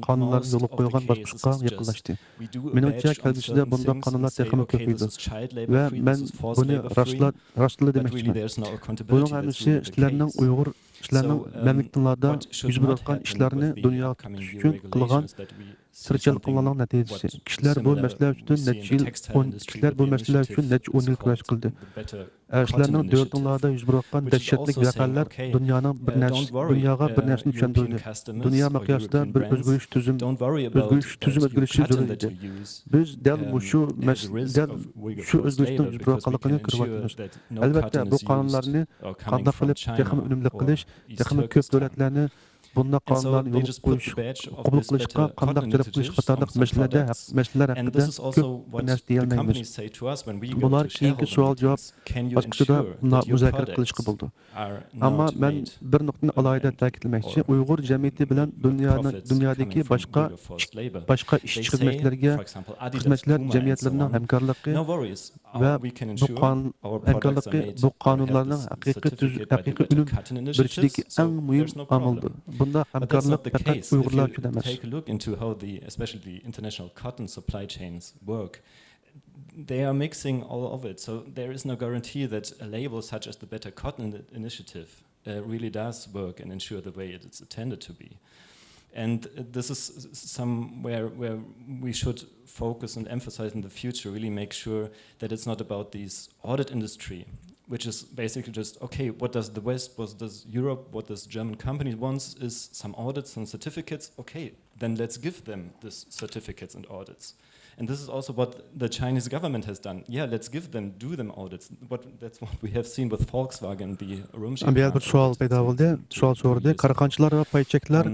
قانۇنلارنى يولغا قويغان باسقۇچقا يېقىنلاشتى. مېنىڭچە، كەلگۈسىدە بۇنداق قانۇنلار تېخىمۇ كۆپىيىدۇ. ۋە مەن بۇنى راستلا-، راستلا دېمەكچىمەن. بۇنىڭ ھەممىسى سىلەرنىڭ ئۇيغۇر، سىلەرنىڭ مەملىكىتىڭلاردا يۈز بېرىۋاتقان ئىشلارنى دۇنياغا پۈتۈش ئۈچۈن قىلغان تىرىكچىلىكىڭلارنىڭ نەتىجىسى. كىشىلەر بۇ مەسىلە ئۈستىدىن نەچچە يىل، ئون، كىشىلەر بۇ مەسىلە ئۈچۈن نەچچە ئون يىل كۈرەش قىلدى. ئە، سىلەرنىڭ دۆلىتىڭلاردا يۈز بېرىۋاتقان دەھشەتلىك ۋەقەلەر دۇنيانىڭ بىر نەرسە، دۇنياغا بىر نەرسىنى چۈشەندۈردى. دۇنيا مىقياسىدا بىر ئۆزگىرىش تۈزۈم، ئۆزگىرىش، تۈزۈم ئۆزگىرىشى زۆرۈر ئىدى. بىز دەل مۇشۇ مەس-، دەل شۇ ئۆزگىرىشنىڭ يۈز بېرىۋاتقانلىقىنى كۆرۈۋاتىمىز. ئەلۋەتتە، بۇ قانۇنلارنى قانداق قىلىپ تېخىمۇ ئۈنۈملۈك قىلىش، تېخىمۇ كۆپ دۆلەتلەرنى بۇنداق قانۇنلارنى يولغا قويۇش، قوبۇل قىلىشقا قانداق جەلپ قىلىش قاتارلىق مەسىلىلەردە، مەسىلىلەر ھەققىدە كۆپ بىر نەرسە دېيەلمەيمىز. بۇلار كېيىنكى سوئال-جاۋاب ئاچقۇچىدا مۇنا-، مۇزاكىرە قىلىشقا بولىدۇ. ئەمما مەن بىر نۇقتىنى ئالاھىدە تەكىتلىمەكچى. ئۇيغۇر جەمئىيىتى بىلەن دۇنيانىڭ، دۇنيادىكى باشقا، باشقا ئىشچى خىزمەتلەرگە، خىزمەتچىلەر جەمئىيەتلىرىنىڭ ھەمكارلىقى ۋە بۇ قانۇن ھەمكارلىقى بۇ قانۇنلارنىڭ ھەقىقىي تۈز-، ھەقىقىي ئۈنۈم بېرىشىدىكى ئەڭ مۇھىم ئامىلدۇر. بۇنداق ھەمكارلىق پەقەت ئۇيغۇرلار ئۈچۈن ئەمەس. Take a look into how the, especially the international cotton supply chains work. They are mixing all of it, so there is no guarantee that a label such as the Better Cotton Initiative uh, really does work and ensure the way it's intended to be. And this is somewhere where we should focus and emphasize in the future, really make sure that it's not about these audit industry, which is basically just, okay, what does the West, what does Europe, what does German company wants is some audits, some certificates. Okay, then let's give them these certificates and audits. And this is also what the Chinese government has done. Yeah, let's give them, do them audits. What, that's what we have seen with Volkswagen, the Urumqi plant. ئەمدى يەنە بىر سوئال پەيدا بولدى. سوئال سورىدى. كارخانىچىلار ۋە پاي چەكلەر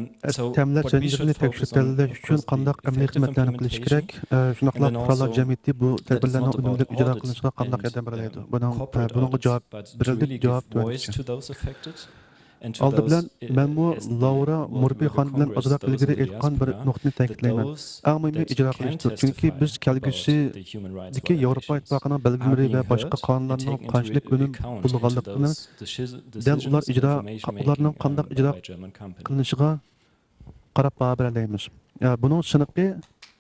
تەملەش زەنجىرىنى تەكشۈرۈپ دەلىللەش ئۈچۈن قانداق ئەمەلىي خىزمەتلەرنى قىلىشى كېرەك؟ ئە، شۇنداقلا پۇقرالار جەمئىيىتى بۇ تەدبىرلەرنىڭ ئۈنۈملۈك ئىجرا قىلىنىشىغا قانداق ياردەم بېرەلەيدۇ؟ بۇنىڭ، ئە، بۇنىڭغا جاۋاب بېرىلدى، جاۋاب تۆۋەندىكىچە. ئالدى بىلەن مەنمۇ لاۋرا مۇرپى خانىم بىلەن ئازراق ئىلگىرى ئېيتقان بىر نۇقتىنى تەكىتلەيمەن. ئەڭ مۇھىمى ئىجرا قىلىشتۇر. چۈنكى بىز كەلگۈسىدىكى ياۋروپا ئىتتىپاقىنىڭ بەلگىلىمىلىرى ۋە باشقا قانۇنلارنىڭ قانچىلىك ئۈنۈم بولىدىغانلىقىنى دەل ئۇلار ئىجرا، ئۇلارنىڭ قانداق ئىجرا قىلىنىشىغا قاراپ باھا بېرەلەيمىز. يا، بۇنىڭ سىنىقى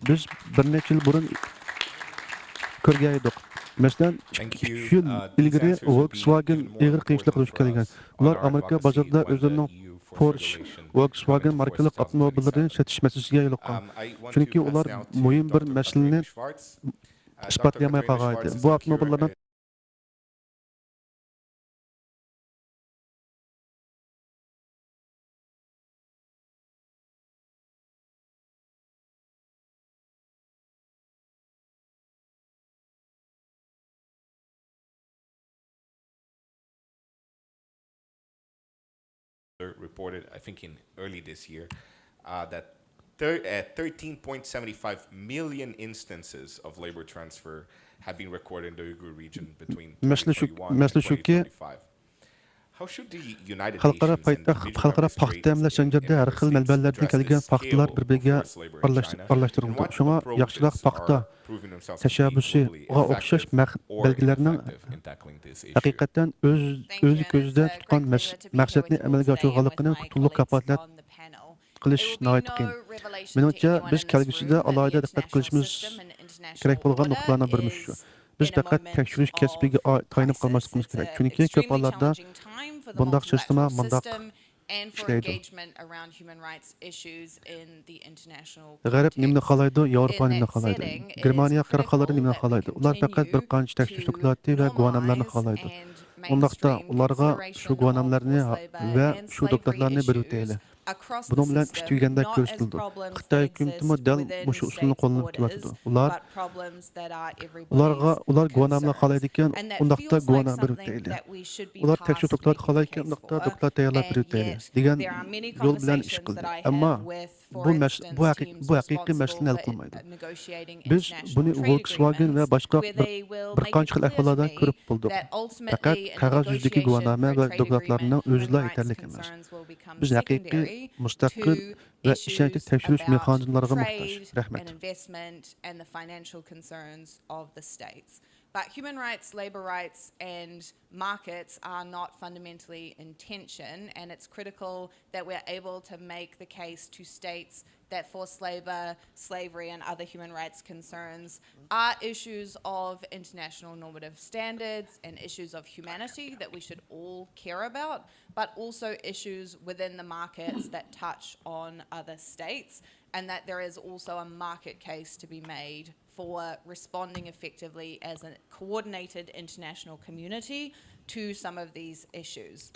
بىز بىر نەچچە يىل بۇرۇن كۆرگەن ئىدۇق. مەسىلەن، ئىككى، ئۈچ يىل ئىلگىرى ۋولكسۋاگېن ئېغىر قىيىنچىلىققا دۇچ كەلگەن. ئۇلار ئامېرىكا بازىرىدا ئۆزلىرىنىڭ پورش، ۋولكسۋاگېن ماركىلىق ئاپتوموبىللىرىنى سېتىش مەسىلىسىگە يولۇققان. چۈنكى ئۇلار مۇھىم بىر مەسىلىنى ئىسپاتلىيالماي قالغان ئىدى. بۇ ئاپتوموبىللارنىڭ Reported, I think, in early this year, uh, that thir- uh, thirteen point seven five million instances of labor transfer have been recorded in the Uyghur region between مەسىلە شۇ، twenty twenty-one and شۇكى، twenty twenty-five. How should the United Nations and the regional orchestration be able to assess the scale of the forced labor in China? And what approaches are proven and effective to address the scale of the forced labor in Uyghur region? تەشەببۇسىغا ئوخشاش مەق-، بەلگىلەرنىڭ ھەقىقەتەن ئۆز، ئۆزى كۆزدە تۇتقان مەس-، مەقسەتنى ئەمەلگە ئاشۇرغانلىقىنى تولۇق كاپالەت قىلىش ناھايىتى قىيىن. مېنىڭچە، بىز كەلگۈسىدە ئالاھىدە دىققەت قىلىشىمىز كېرەك بولغان نۇقتىلارنىڭ بىرى مۇشۇ. بىز پەقەت تەكشۈرۈش كەسپىگە ئا-، تايىنىپ قالماسلىقىمىز كېرەك، چۈنكى كۆپ ھاللاردا بۇنداق سىستېما مۇنداق ئىشلەيدۇ. غەرب نېمىنى خالايدۇ، ياۋروپا نېمىنى خالايدۇ، گېرمانىيە كارخانىلىرى نېمىنى خالايدۇ؟ ئۇلار پەقەت بىر قانچە تەكشۈرۈش دوكلاتى ۋە گۇۋاھنامىلەرنى خالايدۇ. ئۇنداقتا ئۇلارغا شۇ گۇۋاھنامىلەرنى ۋە شۇ دوكلاتلارنى بېرىۋېتەيلى. بۇنىڭ بىلەن ئىش تۈگىگەندەك كۆرسىتىلىدۇ. خىتاي ھۆكۈمىتىمۇ دەل مۇشۇ ئۇسۇلنى قوللىنىپ كېلىۋاتىدۇ. ئۇلار، ئۇلارغا، ئۇلار گۇۋاھنامىلەر خالايدىكەن، ئۇنداقتا گۇۋاھنامە بېرىۋېتەيلى. ئۇلار تەكشۈرۈپ دوكلات خالايدىكەن، ئۇنداقتا دوكلات تەييارلاپ بېرىۋېتەيلى، دېگەن يول بىلەن ئىش قىلدى. ئەمما بۇ مەس-، بۇ ھەقىق-، بۇ ھەقىقىي مەسىلىنى ھەل قىلمايدۇ. بىز بۇنى ۋولكسۋاگېن ۋە باشقا بىر، بىر قانچە خىل ئەھۋاللاردا كۆرۈپ بولدۇق. پەقەت قەغەز يۈزىدىكى گۇۋاھنامە ۋە دوكلاتلارنىڭ ئۆزىلا يېتەرلىك ئەمەس. بىز ھەقىقىي، مۇستەقىل ۋە ئىشەنچلىك تەكشۈرۈش مېخانىزملىرىغا موھتاج. رەھمەت. But human rights, labour rights and markets are not fundamentally in tension, and it's critical that we're able to make the case to states that forced labour, slavery and other human rights concerns are issues of international normative standards and issues of humanity that we should all care about, but also issues within the markets that touch on other states, and that there is also a market case to be made for responding effectively as a coordinated international community to some of these issues.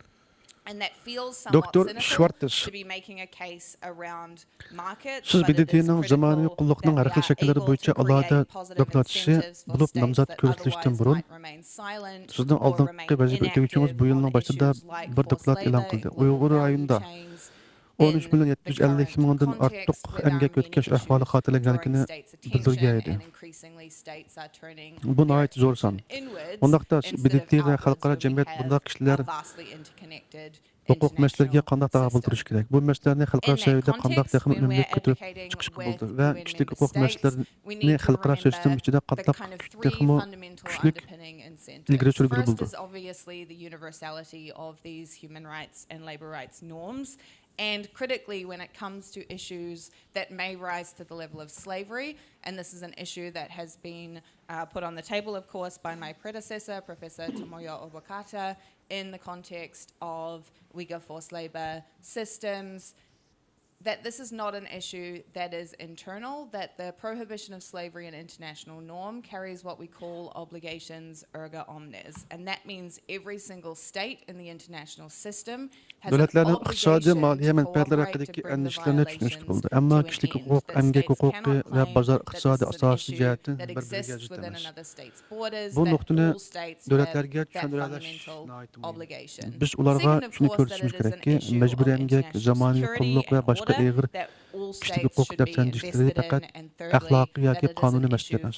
And that feels somewhat cynical to be making a case around markets, but it is critical that we are able to create these markets. دوكتور شۋارتز، سىز بى دى تىنىڭ زامانىۋى قۇللۇقنىڭ ھەر خىل شەكىللىرى بويىچە ئالاھىدە دوكلاتچىسى بولۇپ نامزات كۆرسىتىلىشتىن بۇرۇن، سىزنىڭ ئالدىنقى ۋەزىپە ئۆتىگۈچىڭىز بۇ يىلنىڭ باشىدا بىر دوكلات ئېلان قىلدى. ئۇيغۇر رايونىدا ئون ئۈچ مىليون يەتتە يۈز ئەللىك مىڭدىن ئارتۇق ئەمگەك ئۆتكەش ئەھۋالى خاتىرىلەنگەنلىكىنى بىلدۈرگەن ئىدى. بۇ ناھايىتى زور سان. ئۇنداقتا، BDT ۋە خەلقئارا جەمئىيەت بۇنداق كىشىلەر ھوقۇق مەسىلىلىرىگە قانداق تاقابىل تۇرۇشى كېرەك؟ بۇ مەسىلىلەرنى خەلقئارا سەۋىيەدە قانداق تېخىمۇ ئۈنۈملۈك كۆتۈرۈپ چىقىشقا بولىدۇ؟ ۋە كىشىلىك ھوقۇق مەسىلىلىرىنى خەلقئارا سىستېما ئىچىدە قانداق تېخىمۇ كۈچلۈك ئىلگىرى سۈرگىلى بولىدۇ؟ And critically, when it comes to issues that may rise to the level of slavery, and this is an issue that has been uh, put on the table, of course, by my predecessor, Professor Tomoyo Obokata, in the context of Uyghur forced labor systems, that this is not an issue that is internal, that the prohibition of slavery and international norm carries what we call obligations erga omnes, and that means every single state in the international system دۆلەتلەرنىڭ ئىقتىسادىي، مالىيە مەنپەئەتلىرى ھەققىدىكى ئەندىشىلىرىنى چۈشىنىشكە بولىدۇ. ئەمما كىشىلىك ھوقۇق، ئەمگەك ھوقۇقى ۋە بازار ئىقتىسادى ئاساسىي جەھەتتىن بىر-بىرىگە زىت ئەمەس. بۇ نۇقتىنى دۆلەتلەرگە چۈشەندۈرەلەش ناھايىتى مۇھىم. بىز ئۇلارغا شۇنى كۆرسىتىشىمىز كېرەككى، مەجبۇرىي ئەمگەك، زامانىۋى قۇللۇق ۋە باشقا ئېغىر كىشىلىك ھوقۇق دەپسەندىشلىرى پەقەت ئەخلاقىي ياكى قانۇنىي مەسىلە ئەمەس.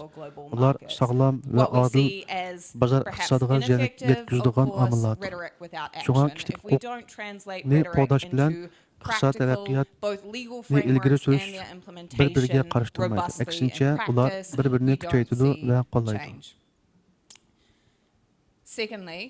ئۇلار ساغلام ۋە ئادىل بازار ئىقتىسادىغا زىيان يەتكۈزىدىغان ئامىللاردۇر. شۇڭا كىشىلىك ھوقۇقنى قوغداش بىلەن ئىقتىساد تەرەققىياتنى ئىلگىرى سۈرۈش بىر-بىرىگە قارشى تۇرمايدۇ. ئەكسىنچە، ئۇلار بىر-بىرىنى كۈچەيتىدۇ ۋە قوللايدۇ. Secondly,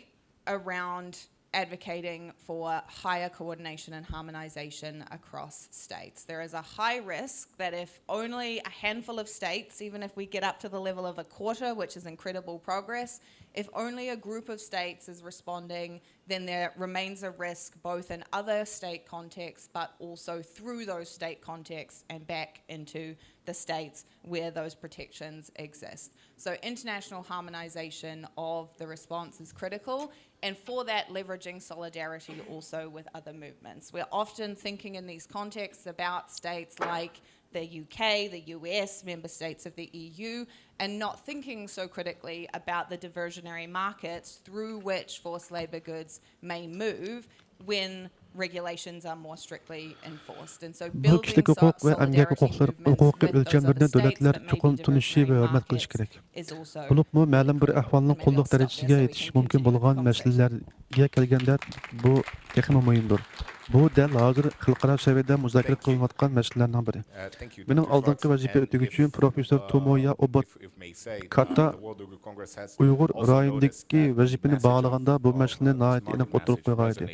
around advocating for higher coordination and harmonization across states. There is a high risk that if only a handful of states, even if we get up to the level of a quarter, which is incredible progress, if only a group of states is responding, then there remains a risk both in other state contexts, but also through those state contexts and back into the states where those protections exist. So international harmonization of the response is critical, and for that, leveraging solidarity also with other movements. We're often thinking in these contexts about states like the U K, the U S, member states of the E U, and not thinking so critically about the diversionary markets through which forced labor goods may move when regulations are more strictly enforced. And so بۇ كىشىلىك ھوقۇق ۋە ئەمگەك ھوقۇقلىرى، ھوقۇقىي ئۆلچەملىرىنى دۆلەتلەر چوقۇم تونۇشى ۋە ھۆرمەت قىلىشى كېرەك. بولۇپمۇ مەلۇم بىر ئەھۋالنىڭ قۇللۇق دەرىجىسىگە يېتىشى مۇمكىن بولغان مەسىلىلەرگە كەلگەندە، بۇ تېخىمۇ مۇھىمدۇر. بۇ دەل ھازىر خەلقئارا سەۋىيەدە مۇزاكىرە قىلىنىۋاتقان مەسىلىلەرنىڭ بىرى. مېنىڭ ئالدىنقى ۋەزىپە ئۆتىگۈچىم پروفېسسور تومويا ئوبوكاتا ئۇيغۇر رايونىدىكى ۋەزىپىنى باھالىغاندا بۇ مەسىلىنى ناھايىتى ئېنىق ئوتتۇرىغا قويغانىدى.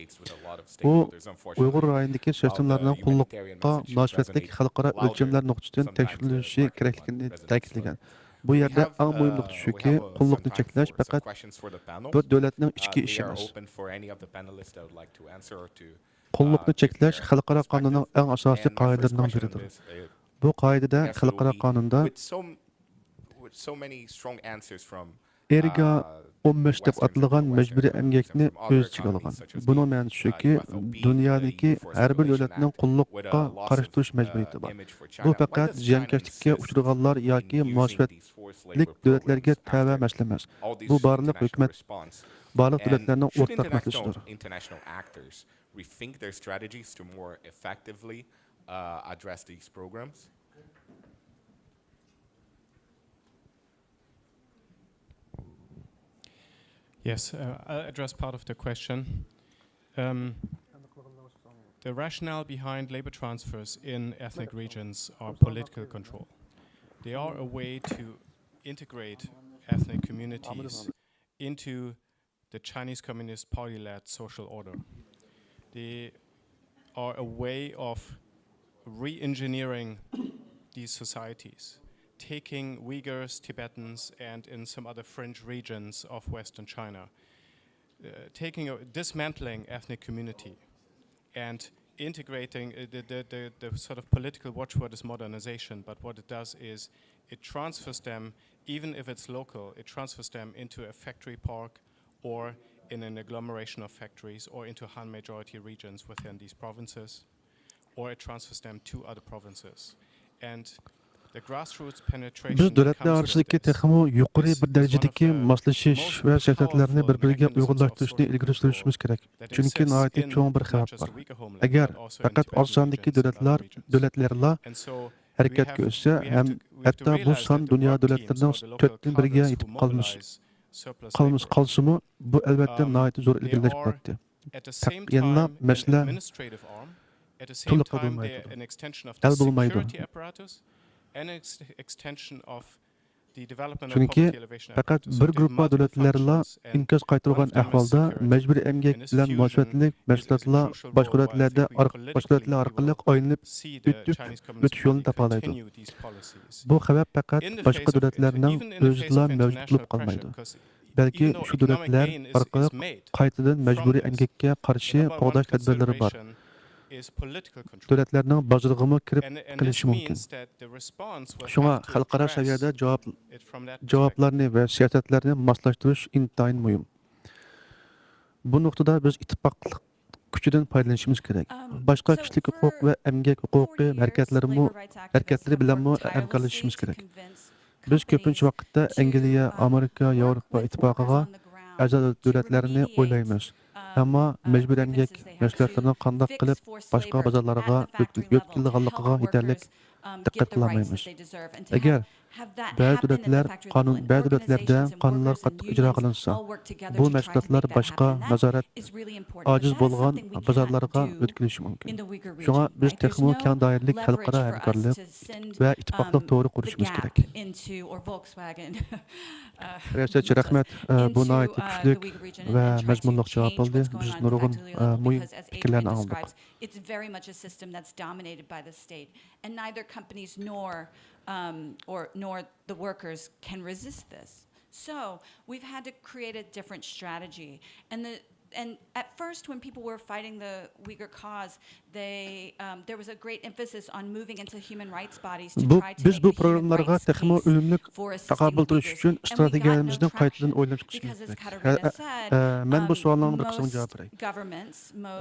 ئۇ ئۇيغۇر رايونىدىكى سىستېمىلارنىڭ قۇللۇققا مۇناسىۋەتلىك خەلقئارا ئۆلچەملەر نۇقتىسىدىن تەكشۈرۈلۈشى كېرەكلىكىنى تەكىتلىگەن. بۇ يەردە ئەڭ مۇھىم نۇقتا شۇكى، قۇللۇقنى چەكلەش پەقەت بىر دۆلەتنىڭ ئىچكى ئىشى ئەمەس. قۇللۇقنى چەكلەش خەلقئارا قانۇننىڭ ئەڭ ئاساسىي قائىدىلىرىنىڭ بىرىدۇر. بۇ قائىدىدە خەلقئارا قانۇندا ئېرگا ئون بەش دەپ ئاتىلىدىغان مەجبۇرىي ئەمگەكنى ئۆز ئىچىگە ئالغان. بۇنىڭ مەنىسى شۇكى، دۇنيادىكى ھەر بىر دۆلەتنىڭ قۇللۇققا قارشى تۇرۇش مەجبۇرىيىتى بار. بۇ پەقەت زىيانكەشلىككە ئۇچرىغانلار ياكى مۇناسىۋەتلىك دۆلەتلەرگە تەۋە مەسىلە ئەمەس. بۇ بارلىق ھۆكۈمەت، بارلىق دۆلەتلەرنىڭ ئورتاق مەسىلىسىدۇر. Rethink their strategies to more effectively uh, address these programs? Yes, uh, I'll address part of the question. Um, the rationale behind labor transfers in ethnic regions are political control. They are a way to integrate ethnic communities into the Chinese Communist Party-led social order. They are a way of re-engineering these societies, taking Uyghurs, Tibetans, and in some other fringe regions of Western China, uh, taking a, dismantling ethnic community and integrating uh, the, the, the, the sort of political watchword is modernization, but what it does is it transfers them, even if it's local, it transfers them into a factory park or in an agglomeration of factories or into Han majority regions within these provinces, or it transfers them to other provinces. And بىز دۆلەتلەر ئارىسىدىكى تېخىمۇ يۇقىرى بىر دەرىجىدىكى ماسلىشىش ۋە سىياسەتلەرنى بىر-بىرىگە ئۇيغۇنلاشتۇرۇشنى ئىلگىرى سۈرۈشىمىز كېرەك. چۈنكى ناھايىتى چوڭ بىر خەۋپ بار. ئەگەر پەقەت ئاز ساندىكى دۆلەتلەر، دۆلەتلەرلا ھەرىكەتكە ئۆتسە، ھەم ھەتتا بۇ سان دۇنيا دۆلەتلىرىنىڭ تۆتتىن بىرىگە يېتىپ قالمىش-، قالمىس-، قالسىمۇ، بۇ ئەلۋەتتە ناھايىتى زور ئىلگىرىلەش بولاتتى. يەنىلا مەسىلە تولۇق ھەل بولمايدۇ. ھەل بولمايدۇ. چۈنكى پەقەت بىر گۇرۇپپا دۆلەتلەرلا ئىنكاس قايتۇرغان ئەھۋالدا مەجبۇرىي ئەمگەك بىلەن مۇناسىۋەتلىك مەھسۇلاتلار باشقا دۆلەتلەردە ئارق-، باشقا دۆلەتلەر ئارقىلىق ئايلىنىپ ئۆتۈپ، ئۆتۈش يولىنى تاپالايدۇ. بۇ خەۋپ پەقەت باشقا دۆلەتلەرنىڭ ئۆزىدىلا مەۋجۇت بولۇپ قالمايدۇ. بەلكى شۇ دۆلەتلەر ئارقىلىق قايتىدىن مەجبۇرىي ئەمگەككە قارشى قوغداش تەدبىرلىرى بار دۆلەتلەرنىڭ بازىرىغىمۇ كىرىپ قېلىشى مۇمكىن. شۇڭا خەلقئارا سەۋىيەدە جاۋاب، جاۋابلارنى ۋە سىياسەتلەرنى ماسلاشتۇرۇش ئىنتايىن مۇھىم. بۇ نۇقتىدا بىز ئىتتىپاقلىق كۈچىدىن پايدىلىنىشىمىز كېرەك. باشقا كىشىلىك ھوقۇق ۋە ئەمگەك ھوقۇقى ھەرىكەتلىرىمۇ، ھەرىكەتلىرى بىلەنمۇ ھەمكارلىشىشىمىز كېرەك. بىز كۆپىنچە ۋاقىتتا ئەنگلىيە، ئامېرىكا، ياۋروپا ئىتتىپاقىغا ئەزا دۆلەتلەرنى ئويلايمىز. ئەمما مەجبۇرىي ئەمگەك مەھسۇلاتلىرىنىڭ قانداق قىلىپ باشقا بازارلارغا يۆتكىلىدىغانلىقىغا يېتەرلىك دىققەت قىلالمايمىز. ئەگەر بەزى دۆلەتلەر قانۇن، بەزى دۆلەتلەردە قانۇنلار قاتتىق ئىجرا قىلىنسا، بۇ مەھسۇلاتلار باشقا نازارەت ئاجىز بولغان بازارلارغا يۆتكىلىشى مۇمكىن. شۇڭا بىز تېخىمۇ كەڭ دائىرىلىك خەلقئارا ھەمكارلىق ۋە ئىتتىپاقلىق تورى قۇرۇشىمىز كېرەك. رىياسەتچى، رەھمەت. ئە، بۇ ناھايىتى كۈچلۈك ۋە مەزمۇنلۇق جاۋاب بولدى. بىز نۇرغۇن، ئە، مۇھىم پىكىرلەرنى ئاڭلىدۇق. It's very much a system that's dominated by the state, and neither companies nor, um, or, nor the workers can resist this. So we've had to create a different strategy. And the, and at first, when people were fighting the Uyghur cause, they, um, there was a great emphasis on moving into human rights bodies to try to make the human rights case for a system of Uyghurs, and we got to do that because it's kind of been a sad, um, most governments, most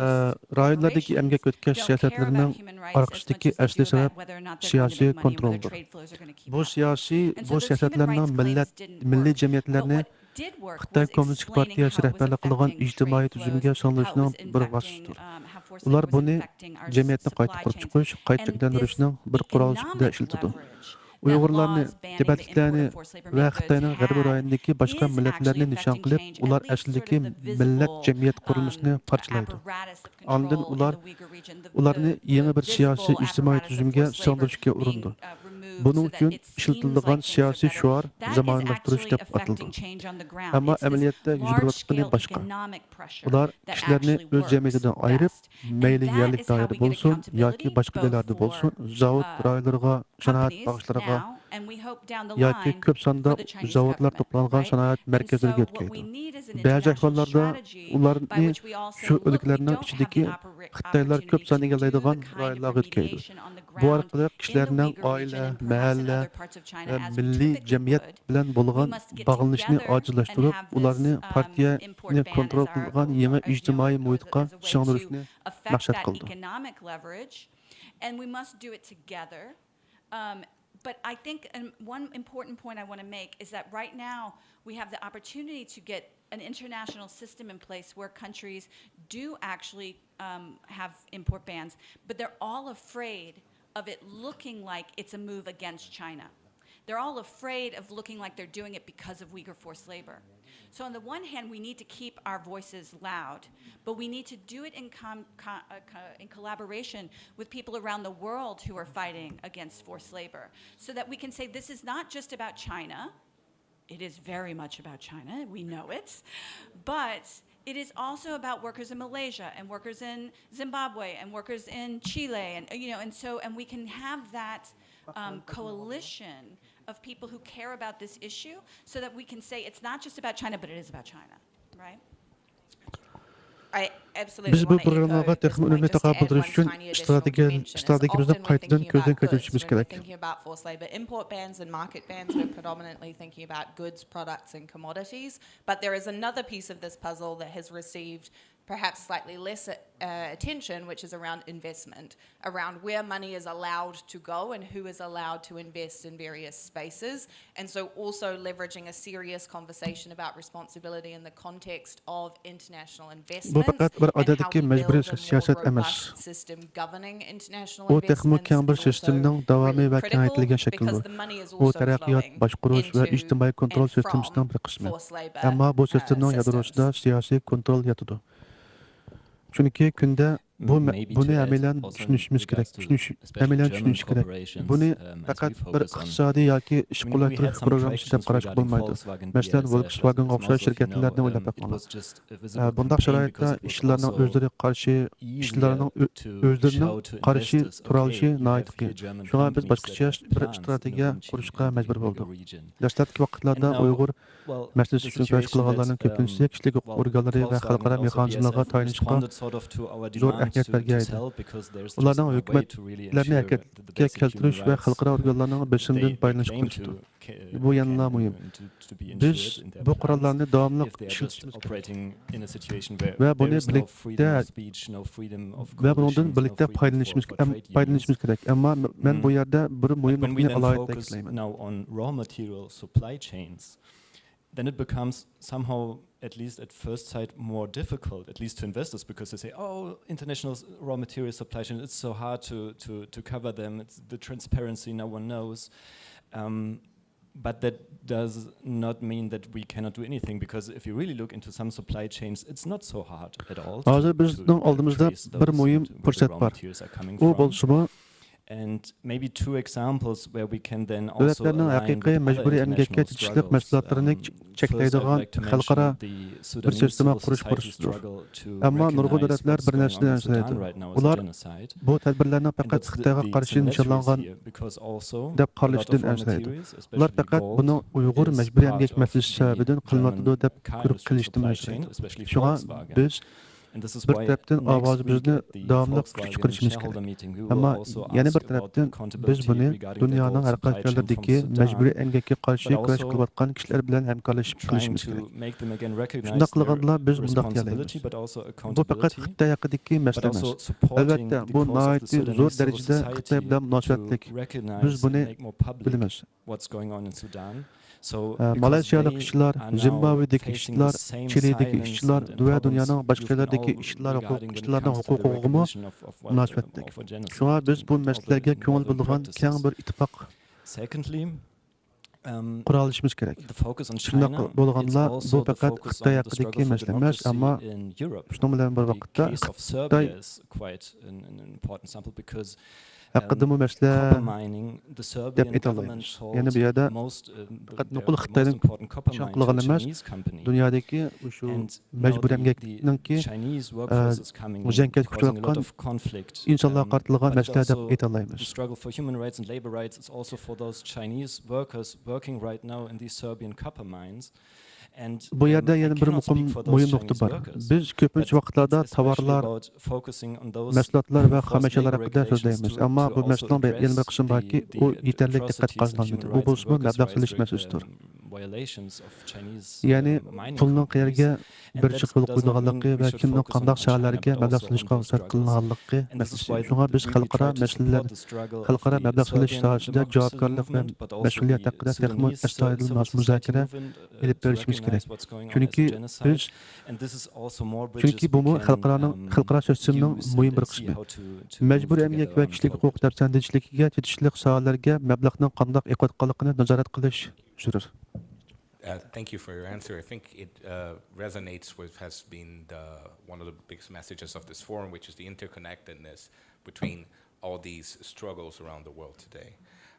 foundations don't care about human rights as much as they care about whether or not they're going to make money or the trade flows are going to keep up. And so those human rights claims didn't work. But what خىتاي كوممۇنىستىك پارتىيەسى رەھبەرلىك قىلغان ئىجتىمائىي تۈزۈمگە سىڭدۈرۈشنىڭ بىر ۋاسىتىسىدۇر. ئۇلار بۇنى جەمئىيەتنى قايتا قۇرۇپ چىقىش، قايتا شەكىللەندۈرۈشنىڭ بىر قورالى سۈپىتىدە ئىشلىتىدۇ. ئۇيغۇرلارنى، تىبەتلىكلەرنى ۋە خىتاينىڭ غەربىي رايونىدىكى باشقا مىللەتلەرنى نىشان قىلىپ، ئۇلار ئەسلىدىكى مىللەت جەمئىيەت قۇرۇلمىسىنى پارچىلايدۇ. ئاندىن ئۇلار ئۇلارنى يېڭى بىر سىياسىي، ئىجتىمائىي تۈزۈمگە سىڭدۈرۈشكە ئۇرۇنىدۇ. بۇنىڭ ئۈچۈن ئىشلىتىلىدىغان سىياسىي شوئار زامانىۋىلاشتۇرۇش دەپ ئاتىلىدۇ. ئەمما ئەمەلىيەتتە يۈز بېرىۋاتقىنى باشقا. ئۇلار كىشىلەرنى ئۆز جەمئىيىتىدىن ئايرىپ، مەيلى يەرلىك دائىرە بولسۇن ياكى باشقا جايلاردا بولسۇن، زاۋۇت رايونلىرىغا، سانائەت باغچىلىرىغا ياكى كۆپ ساندا زاۋۇتلار توپلانغان سانائەت مەركەزلىرىگە يۆتكەيدۇ. بەزى ئەھۋاللاردا ئۇلارنى شۇ ئۆلكىلەرنىڭ ئىچىدىكى خىتايلار كۆپ سان ئىگىلەيدىغان رايونلارغا يۆتكەيدۇ. بۇ ئارقىلىق كىشىلەرنىڭ ئائىلە، مەھەللە ۋە مىللىي جەمئىيەت بىلەن بولغان باغلىنىشنى ئاجىزلاشتۇرۇپ، ئۇلارنى پارتىيەنى كونترول قىلىدىغان يېڭى ئىجتىمائىي مۇھىتقا سىڭدۈرۈشنى مەقسەت قىلىدۇ. And we must do it together. Um, but I think, um, one important point I want to make is that right now we have the opportunity to get an international system in place where countries do actually, um, have import bans, but they're all afraid of it looking like it's a move against China. They're all afraid of looking like they're doing it because of Uyghur forced labor. So on the one hand, we need to keep our voices loud, but we need to do it in, com- co- uh, co- in collaboration with people around the world who are fighting against forced labor, so that we can say this is not just about China. It is very much about China. We know it. But it is also about workers in Malaysia and workers in Zimbabwe and workers in Chile. And, you know, and so, and we can have that, um, coalition of people who care about this issue so that we can say it's not just about China, but it is about China, right? بىز بۇ پروگراممىغا تېخىمۇ ئۈنۈملۈك تاقابىل تۇرۇش ئۈچۈن ئىستراتېگىيە، ئىستراتېگىيىمىزنى قايتىدىن كۆزدىن كەچۈرۈشىمىز كېرەك. Import bans and market bans, we're predominantly thinking about goods, products and commodities. But there is another piece of this puzzle that has received perhaps slightly less uh, attention, which is around investment, around where money is allowed to go and who is allowed to invest in various spaces. And so also leveraging a serious conversation about responsibility in the context of international investments. بۇ پەقەت بىر ئادەتتىكى مەجبۇرىي سىياسەت ئەمەس. بۇ تېخىمۇ كەڭ بىر سىستېمىنىڭ داۋامىي ۋە كېڭەيتىلگەن شەكلىدۇر. بۇ تەرەققىيات، باشقۇرۇش ۋە ئىجتىمائىي كونترول سىستېمىسىنىڭ بىر قىسمى. ئەمما بۇ سىستېمىنىڭ يادروسىدا سىياسىي كونترول ياتىدۇ. چۈنكى كۈندە بۇ مە-، بۇنى ئەمەلىيەن چۈشىنىشىمىز كېرەك. چۈشىنىش-، ئەمەلىيەن چۈشىنىش كېرەك. بۇنى پەقەت بىر ئىقتىسادىي ياكى ئىشقا قولايلاشتۇرۇش پروگراممىسى دەپ قاراشقا بولمايدۇ. مەسىلەن، ۋولكسۋاگېنغا ئوخشاش شىركەتلەرنى ئويلاپ بېقىڭلار. ئە، بۇنداق شارائىتتا ئىشچىلارنىڭ ئۆزلىرى قارشى، ئىشچىلارنىڭ ئۆ-، ئۆزلىرىنىڭ قارشى تۇرالىشى ناھايىتى قىيىن. شۇڭا بىز باشقىچە بىر ئىستراتېگىيە قۇرۇشقا مەجبۇر بولدۇق. دەسلەپتىكى ۋاقىتلاردا ئۇيغۇر مەسىلىسى ئۈچۈن كۈرەش قىلغانلارنىڭ كۆپىنچىسى كىشىلىك ھوقۇق ئورگانلىرى ۋە خەلقئارا مېخانىزملارغا تايىنىشقا زور ئەھمىيەت بەرگەن ئىدى. ئۇلارنىڭ ھۆكۈمەتلەرنى ھەرىكەتكە كەلتۈرۈش ۋە خەلقئارا ئورگانلارنىڭ بېسىمىدىن پايدىلىنىشقا قىلىشىدۇ. بۇ يەنىلا مۇھىم. بىز بۇ قوراللارنى داۋاملىق ئىشلىتىشىمىز كېرەك. ۋە بۇنى بىرلىكتە، ۋە بۇنىڭدىن بىرلىكتە پايدىلىنىشىمىز، ئەم-، پايدىلىنىشىمىز كېرەك. ئەمما مەن بۇ يەردە بىر مۇھىم نۇقتىنى ئالاھىدە تەكىتلەيمەن. Then it becomes somehow, at least at first sight, more difficult, at least to investors, because they say, "Oh, international s-, raw material supply chain, it's so hard to, to, to cover them. It's the transparency, no one knows." Um, but that does not mean that we cannot do anything, because if you really look into some supply chains, it's not so hard at all to, to, to trace those and to, where the raw materials are coming from. ھازىر بىزنىڭ ئالدىمىزدا بىر مۇھىم پۇرسەت بار. ئۇ بولسىمۇ، دۆلەتلەرنىڭ ھەقىقىي مەجبۇرىي ئەمگەككە چېتىشلىق مەھسۇلاتلىرىنى چەكلەيدىغان خەلقئارا بىر سىستېما قۇرۇش پۇرسىتىدۇر. ئەمما نۇرغۇن دۆلەتلەر بىر نەرسىدىن ئەنسىرەيدۇ. ئۇلار بۇ تەدبىرلەرنىڭ پەقەت خىتايغا قارشى نىشانلانغان دەپ قارىلىشىدىن ئەنسىرەيدۇ. ئۇلار پەقەت بۇنىڭ ئۇيغۇر مەجبۇرىي ئەمگەك مەسىلىسى سەۋەبىدىن قىلىنىۋاتىدۇ دەپ كۆرۈپ قېلىشتىن ئەنسىرەيدۇ. شۇڭا بىز بىر تەرەپتىن ئاۋازىمىزنى داۋاملىق كۈچلۈك چىقىرىشىمىز كېرەك. ئەمما يەنە بىر تەرەپتىن بىز بۇنى دۇنيانىڭ ھەر قايسى يەرلىرىدىكى مەجبۇرىي ئەمگەككە قارشى كۈرەش قىلىۋاتقان كىشىلەر بىلەن ھەمكارلىشىپ قىلىشىمىز كېرەك. شۇنداق قىلغاندىلا بىز مۇنداق دېيەلەيمىز. بۇ پەقەت خىتاي ھەققىدىكى مەسىلە ئەمەس. ئەلۋەتتە، بۇ ناھايىتى زور دەرىجىدە خىتاي بىلەن مۇناسىۋەتلىك. بىز بۇنى بىلىمىز. ئە، مالايشىيالىق ئىشچىلار، زىمبابۋېدىكى ئىشچىلار، چىلىدىكى ئىشچىلار ۋە دۇنيانىڭ باشقا يەرلىرىدىكى ئىشچىلارنىڭ ھوقۇق-، ئىشچىلارنىڭ ھوقۇقىغىمۇ مۇناسىۋەتلىك. شۇڭا بىز بۇ مەسىلىلەرگە كۆڭۈل بۆلىدىغان كەڭ بىر ئىتتىپاق قۇرالىشىمىز كېرەك. شۇنداق بولغاندا، بۇ پەقەت خىتاي ھەققىدىكى مەسىلە ئەمەس، ئەمما شۇنىڭ بىلەن بىر ۋاقىتتا خىتاي ھەققىدىمۇ مەسىلە دەپ ئېيتالايمىز. يەنى بۇ يەردە پەقەت نوقۇل خىتاينىڭ نىشان قىلغىنى ئەمەس، دۇنيادىكى مۇشۇ مەجبۇرىي ئەمگەكنىڭكى، ئە، زىيانكەشكە ئۇچراۋاتقان ئىنسانلارغا قارىتىلغان مەسىلە دەپ ئېيتالايمىز. بۇ يەردە يەنە بىر مۇقىم مۇھىم نۇقتا بار. بىز كۆپىنچە ۋاقىتلاردا تاۋارلار، مەھسۇلاتلار ۋە خام ئەشيالار ھەققىدە سۆزلەيمىز. ئەمما بۇ مەسىلىنىڭ بىر، يەنە بىر قىسمى باركى، ئۇ يېتەرلىك دىققەت قازىنالمىدى. ئۇ بولسىمۇ مەبلەغ سېلىش مەسىلىسىدۇر. يەنى پۇلنىڭ قەيەرگە بېرىشقا يول قويۇلغانلىقى ۋە كىمنىڭ قانداق ساھەلەرگە مەبلەغ سېلىشقا رۇخسەت قىلىنغانلىقى مەسىلىسى. شۇڭا بىز خەلقئارا مەسىلىلەر، خەلقئارا مەبلەغ سېلىش ساھەسىدە جاۋابكارلىق ۋە مەسئۇلىيەت ھەققىدە تېخىمۇ ئەستايىدىل مۇزاكىرە ئېلىپ بېرىشىمىز كېرەك. چۈنكى بىز، چۈنكى بۇمۇ خەلقئارانىڭ، خەلقئارا سىستېمىنىڭ مۇھىم بىر قىسمى. مەجبۇرىي ئەمگەك ۋە كىشىلىك ھوقۇق دەپسەندىچىلىكىگە چېتىشلىق ساھەلەرگە مەبلەغنىڭ قانداق ئېقىۋاتقانلىقىنى نازارەت قىلىش زۆرۈر. Uh, thank you for your answer. I think it uh, resonates with has been the, one of the biggest messages of this forum, which is the interconnectedness between all these struggles around the world today.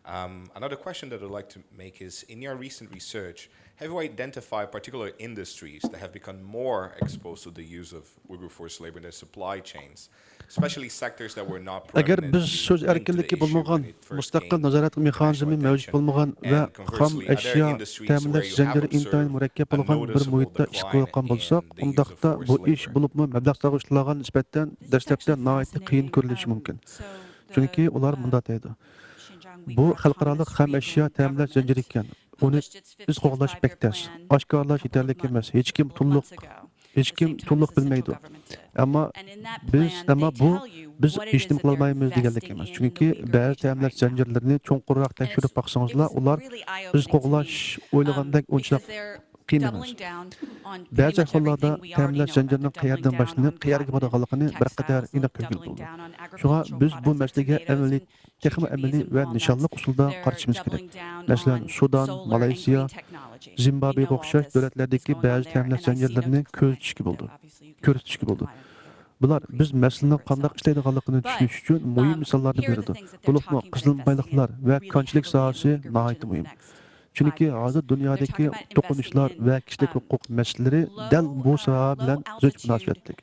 Um, another question that I'd like to make is, in your recent research, have you identified particular industries that have become more exposed to the use of Uyghur forced labor in their supply chains? ئەگەر بىز سۆز ئەركىنلىكى بولمىغان، مۇستەقىل نازارەت مېخانىزمى مەۋجۇت بولمىغان ۋە خام ئەشيا تەمىنلەش زەنجىرى ئىنتايىن مۇرەككەپ بولغان بىر مۇھىتتا ئىش قىلىۋاتقان بولساق، ئۇنداقتا بۇ ئىش، بولۇپمۇ مەبلەغ سالغۇچىلارغا نىسبەتەن دەسلەپتە ناھايىتى قىيىن كۆرۈلۈشى مۇمكىن. چۈنكى ئۇلار مۇنداق دەيدۇ: بۇ خەلقئارالىق خام ئەشيا تەمىنلەش زەنجىرى ئىكەن. ئۇنى ئىز قوغلاش بەك تەس. ئاشكارىلاش يېتەرلىك ئەمەس. ھېچكىم تولۇق ھېچكىم تولۇق بىلمەيدۇ. ئەمما بىز، ئەمما بۇ بىز ھېچنېمە قىلالمايمىز دېگەنلىك ئەمەس. چۈنكى بەزى تەمىنات زەنجىرلىرىنى چوڭقۇرراق تەكشۈرۈپ باقسىڭىزلا، ئۇلار بىز قوغلاش ئويلىغاندەك ئۇنچىلىك قىيىن ئەمەس. بەزى ئەھۋاللاردا تەمىنات زەنجىرىنىڭ قەيەردىن باشلىنىپ، قەيەرگە بارىدىغانلىقىنى بىر قەدەر ئېنىق كۆرگىلى بولىدۇ. شۇڭا بىز بۇ مەسىلىگە ئەمەلىي، تېخىمۇ ئەمەلىي ۋە نىشانلىق ئۇسۇلدا قارىشىمىز كېرەك. مەسىلەن، سۇدان، مالايسىيا، زىمبابۋېغا ئوخشاش دۆلەتلەردىكى بەزى تەمىنات زەنجىرلىرىنى كۆزىتىشكە بولىدۇ، كۆرسىتىشكە بولىدۇ. بۇلار بىز مەسىلىنىڭ قانداق ئىشلەيدىغانلىقىنى چۈشىنىش ئۈچۈن مۇھىم مىساللارنى بېرىدۇ. بولۇپمۇ قىزىل بايلىقلار ۋە كانچىلىك ساھەسى ناھايىتى مۇھىم. چۈنكى ھازىر دۇنيادىكى توقۇنۇشلار ۋە كىشىلىك ھوقۇق مەسىلىلىرى دەل بۇ ساھە بىلەن زىچ مۇناسىۋەتلىك.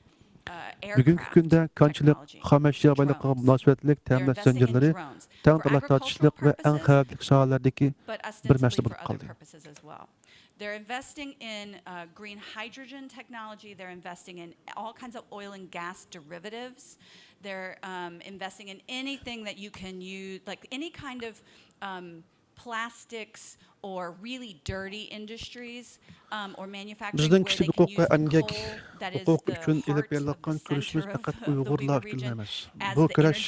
بۈگۈنكى كۈندە كانچىلىق، خام ئەشيا بايلىقىغا مۇناسىۋەتلىك تەمىنات زەنجىرلىرى تەڭ تالاش تارتىشلىق ۋە ئەڭ خەۋپلىك ساھەلەردىكى بىر مەسىلە بولۇپ قالدى. They're investing in uh, green hydrogen technology. They're investing in all kinds of oil and gas derivatives. They're um, investing in anything that you can use, like any kind of um, plastics or really dirty industries um, or manufacturing بىزنىڭ كىشىلىك ھوقۇق ۋە ئەمگەك ھوقۇقى ئۈچۈن ئېلىپ بېرىلىۋاتقان كۈرىشىمىز پەقەت ئۇيغۇرلار ئۈچۈن ئەمەس. بۇ كۈرەش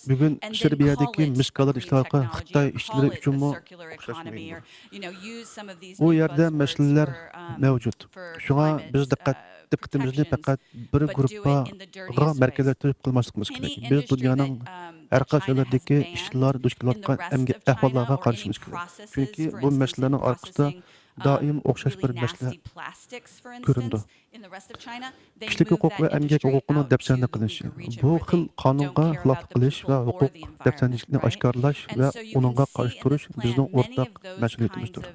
بۈگۈن سېربىيەدىكى مىس كاللار ئىشلىتىۋاتقان خىتاي ئىشچىلىرى ئۈچۈنمۇ ئوخشاش مۇھىمدۇر. ئۇ يەردە مەسىلىلەر مەۋجۇت. شۇڭا بىز دىققەت، دىققىتىمىزنى پەقەت بىر گۇرۇپپىغا مەركەزلەشتۈرۈپ قىلماسلىقىمىز كېرەك. بىز دۇنيانىڭ ھەر قايسى يەرلىرىدىكى ئىشچىلار دۇچ كېلىۋاتقان ئەمگەك ئەھۋاللارغا قارىشىمىز كېرەك. چۈنكى بۇ مەسىلىلەرنىڭ ئارقىسىدا دائىم ئوخشاش بىر مەسىلە كۆرۈنىدۇ. كىشىلىك ھوقۇق ۋە ئەمگەك ھوقۇقىنىڭ دەپسەندە قىلىنىشى، بۇ خىل قانۇنغا خىلاپلىق قىلىش ۋە ھوقۇق دەپسەندىچىلىكنى ئاشكارىلاش ۋە ئۇنىڭغا قارشى تۇرۇش بىزنىڭ ئورتاق مەسئۇلىيىتىمىزدۇر.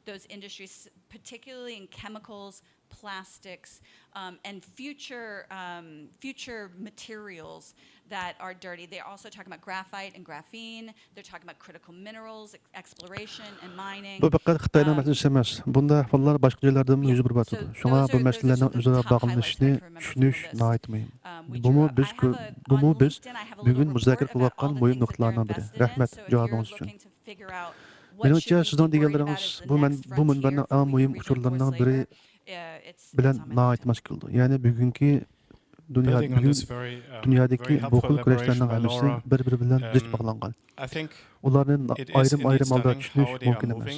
Those industries, particularly in chemicals, plastics, um, and future um, future materials that are dirty. They're also talking about graphite and graphene. They're talking about critical minerals, ex- exploration and mining. بۇ پەقەت خىتاينىڭ مەسىلىسى ئەمەس. بۇنداق ئەھۋاللار باشقا جايلاردىمۇ يۈز بېرىپ تۇرىدۇ. شۇڭا بۇ مەسىلىلەرنىڭ ئۆزئارا باغلىنىشىنى چۈشىنىش ناھايىتى مۇھىم. بۇمۇ بىز، بۇمۇ بىز بۈگۈن مۇزاكىرە قىلىۋاتقان مۇھىم نۇقتىلارنىڭ بىرى. رەھمەت جاۋابىڭىز ئۈچۈن. مېنىڭچە، سىزنىڭ دېگەنلىرىڭىز بۇ مەن-، بۇ مۇنبەرنىڭ ئەڭ مۇھىم ئۇچۇرلىرىنىڭ بىرى بىلەن ناھايىتى ماس كېلىدۇ. يەنى بۈگۈنكى دۇنيا، بۈگۈن دۇنيادىكى بۇ خىل كۈرەشلەرنىڭ ھەممىسى بىر-بىرى بىلەن زىچ باغلانغان. ئۇلارنى ئايرىم-ئايرىم ھالدا چۈشىنىش مۇمكىن ئەمەس.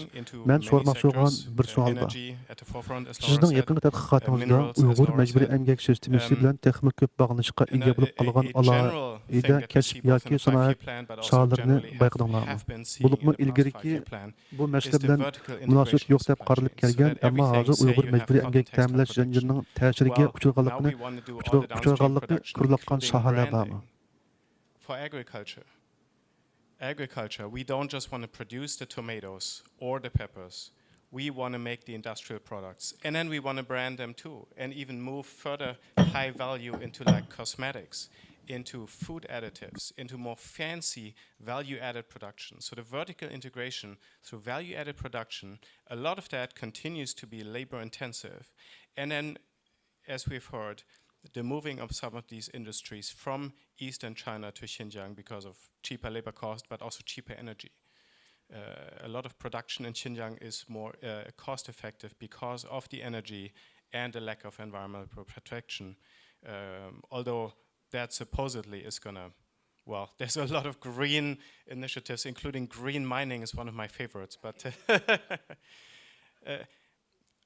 مەن سورىماقچى بولغان بىر سوئال بار. سىزنىڭ يېقىنقى تەتقىقاتىڭىزدا ئۇيغۇر مەجبۇرىي ئەمگەك سىستېمىسى بىلەن تېخىمۇ كۆپ باغلىنىشقا ئىگە بولۇپ قالغان ئالاھىدە كەسىپ ياكى سانائەت ساھەلىرىنى بايقىدىڭلارمۇ؟ بولۇپمۇ ئىلگىرىكى بۇ مەسىلە بىلەن مۇناسىۋىتى يوق دەپ قارىلىپ كەلگەن، ئەمما ھازىر ئۇيغۇر مەجبۇرىي ئەمگەك تەمىنلەش زەنجىرىنىڭ تەسىرىگە ئۇچرىغانلىقىنى، ئۇچرىغانلىقى كۆرۈلۈۋاتقان ساھەلەر بارمۇ؟ Agriculture, we don't just want to produce the tomatoes or the peppers. We want to make the industrial products. And then we want to brand them too and even move further high value into like cosmetics, into food additives, into more fancy value added production. So the vertical integration through value added production, a lot of that continues to be labor intensive. And then as we've heard, the moving of some of these industries from eastern China to Xinjiang because of cheaper labor cost, but also cheaper energy. Uh, a lot of production in Xinjiang is more uh, cost effective because of the energy and the lack of environmental protection. Um, although that supposedly is going to, well, there's a lot of green initiatives, including green mining is one of my favorites. But uh,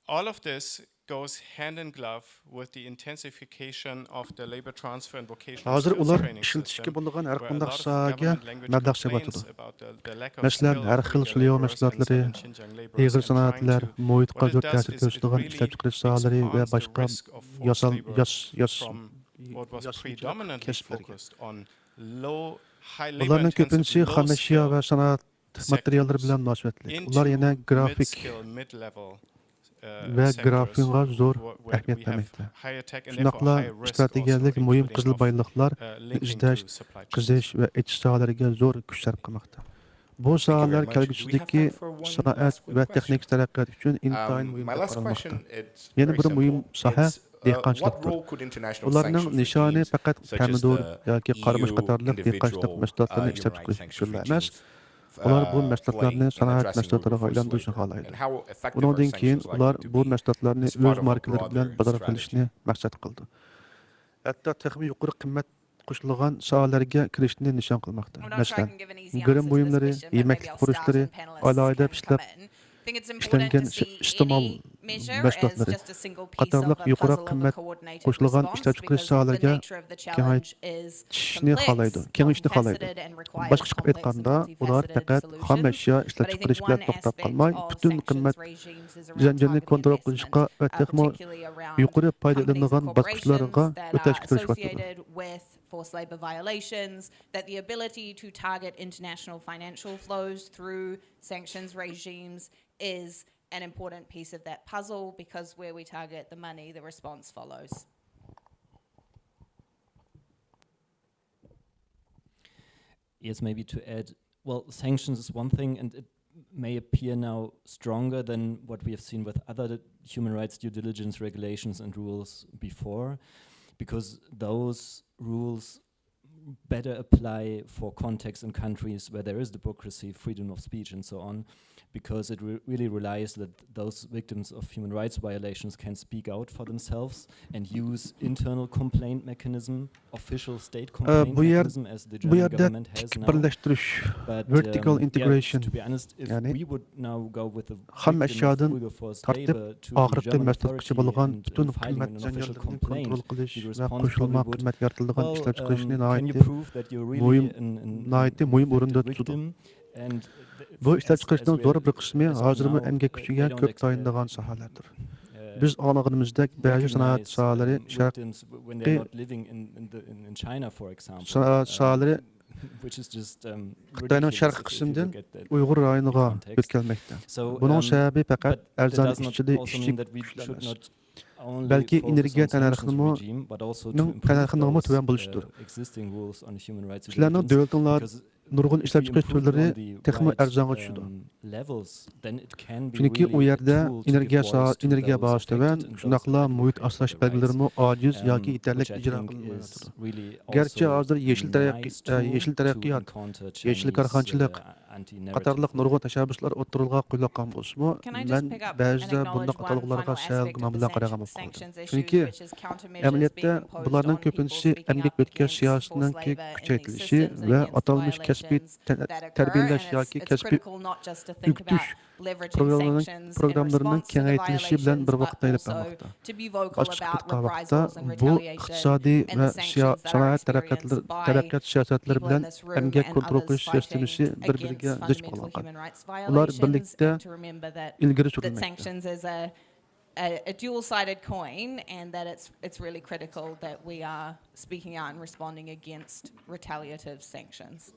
all of this goes hand in glove with the intensification of the labor transfer and vocational ھازىر skills ئۇلار training ئىشلىتىشكە system, بولىدىغان ھەر where a قانداق lot of ساھەگە government language مەبلەغ سېلىۋاتىدۇ. complaints about the, the lack of مەسىلەن، skilled ھەر خىل agriculture سۇلياۋ workers مەھسۇلاتلىرى، in Xinjiang labor ئېغىر laws and trying سانائەتلەر، to, مۇھىتقا what it زور does تەسىر is it كۆرسىتىدىغان really ئىشلەپچىقىرىش ساھەلىرى ۋە expands the باشقا risk of ياسال-، labor ياس-، ياس-، from what was ياسىمىچىلىك predominantly كەسىپلەرگە. focused on low, high labor بۇلارنىڭ كۆپىنچىسى intensive, low خام ئەشيا skill ۋە سانائەت ماتېرىياللىرى بىلەن مۇناسىۋەتلىك. ئۇلار يەنە گرافىك ۋە گرافىنغا زور ئەھمىيەت بەرمەكتە. شۇنداقلا ئىستراتېگىيەلىك مۇھىم قىزىل بايلىقلارنى ئىزدەش، قېزىش ۋە ئېچىش ساھەلىرىگە زور كۈچ سەرپ قىلماقتا. بۇ ساھەلەر كەلگۈسىدىكى سانائەت ۋە تېخنىكا تەرەققىياتى ئۈچۈن ئىنتايىن مۇھىم دەپ قارالماقتا. يەنە بىر مۇھىم ساھە دېھقانچىلىقتۇر. ئۇلارنىڭ نىشانى پەقەت پەمىدۇر ياكى قارىمۇچ قاتارلىق دېھقانچىلىق مەھسۇلاتلىرىنى ئىشلەپچىقىرىش ئۈچۈنلا ئەمەس، ئۇلار بۇ مەھسۇلاتلارنى سانائەت مەھسۇلاتلىرىغا ئايلاندۇرۇشنى خالايدۇ. ئۇنىڭدىن كېيىن ئۇلار بۇ مەھسۇلاتلارنى ئۆز ماركىلىرى بىلەن بازارغا قىلىشنى مەقسەت قىلىدۇ. ھەتتا تېخىمۇ يۇقىرى قىممەت قوشۇلغان ساھەلەرگە كىرىشنى نىشان قىلماقتا. مەسىلەن، گىرىم بۇيۇملىرى، يېمەكلىك خۇرۇچلىرى، ئالاھىدە ئىشلەپ ئىشلەنگەن ئىستېمال مەھسۇلاتلىرى قاتارلىق يۇقىرى قىممەت قوشۇلغان ئىشلەپچىقىرىش ساھەلىرىگە كېڭەيتىشنى خالايدۇ، كېڭىيىشنى خالايدۇ. باشقىچە قىلىپ ئېيتقاندا، ئۇلار پەقەت خام ئەشيا ئىشلەپچىقىرىش بىلەن توختاپ قالماي، پۈتۈن قىممەت زەنجىرىنى كونترول قىلىشقا ۋە تېخىمۇ يۇقىرى پايدا ئېلىنىدىغان باسقۇچلارغا ئۆتەشكە تىرىشىۋاتىدۇ. Forced labour violations, that the ability to target international financial flows through sanctions regimes is an important piece of that puzzle, because where we target the money, the response follows. Yes, maybe to add, well, sanctions is one thing, and it may appear now stronger than what we have seen with other human rights due diligence regulations and rules before, because those rules better apply for contexts and countries where there is democracy, freedom of speech, and so on, because it re- really relies that those victims of human rights violations can speak out for themselves and use internal complaint mechanism, official state complaint mechanism, as the German government has now. But, um, yeah, to be honest, if we would now go with the victim of Uyghur forced labor to the German authority and, and filing an official complaint, the response probably would, well, um, can you prove that you're really an, an, an affected victim? And th- بۇ ئىشلەپچىقىرىشنىڭ زور بىر قىسمى ھازىرمۇ ئەمگەك كۈچىگە كۆپ تايىنىدىغان ساھەلەردۇر. بىز ئاڭلىغىنىمىزدەك، بەزى سانائەت ساھەلىرى شەرقىي سانائەت ساھەلىرى خىتاينىڭ شەرقىي قىسمىدىن ئۇيغۇر رايونىغا يۆتكەلمەكتە. بۇنىڭ سەۋەبى پەقەت ئەرزان ئىشچىلىك كۈچى ئەمەس، بەلكى ئېنېرگىيە تەننەرخىنىمۇ تۆۋەن بولۇشىدۇر. سىلەرنىڭ دۆلىتىڭلار نۇرغۇن ئىشلەپچىقىرىش تۈرلىرى تېخىمۇ ئەرزانغا چۈشىدۇ. چۈنكى ئۇ يەردە ئېنېرگىيە سا- ئېنېرگىيە باھاسى تۆۋەن، شۇنداقلا مۇھىت ئاسراش بەلگىلىرىمۇ ئاجىز ياكى يېتەرلىك ئىجرا قىلىنمايۋاتىدۇ. گەرچە ھازىر يېشىل تەرەققىي- يېشىل تەرەققىيات، يېشىل كارخانىچىلىق قاتارلىق نۇرغۇن تەشەببۇسلار ئوتتۇرىغا قويۇلۇۋاتقان بولسىمۇ، مەن بەزىدە بۇنداق ئاتالغۇلارغا سەل گۇمان بىلەن قارىغان بولۇپ قالدىم. چۈنكى ئەمەلىيەتتە بۇلارنىڭ كۆپىنچىسى ئەمگەك ئۆتكەش سىياسىتىنىڭ كۈچەيتىلىشى ۋە ئاتالمىش كەسپىي تەربىيەلەش ياكى كەسپىي ئۆگىتىش پروگراممىلىرىنىڭ كېڭەيتىلىشى بىلەن بىر ۋاقىتتا ئېلىپ بارماقتا. باشقىچە قىلىپ قارىغاندا، بۇ ئىقتىسادىي ۋە سانائەت تەرەققىيات سىياسەتلىرى بىلەن ئەمگەك كونترول قىلىش سىستېمىسى بىر بىرىگە زىچ باغلانغان. ئۇلار بىرلىكتە ئىلگىرى سۈرۈلمەكتە. A, a dual-sided coin, and that it's it's really critical that we are speaking out and responding against retaliative sanctions.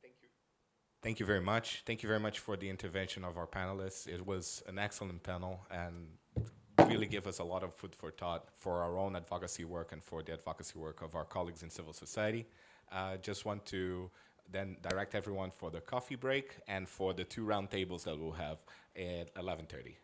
Thank you. Thank you very much. Thank you very much for the intervention of our panelists. It was an excellent panel and really gave us a lot of food for thought for our own advocacy work and for the advocacy work of our colleagues in civil society. I uh, just want to then direct everyone for the coffee break and for the two roundtables that we'll have at eleven thirty.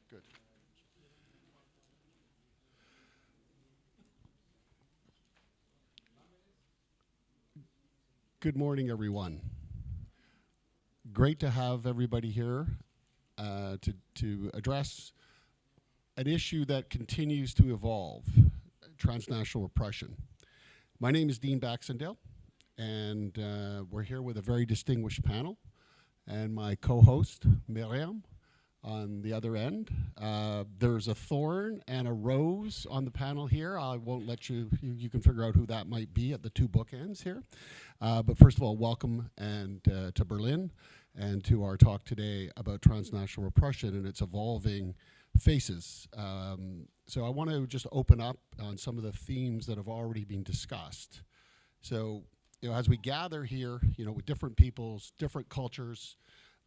Good. Good morning, everyone. Great to have everybody here uh, to, to address an issue that continues to evolve, transnational repression. My name is Dean Baxendale, and uh, we're here with a very distinguished panel, and my co-host, Miriam, on the other end. Uh, there's a thorn and a rose on the panel here. I won't let you, you, you can figure out who that might be at the two bookends here. Uh, but first of all, welcome and uh, to Berlin and to our talk today about transnational repression and its evolving faces. Um, so I want to just open up on some of the themes that have already been discussed. So, you know, as we gather here, you know, with different peoples, different cultures,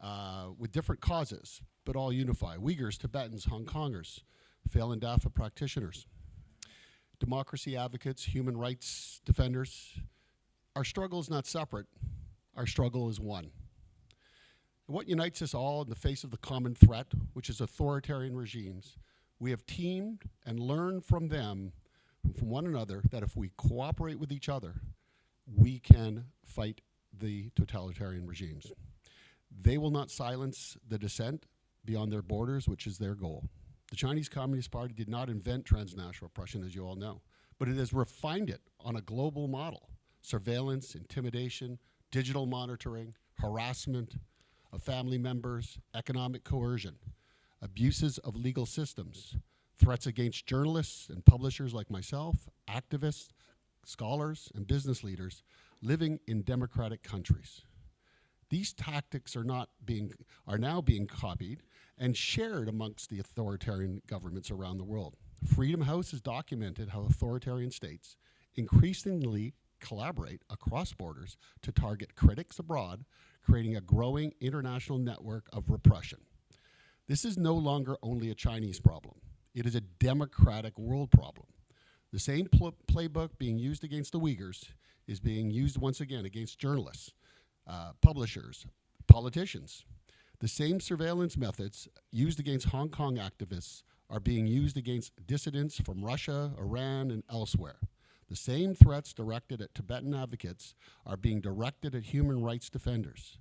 uh, with different causes, but all unify. Uyghurs, Tibetans, Hong Kongers, Falun Dafa practitioners, democracy advocates, human rights defenders. Our struggle is not separate. Our struggle is one. And what unites us all in the face of the common threat, which is authoritarian regimes, we have teamed and learned from them, from one another, that if we cooperate with each other, we can fight the totalitarian regimes. They will not silence the dissent beyond their borders, which is their goal. The Chinese Communist Party did not invent transnational oppression, as you all know, but it has refined it on a global model. Surveillance, intimidation, digital monitoring, harassment of family members, economic coercion, abuses of legal systems, threats against journalists and publishers like myself, activists, scholars, and business leaders living in democratic countries. These tactics are not being are now being copied and shared amongst the authoritarian governments around the world. Freedom House has documented how authoritarian states increasingly collaborate across borders to target critics abroad, creating a growing international network of repression. This is no longer only a Chinese problem. It is a democratic world problem. The same pl- playbook being used against the Uyghurs is being used once again against journalists, uh, publishers, politicians. The same surveillance methods used against Hong Kong activists are being used against dissidents from Russia, Iran, and elsewhere. The same threats directed at Tibetan advocates are being directed at human rights defenders.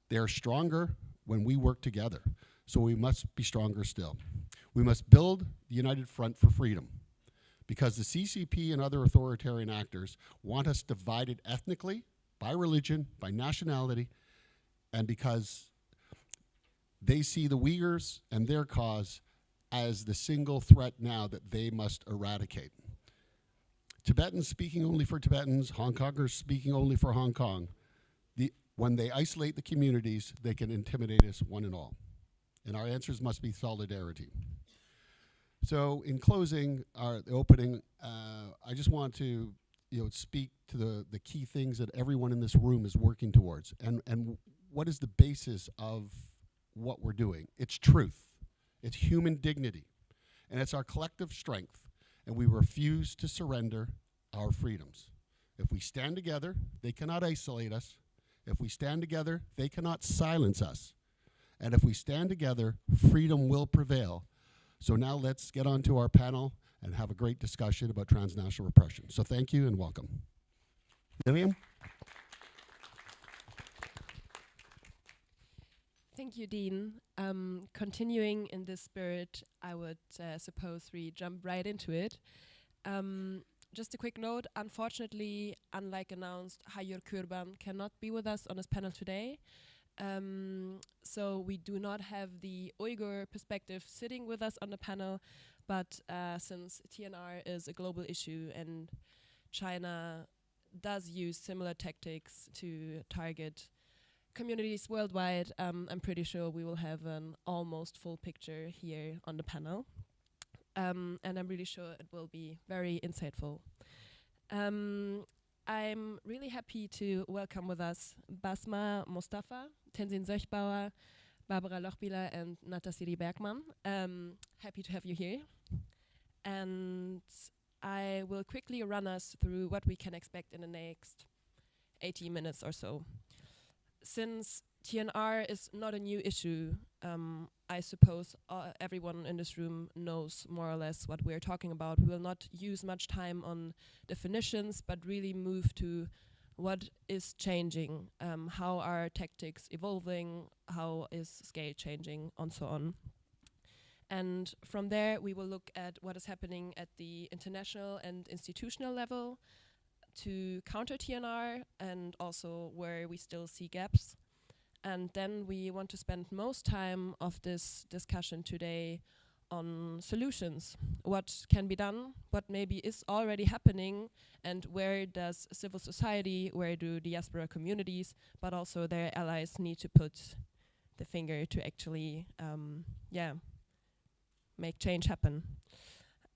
They are stronger when we work together, so we must be stronger still. We must build the United Front for Freedom because the C C P and other authoritarian actors want us divided ethnically, by religion, by nationality, and because they see the Uyghurs and their cause as the single threat now that they must eradicate. Tibetans speaking only for Tibetans, Hong Kongers speaking only for Hong Kong. The, when they isolate the communities, they can intimidate us one and all. And our answers must be solidarity. So, in closing, our the opening, uh, I just want to, you know, speak to the the key things that everyone in this room is working towards, and and what is the basis of what we're doing? It's truth, it's human dignity, and it's our collective strength. And we refuse to surrender our freedoms. If we stand together, they cannot isolate us. If we stand together, they cannot silence us. And if we stand together, freedom will prevail. So now let's get on to our panel and have a great discussion about transnational repression. So thank you and welcome. Miriam? Thank you, Dean. Um, continuing in this spirit, I would uh, suppose we jump right into it. Um, just a quick note, unfortunately, unlike announced, Hayur Kurban cannot be with us on this panel today. Um, so we do not have the Uyghur perspective sitting with us on the panel, but uh, since T N R is a global issue and China does use similar tactics to target communities worldwide, um, I'm pretty sure we will have an almost full picture here on the panel. Um, and I'm really sure it will be very insightful. Um, I'm really happy to welcome with us Basma Mostafa, Tenzin Söchbauer, Barbara Lochbihler, and Natasiri Bergmann. Um, happy to have you here. And I will quickly run us through what we can expect in the next eighty minutes or so. Since T N R is not a new issue. Um, I suppose uh, everyone in this room knows more or less what we're talking about. We will not use much time on definitions, but really move to what is changing, um, how are tactics evolving, how is scale changing, and so on. And from there, we will look at what is happening at the international and institutional level to counter T N R and also where we still see gaps. And then we want to spend most time of this discussion today on solutions. What can be done, what maybe is already happening, and where does civil society, where do diaspora communities, but also their allies need to put the finger to actually, um, yeah, make change happen.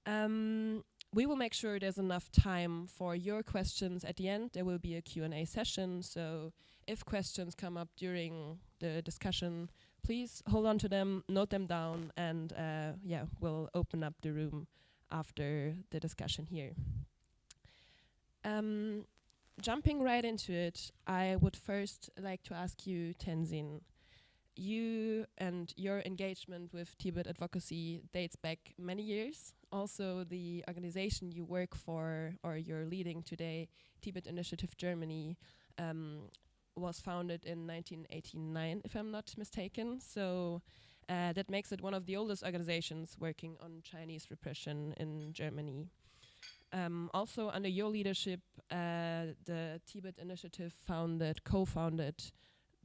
Um, we will make sure there's enough time for your questions at the end. There will be a Q and A session, so if questions come up during the discussion, please hold on to them, note them down, and uh, yeah, we'll open up the room after the discussion here. Um, jumping right into it, I would first like to ask you, Tenzin, you and your engagement with Tibet advocacy dates back many years. Also, the organization you work for or you're leading today, Tibet Initiative Germany, um, was founded in nineteen eighty-nine, if I'm not mistaken. So uh, that makes it one of the oldest organizations working on Chinese repression in Germany. Um, also, under your leadership, uh, the Tibet Initiative founded, co-founded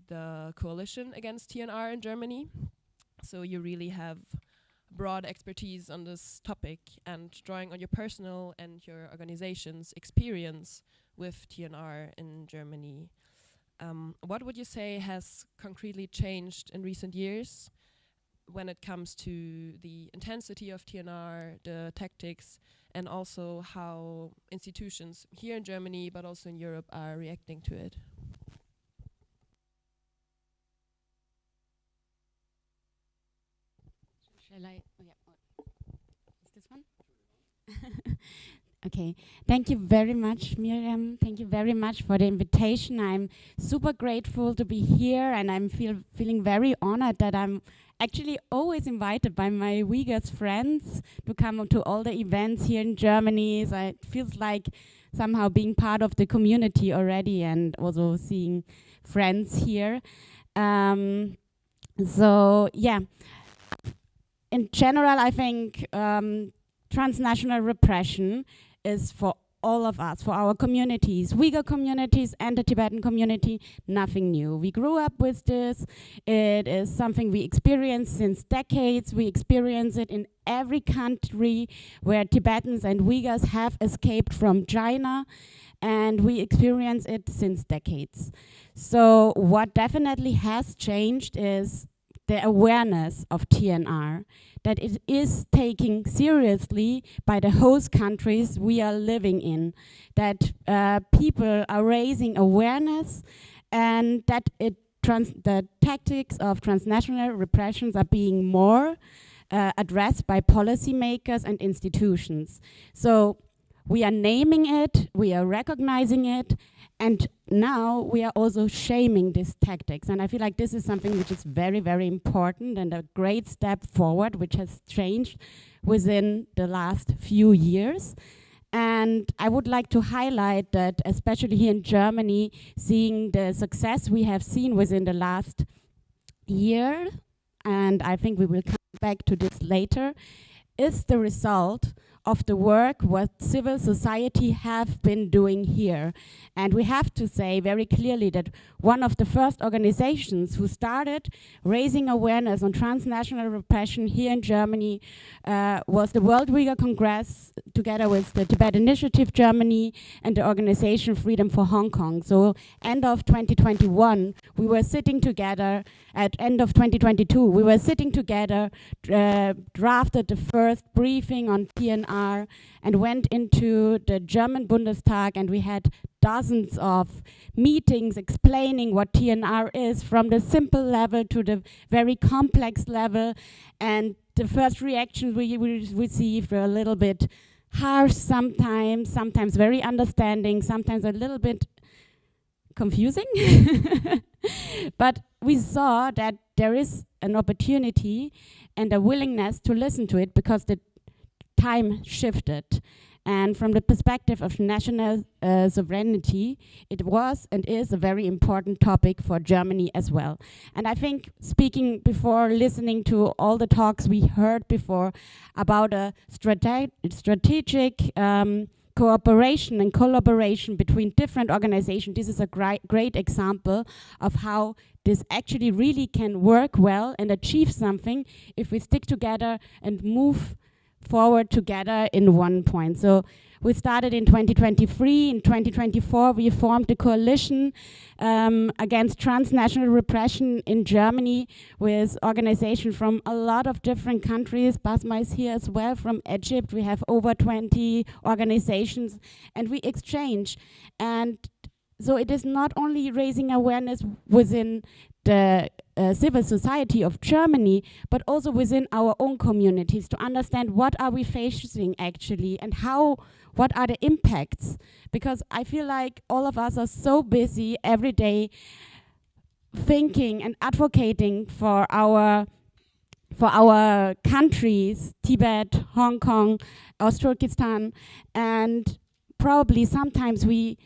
the Coalition Against T N R in Germany. So you really have broad expertise on this topic and drawing on your personal and your organization's experience with T N R in Germany. Um, what would you say has concretely changed in recent years when it comes to the intensity of T N R, the tactics, and also how institutions here in Germany, but also in Europe, are reacting to it? Shall I? Oh, yeah. Oh. Is this one? Okay. Thank you very much, Miriam. Thank you very much for the invitation. I'm super grateful to be here, and I'm feel, feeling very honored that I'm actually always invited by my Uyghurs friends to come to all the events here in Germany. So it feels like somehow being part of the community already and also seeing friends here. Um, so, yeah. In general, I think um, transnational repression is for all of us, for our communities, Uyghur communities and the Tibetan community, nothing new. We grew up with this. It is something we experience since decades. We experience it in every country where Tibetans and Uyghurs have escaped from China, and we experience it since decades. So what definitely has changed is the awareness of T N R, that it is taken seriously by the host countries we are living in, that uh, people are raising awareness, and that it trans- the tactics of transnational repressions are being more uh, addressed by policymakers and institutions. So we are naming it, we are recognizing it, and now we are also shaming these tactics. And I feel like this is something which is very, very important and a great step forward, which has changed within the last few years. And I would like to highlight that, especially here in Germany, seeing the success we have seen within the last year, and I think we will come back to this later, is the result of the work what civil society have been doing here. And we have to say very clearly that one of the first organizations who started raising awareness on transnational repression here in Germany uh, was the World Uyghur Congress, together with the Tibet Initiative Germany and the organization Freedom for Hong Kong. So end of twenty twenty-one, we were sitting together at end of twenty twenty-two, we were sitting together, uh, drafted the first briefing on T N R, and went into the German Bundestag, and we had dozens of meetings explaining what T N R is, from the simple level to the very complex level. And the first reactions we, we received were a little bit harsh sometimes, sometimes very understanding, sometimes a little bit confusing. But we saw that there is an opportunity and a willingness to listen to it because the time shifted. And from the perspective of national uh, sovereignty, it was and is a very important topic for Germany as well. And I think speaking before, listening to all the talks we heard before about a strate- strategic um, cooperation and collaboration between different organizations, this is a great, great example of how this actually really can work well and achieve something if we stick together and move forward together in one point. So we started in twenty twenty-three. In twenty twenty-four, we formed a coalition um, against transnational repression in Germany with organizations from a lot of different countries. Basma is here as well from Egypt. We have over twenty organizations, and we exchange. And so it is not only raising awareness within the uh, civil society of Germany, but also within our own communities to understand what are we facing actually and how, what are the impacts. Because I feel like all of us are so busy every day thinking and advocating for our for our countries, Tibet, Hong Kong, Uzbekistan, and probably sometimes we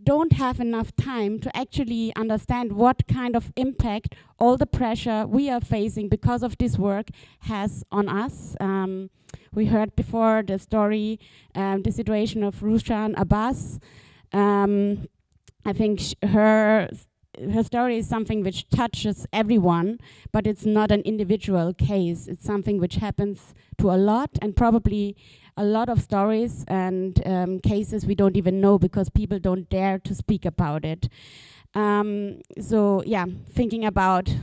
don't have enough time to actually understand what kind of impact all the pressure we are facing because of this work has on us. Um, we heard before the story, um, the situation of Rushan Abbas. Um, I think sh- her her story is something which touches everyone, but it's not an individual case. It's something which happens to a lot, and probably a lot of stories and um, cases we don't even know because people don't dare to speak about it. Um, so yeah, thinking about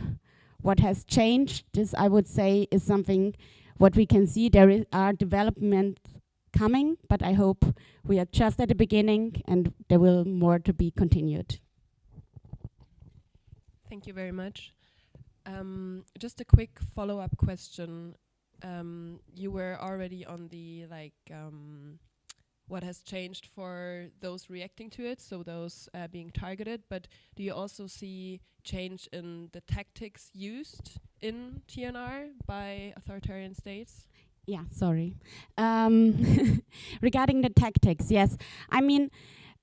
what has changed, this I would say is something what we can see. There is, are developments coming, but I hope we are just at the beginning and there will more to be continued. Thank you very much. Um, just a quick follow-up question. Um, you were already on the like um, what has changed for those reacting to it, so those uh, being targeted. But do you also see change in the tactics used in T N R by authoritarian states? Yeah, sorry. Um, regarding the tactics, yes. I mean,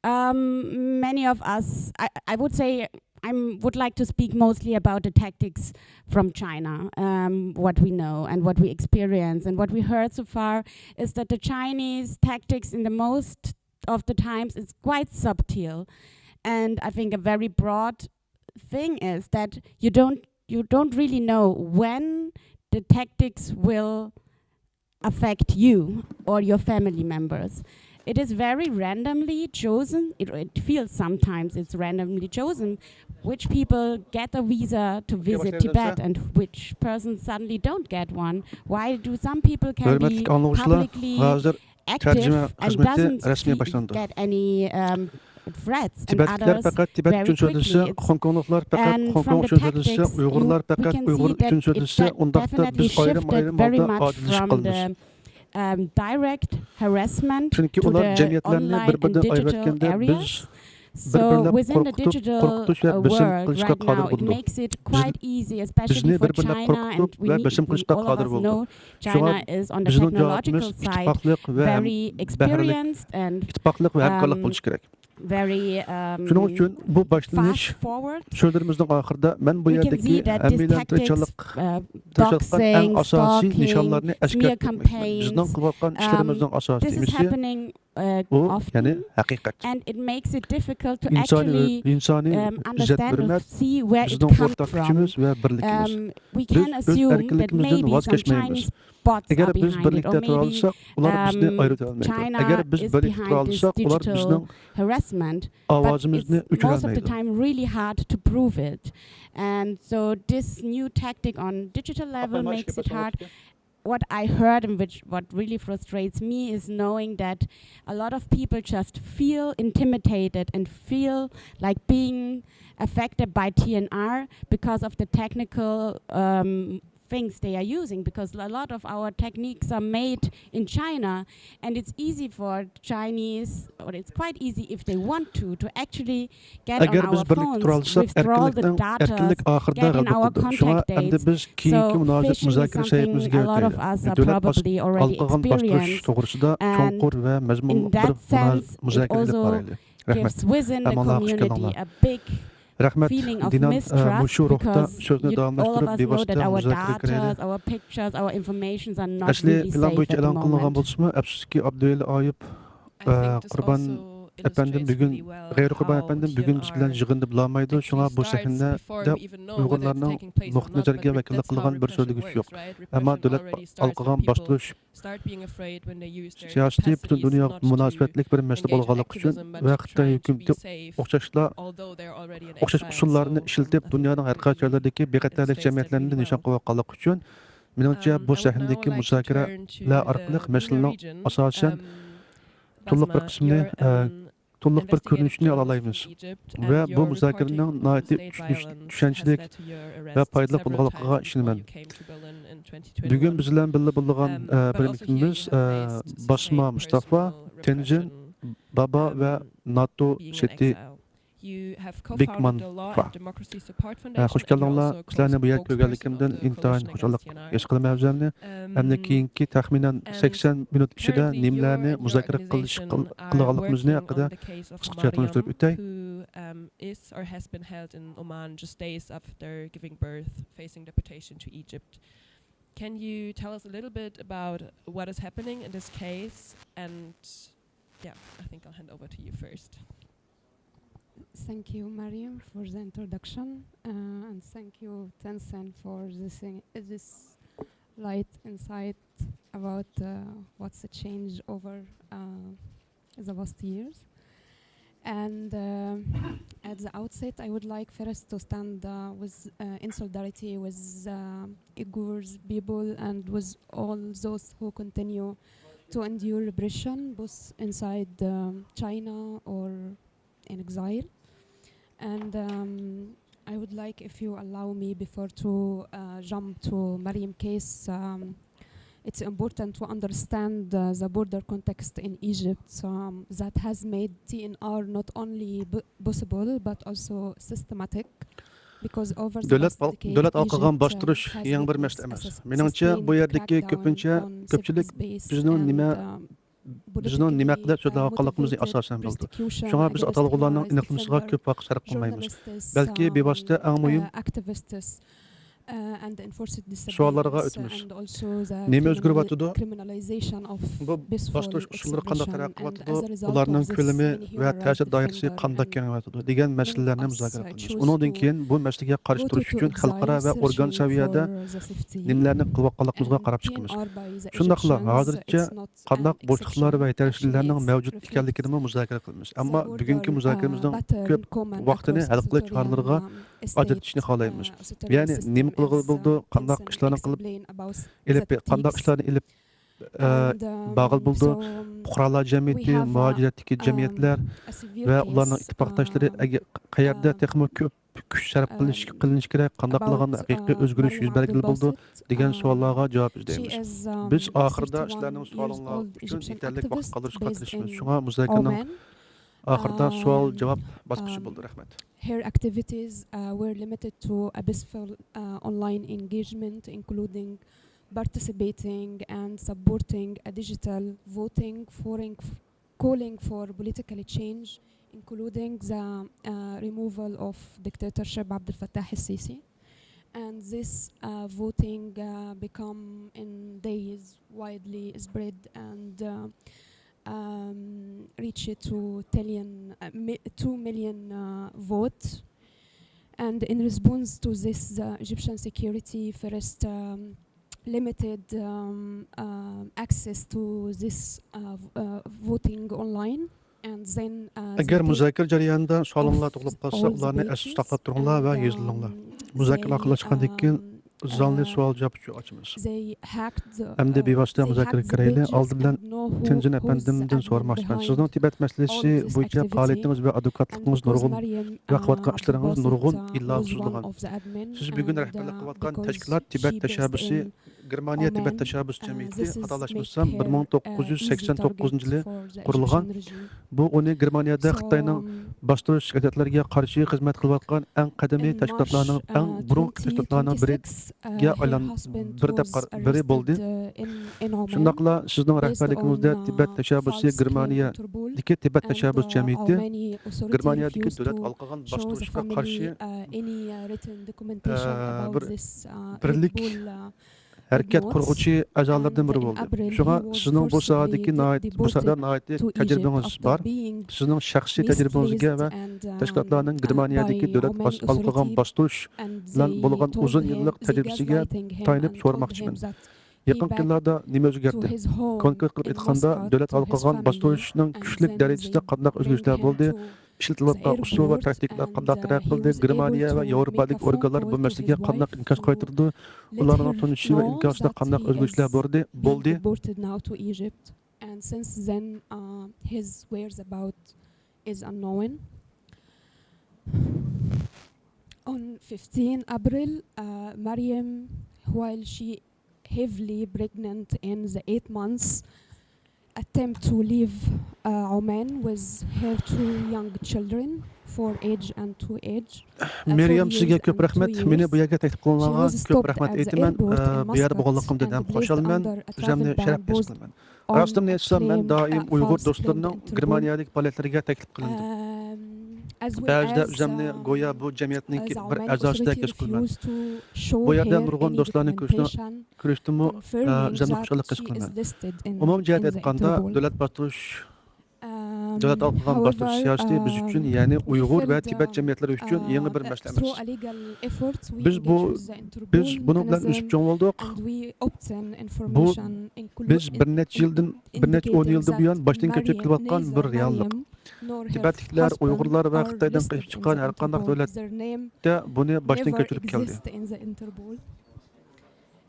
um, many of us, I, I would say, I would like to speak mostly about the tactics from China, um, what we know and what we experience and what we heard so far is that the Chinese tactics in the most of the times is quite subtle. And I think a very broad thing is that you don't you don't really know when the tactics will affect you or your family members. It is very randomly chosen. It, it feels sometimes it's randomly chosen which people get a visa to visit Tibet and which persons suddenly don't get one. Why do some people can be publicly active and doesn't get any um, threats and others very quickly? It's, خوڭكوڭلۇقلار پەقەت تىبەت ئۈچۈن سۆزلىسە، خوڭكوڭلۇقلار پەقەت خوڭكوڭ ئۈچۈن سۆزلىسە، ئۇيغۇرلار پەقەت ئۇيغۇر ئۈچۈن سۆزلىسە، ئۇنداقتا بىز ئايرىم-ئايرىم ھالدا ئاجىزلىشىپ قالىمىز. Um, direct harassment to the online and digital areas. So within the digital uh, world right now, it makes it quite easy, especially for China, and we, need, we all of us know China is on the technological side very experienced and um, very um, fast forward. شۇنىڭ ئۈچۈن بۇ باشلىنىش سۆزلىرىمىزنىڭ ئاخىرىدا مەن بۇ يەردىكى ھەممەيلەن تىرىشچانلىق، تىرىشىۋاتقان ئەڭ ئاساسىي نىشانلارنى ئەسكەرتىپ ئۆتمەكچىمەن. بىزنىڭ قىلىۋاتقان ئىشلىرىمىزنىڭ ئاساسىي ئىشى ئۇ، يەنى ھەقىقەت. ئىنسانىي، ئىنسانىي ئىززەت ھۆرمەت بىزنىڭ ئورتاق كۈچىمىز ۋە بىرلىكىمىز. بىز ئۆز ئەركىنلىكىمىزدىن ۋاز كەچمەيمىز. ئەگەر بىز بىرلىكتە تۇرالىساق، ئۇلار بىزنى ئايرىۋېتەلمەيدۇ. ئەگەر بىز بىرلىكتە تۇرالىساق، ئۇلار بىزنىڭ ئاۋازىمىزنى ئۆچۈرەلمەيدۇ. And so this new tactic on digital level makes it hard. What I heard and which what really frustrates me is knowing that a lot of people just feel intimidated and feel like being affected by T N R because of the technical um, things they are using, because a lot of our techniques are made in China, and it's easy for Chinese, or it's quite easy if they want to, to actually get on ئەگەر بىز our بىرلىكتە phones, تۇرالىساق، withdraw the ئەركىنلىكنىڭ، datas, ئەركىنلىك ئاخىرىدا get in غەلىبە our قىلىدۇ. شۇڭا contact ئەمدى dates. بىز كېيىنكى So مۇنازىرەت phishing is مۇزاكىرە سەھىپىمىزگە something a lot ئۆتەيلى. Of us are دۆلەت باس-، probably already ئالقىغان باستۇرۇش experienced, توغرىسىدا and چوڭقۇر ۋە مەزمۇنلۇق in بىر that مۇناز-، sense, it مۇزاكىرە ئېلىپ also بارايلى. رەھمەت. Gives within the ھەممىڭلارغا خۇش community كەلدىڭلار. A big رەھمەت. Feeling of دىنان، ئە، mistrust, مۇشۇ روھتا because سۆزنى you, all of داۋاملاشتۇرۇپ، us know بىۋاسىتە that our مۇزاكىرە كىرەيلى. Datas, our pictures, our informations are not ئەسلى really پىلان safe بويىچە at the ئېلان قىلىنغان moment. بولسىمۇ، ئەپسۇسكى، ئابدۇۋەلى ئايۇپ، ئە، قۇربان ئەپەندىم بۈگۈن، غەيرىي قۇربان ئەپەندىم بۈگۈن بىز بىلەن يىغىندا بولالمايدۇ. شۇڭا بۇ سەھنىدە ئۇيغۇرلارنىڭ نۇقتىئىنەزەرگە ۋەكىللىك قىلىدىغان بىر سۆزلىگۈچى يوق. ئەمما دۆلەت ئالقىغان باستۇرۇش سىياسىتى پۈتۈن دۇنياغا مۇناسىۋەتلىك بىر مەسىلە بولغانلىقى ئۈچۈن ۋە خىتاي ھۆكۈمىتى ئوخشاشلا، ئوخشاش ئۇسۇللارنى ئىشلىتىپ، دۇنيانىڭ ھەر قايسى جايلىرىدىكى بىخەتەرلىك جەمئىيەتلىرىنى نىشان قىلىۋاتقانلىقى ئۈچۈن، مېنىڭچە، بۇ سەھنىدىكى مۇزاكىرىلەر ئارقىلىق مەسىلىنىڭ ئاساسەن تولۇق بىر قىسمىنى، ئە، تولۇق بىر كۆرۈنۈشىنى ئالالايمىز. ۋە بۇ مۇزاكىرىنىڭ ناھايىتى چۈشىنىش-، چۈشەنچىلىك ۋە پايدىلىق بولغانلىقىغا ئىشىنىمەن. بۈگۈن بىز بىلەن بىللە بولىدىغان، ئە، بىر مېھمىنىمىز، ئە، باسما مۇستافا، تېنجىن بابا ۋە ناتو شېتى بىكمان فا. ئە، خۇش كەلدىڭلار. سىلەرنى بۇ يەردە كۆرگەنلىكىمدىن ئىنتايىن خۇشاللىق ھېس قىلىمەن ئۆزۈمنى. ئەمدى كېيىنكى تەخمىنەن سەكسەن مىنۇت ئىچىدە نېمىلەرنى مۇزاكىرە قىلىش، قىل-، قىلىدىغانلىقىمىزنى ھەققىدە قىسقىچە تونۇشتۇرۇپ ئۆتەي. Is or has been held in Oman just days after giving birth, facing deportation to Egypt. Can you tell us a little bit about what is happening in this case? And yeah, I think I'll hand over to you first. Thank you, Mariam, for the introduction, uh, and thank you, Tencent, for this, uh, this light insight about, uh, what's the change over, uh, the past years. And, uh, at the outset, I would like first to stand, uh, with, uh, in solidarity with, uh, Uyghurs people and with all those who continue to endure repression, both inside, um, China or in exile. And, um, I would like, if you allow me, before to, uh, jump to Mariam case, um, it's important to understand, uh, the broader context in Egypt, um, that has made T N R not only b-, possible but also systematic. دۆلەت ئال-، دۆلەت ئالقىغان باستۇرۇش يېڭى بىر مەسىلە ئەمەس. مېنىڭچە، بۇ يەردىكى كۆپىنچە، كۆپچىلىك بىزنىڭ نېمە، بىزنىڭ نېمە ھەققىدە سۆزلەۋاتقانلىقىمىزنى ئاساسەن بىلىدۇ. شۇڭا بىز ئاتالغۇلارنىڭ ئېنىقلىمىسىغا كۆپ ۋاقىت سەرپ قىلمايمىز. بەلكى بىۋاسىتە ئەڭ مۇھىم سوئاللارغا ئۆتىمىز. نېمە ئۆزگىرىۋاتىدۇ؟ بۇ باستۇرۇش ئۇسۇللىرى قانداق تەرەققىي قىلىۋاتىدۇ؟ ئۇلارنىڭ كۆلىمى ۋە تەسىر دائىرىسى قانداق كېڭىيىۋاتىدۇ؟ دېگەن مەسىلىلەرنى مۇزاكىرە قىلىمىز. ئۇنىڭدىن كېيىن بۇ مەسىلىگە قارشى تۇرۇش ئۈچۈن خەلقئارا ۋە ئورگان سەۋىيەدە نېمىلەرنى قىلىۋاتقانلىقىمىزغا قاراپ چىقىمىز. شۇنداقلا ھازىرچە قانداق بوشلۇقلار ۋە يېتەرسىزلىكلەرنىڭ مەۋجۇت ئىكەنلىكىنىمۇ مۇزاكىرە قىلىمىز. ئەمما بۈگۈنكى مۇزاكىرىمىزنىڭ كۆپ ۋاقتىنى ھەل قىلىش چارىلىرىغا ئاجرىتىشنى خالايمىز. يەنى نېمە قىلغىلى بولىدۇ، قانداق ئىشلارنى قىلىپ ئېلىپ، قانداق ئىشلارنى ئېلىپ، ئە، بارغىلى بولىدۇ، پۇقرالار جەمئىيىتى، مۇھاجىرەتتىكى جەمئىيەتلەر ۋە ئۇلارنىڭ ئىتتىپاقداشلىرى ئەگە-، قەيەردە تېخىمۇ كۆپ كۈچ سەرپ قىلىش، قىلىنىشى كېرەك، قانداق قىلغاندا ھەقىقىي ئۆزگىرىش يۈز بەرگىلى بولىدۇ دېگەن سوئاللارغا جاۋاب ئىزدەيمىز. بىز ئاخىرىدا سىلەرنىڭ سوئالىڭلار ئۈچۈن يېتەرلىك ۋاقىت قالدۇرۇشقا تىرىشىمىز. شۇڭا مۇزاكىرىنىڭ ئاخىرىدا سوئال جاۋاب باسقۇچى بولىدۇ. رەھمەت. Her activities, uh, were limited to a peaceful, uh, online engagement, including participating and supporting a digital voting forum calling for political change, including the, uh, removal of dictatorship Abdel Fattah al-Sisi. And this, uh, voting, uh, become in days widely spread and, uh, um, reached to trillion, uh, mi-, two million, uh, vote. And in response to this, the Egyptian security first, um, limited, um, uh, access to this, uh, v-, uh, voting online. And then, uh, they ئەگەر مۇزاكىرە جەريانىدا سوئالىڭلار تۇغۇلۇپ قالسا، ئۇلارنى ئەستە ساقلاپ تۇرۇڭلار ۋە يېزىلىڭلار. مۇزاكىرە ئاخىرلاشقاندىن كېيىن زالنى سوئال-جاۋاب ئۈچۈن ئاچىمىز. ئەمدى بىۋاسىتە مۇزاكىرىگە كىرەيلى. ئالدى بىلەن تېنجىن ئەپەندىمدىن سورىماقچىمەن. سىزنىڭ تىبەت مەسىلىسى بويىچە پائالىيىتىڭىز ۋە ئادۋوكاتلىقىڭىز نۇرغۇن ۋە قىلىۋاتقان ئىشلىرىڭىز نۇرغۇن يىللارغا سوزۇلغان. سىز بۈگۈن رەھبەرلىك قىلىۋاتقان تەشكىلات تىبەت تەشەببۇسى، گېرمانىيە تىبەت تەشەببۇس جەمئىيىتى، خاتالاشمىسام، بىر مىڭ توققۇز يۈز سەكسەن توققۇزىنچى يىلى قۇرۇلغان. بۇ ئۇنى گېرمانىيەدە خىتاينىڭ باستۇرۇش سىياسەتلىرىگە قارشى خىزمەت قىلىۋاتقان ئەڭ قەدىمىي تەشكىلاتلارنىڭ، ئەڭ بۇرۇنقى تەشكىلاتلارنىڭ بىرىگە ئايلان-، بىر دەپ قار-، بىرى بولدى. شۇنداقلا سىزنىڭ رەھبەرلىكىڭىزدە تىبەت تەشەببۇسى گېرمانىيەدىكى تىبەت تەشەببۇس جەمئىيىتى، گېرمانىيەدىكى دۆلەت ھالقىغان باستۇرۇشقا قارشى، ئە، بىر بىرلىك ھەرىكەت قۇرغۇچى ئەزالىرىدىن بىرى بولدى. شۇڭا سىزنىڭ بۇ ساھەدىكى ناھايىتى، بۇ ساھەدە ناھايىتى تەجرىبىڭىز بار. سىزنىڭ شەخسىي تەجرىبىڭىزگە ۋە تەشكىلاتلارنىڭ گېرمانىيەدىكى دۆلەت ھالقىغان باستۇرۇش بىلەن بولغان ئۇزۇن يىللىق تەجرىبىسىگە تايىنىپ سورىماقچىمەن. يېقىنقى يىللاردا نېمە ئۆزگەردى؟ كونكرېت قىلىپ ئېيتقاندا، دۆلەت ھالقىغان باستۇرۇشنىڭ كۈچلۈك دەرىجىسىدە قانداق ئۆزگىرىشلەر بولدى؟ ئىشلىتىلىۋاتقان ئۇسۇل ۋە تاكتىكىلار قانداق تەرەققىي قىلدى؟ گېرمانىيە ۋە ياۋروپادىكى ئورگانلار بۇ مەسىلىگە قانداق ئىنكاس قايتۇردى؟ ئۇلارنىڭ تونۇشى ۋە ئىنكاسىدا قانداق ئۆزگىرىشلەر بولدى؟ بولدى؟ And since then, uh, his whereabouts is unknown. On fifteen April, uh, Mariam, while she heavily pregnant in the eight months, attempt to leave, uh, Oman with her two young children, four age and two age. مېرىيەم، سىزگە كۆپ رەھمەت. مېنى بۇ يەرگە تەكلىپ قىلغانلىقىڭىزغا كۆپ رەھمەت ئېيتىمەن. ئە، بۇ يەردە بولغانلىقىمدىن ھەم خۇشالمەن. ئۆزۈمنى شەرەپ ھېس قىلىمەن. راستىمنى ئېيتسام، مەن دائىم ئۇيغۇر دوستلىرىنىڭ گېرمانىيەدىكى پائالىيەتلىرىگە تەكلىپ قىلىندىم. بەزىدە ئۆزۈمنى گويا بۇ جەمئىيەتنىڭكى بىر ئەزاسىدەك ھېس قىلىمەن. بۇ يەردە نۇرغۇن دوستلارنى كۆرۈشنى، كۆرۈشتىنمۇ، ئە، ئۆزۈمنى خۇشاللىق ھېس قىلىمەن. ئومۇمىي جەھەتتە ئېيتقاندا، دۆلەت باستۇرۇش، دۆلەت ھالقىغان باستۇرۇش سىياسىتى بىز ئۈچۈن، يەنى ئۇيغۇر ۋە تىبەت جەمئىيەتلىرى ئۈچۈن يېڭى بىر مەسىلە ئەمەس. بىز بۇ، بىز بۇنىڭ بىلەن ئۆسۈپ چوڭ بولدۇق. بۇ، بىز بىر نەچچە يىلدىن، بىر نەچچە ئون يىلدىن بۇيان باشتىن كەچۈرۈپ كېلىۋاتقان بىر رېئاللىق. تىبەتلىكلەر، ئۇيغۇرلار ۋە خىتايدىن قېچىپ چىققان ھەر قانداق دۆلەتتە بۇنى باشتىن كەچۈرۈپ كەلدى.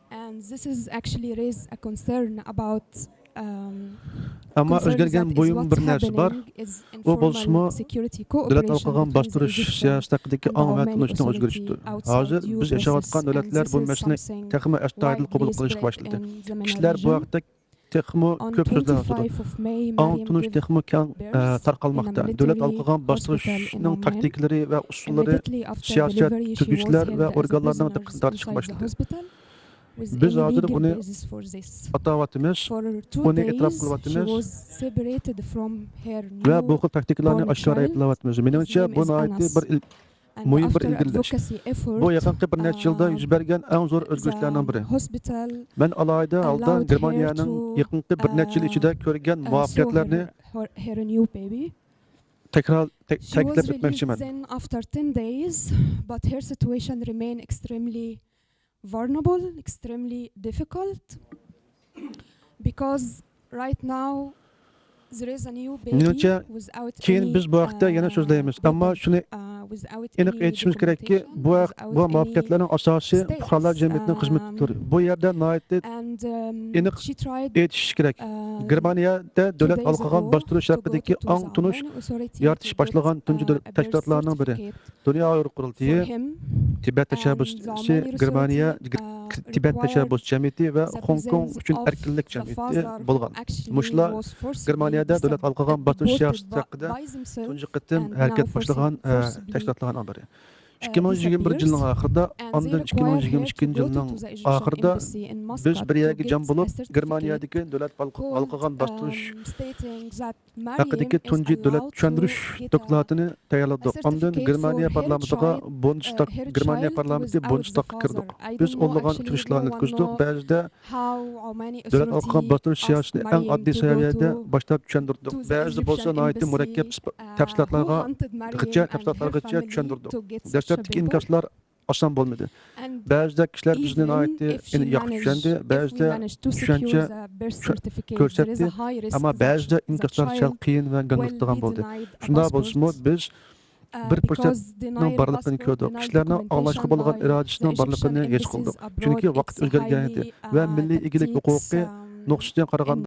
And this is actually raise a concern about, um, ئەمما ئۆزگەرگەن مۇھىم بىر نەرسە بار. ئۇ بولسىمۇ دۆلەت ھالقىغان باستۇرۇش سىياسىتى ھەققىدىكى ئاڭ ۋە تونۇشنىڭ ئۆزگىرىشىدۇر. ھازىر بىز ياشاۋاتقان دۆلەتلەر بۇ مەسىلىنى تېخىمۇ ئەستايىدىل قوبۇل قىلىشقا باشلىدى. كىشىلەر بۇ ھەقتە تېخىمۇ كۆپ سۆزلەۋاتىدۇ. ئاڭ تونۇش تېخىمۇ كەڭ، ئە، تارقالماقتا. دۆلەت ھالقىغان باستۇرۇشنىڭ تاكتىكىلىرى ۋە ئۇسۇللىرى سىياسەت، تۈزگۈچىلەر ۋە ئورگانلارنىڭ دىققىتىنى تارتىشقا باشلىدى. بىز ھازىر ئۇنى ئاتاۋاتىمىز، ئۇنى ئېتىراپ قىلىۋاتىمىز ۋە بۇ خىل تاكتىكىلارنى ئاشكارا ئەيىبلەۋاتىمىز. مېنىڭچە، بۇ ناھايىتى بىر ئىل-، مۇھىم بىر ئىلگىرىلەش. بۇ يېقىنقى بىر نەچچە يىلدا يۈز بەرگەن ئەڭ زور ئۆزگىرىشلەرنىڭ بىرى. مەن ئالاھىدە ھالدا گېرمانىيەنىڭ يېقىنقى بىر نەچچە يىل ئىچىدە كۆرگەن مۇۋەپپەقىيەتلەرنى تەكرار، تە-، تەكىتلەپ ئۆتمەكچىمەن. Vulnerable, extremely difficult, because right now there is a new baby without any, uh, medical treatment. مېنىڭچە، كېيىن بىز بۇ ھەقتە يەنە سۆزلەيمىز، ئەمما شۇنى ئېنىق ئېيتىشىمىز كېرەككى، بۇ ھەق-، بۇ مۇۋەپپەقىيەتلەرنىڭ ئاساسى پۇقرالار جەمئىيىتىنىڭ خىزمىتىدۇر. بۇ يەردە ناھايىتى ئېنىق ئېيتىش كېرەك. گېرمانىيەدە دۆلەت ھالقىغان باستۇرۇش ھەققىدىكى ئاڭ تونۇش يارىتىش باشلىغان تۇنجى دۆلەت تەشكىلاتلارنىڭ بىرى. دۇنيا ئۇيغۇر قۇرۇلتىيى، تىبەت تەشەببۇسى، گېرمانىيە، تىبەت تەشەببۇس جەمئىيىتى ۋە خوڭكوڭ ئۈچۈن ئەركىنلىك جەمئىيىتى بولغان. مۇشۇلار گېرمانىيەدە دۆلەت ھالقىغان باستۇرۇش سىياسىتى ھەققىدە تۇنجى قېتىم ھەرىكەت باشلىغان، ئە، تەشكىلاتلارنىڭ بىرى. ئىككى مىڭ يىگىرمە بىر يىلنىڭ ئاخىرىدا، ئاندىن ئىككى مىڭ يىگىرمە ئىككىنچى يىلنىڭ ئاخىرىدا بىز بىر يەرگە جەم بولۇپ، گېرمانىيەدىكى دۆلەت ھالقى-، ھالقىغان باستۇرۇش ھەققىدىكى تۇنجى دۆلەت چۈشەندۈرۈش دوكلاتىنى تەييارلىدۇق. ئاندىن گېرمانىيە پارلامېنتىغا بۇندستاگ، گېرمانىيە پارلامېنتى بۇندستاگقا كىردۇق. بىز ئونلىغان ئۇچرىشىشلارنى ئۆتكۈزدۇق. بەزىدە دۆلەت ھالقىغان باستۇرۇش سىياسىتىنى ئەڭ ئاددىي سەۋىيەدە باشلاپ چۈشەندۈردۇق. بەزىدە بولسا ناھايىتى مۇرەككەپ ئىسپ-، تەپسىلاتلارغا، غىچە تەپسىلاتلارغىچە چۈشەندۈردۇق. دەسلەپتىكى ئىنكاسلار ئاسان بولمىدى. بەزىدە كىشىلەر بىزنى ناھايىتى ياخشى چۈشەندى، بەزىدە چۈشەنچە كۆرسەتتى، ئەمما بەزىدە ئىنكاسلار سەل قىيىن ۋە گاڭگىرىتىدىغان بولدى. شۇنداق بولسىمۇ، بىز بىر پۇرسەتنىڭ بارلىقىنى كۆردۇق. كىشىلەرنىڭ ئاڭلاشقا بولغان ئىرادىسىنىڭ بارلىقىنى ھېس قىلدۇق. چۈنكى ۋاقىت ئۆزگەرگەنىدى ۋە مىللىي ئىگىلىك ھوقۇقى نۇقتىسىدىن قارىغاندا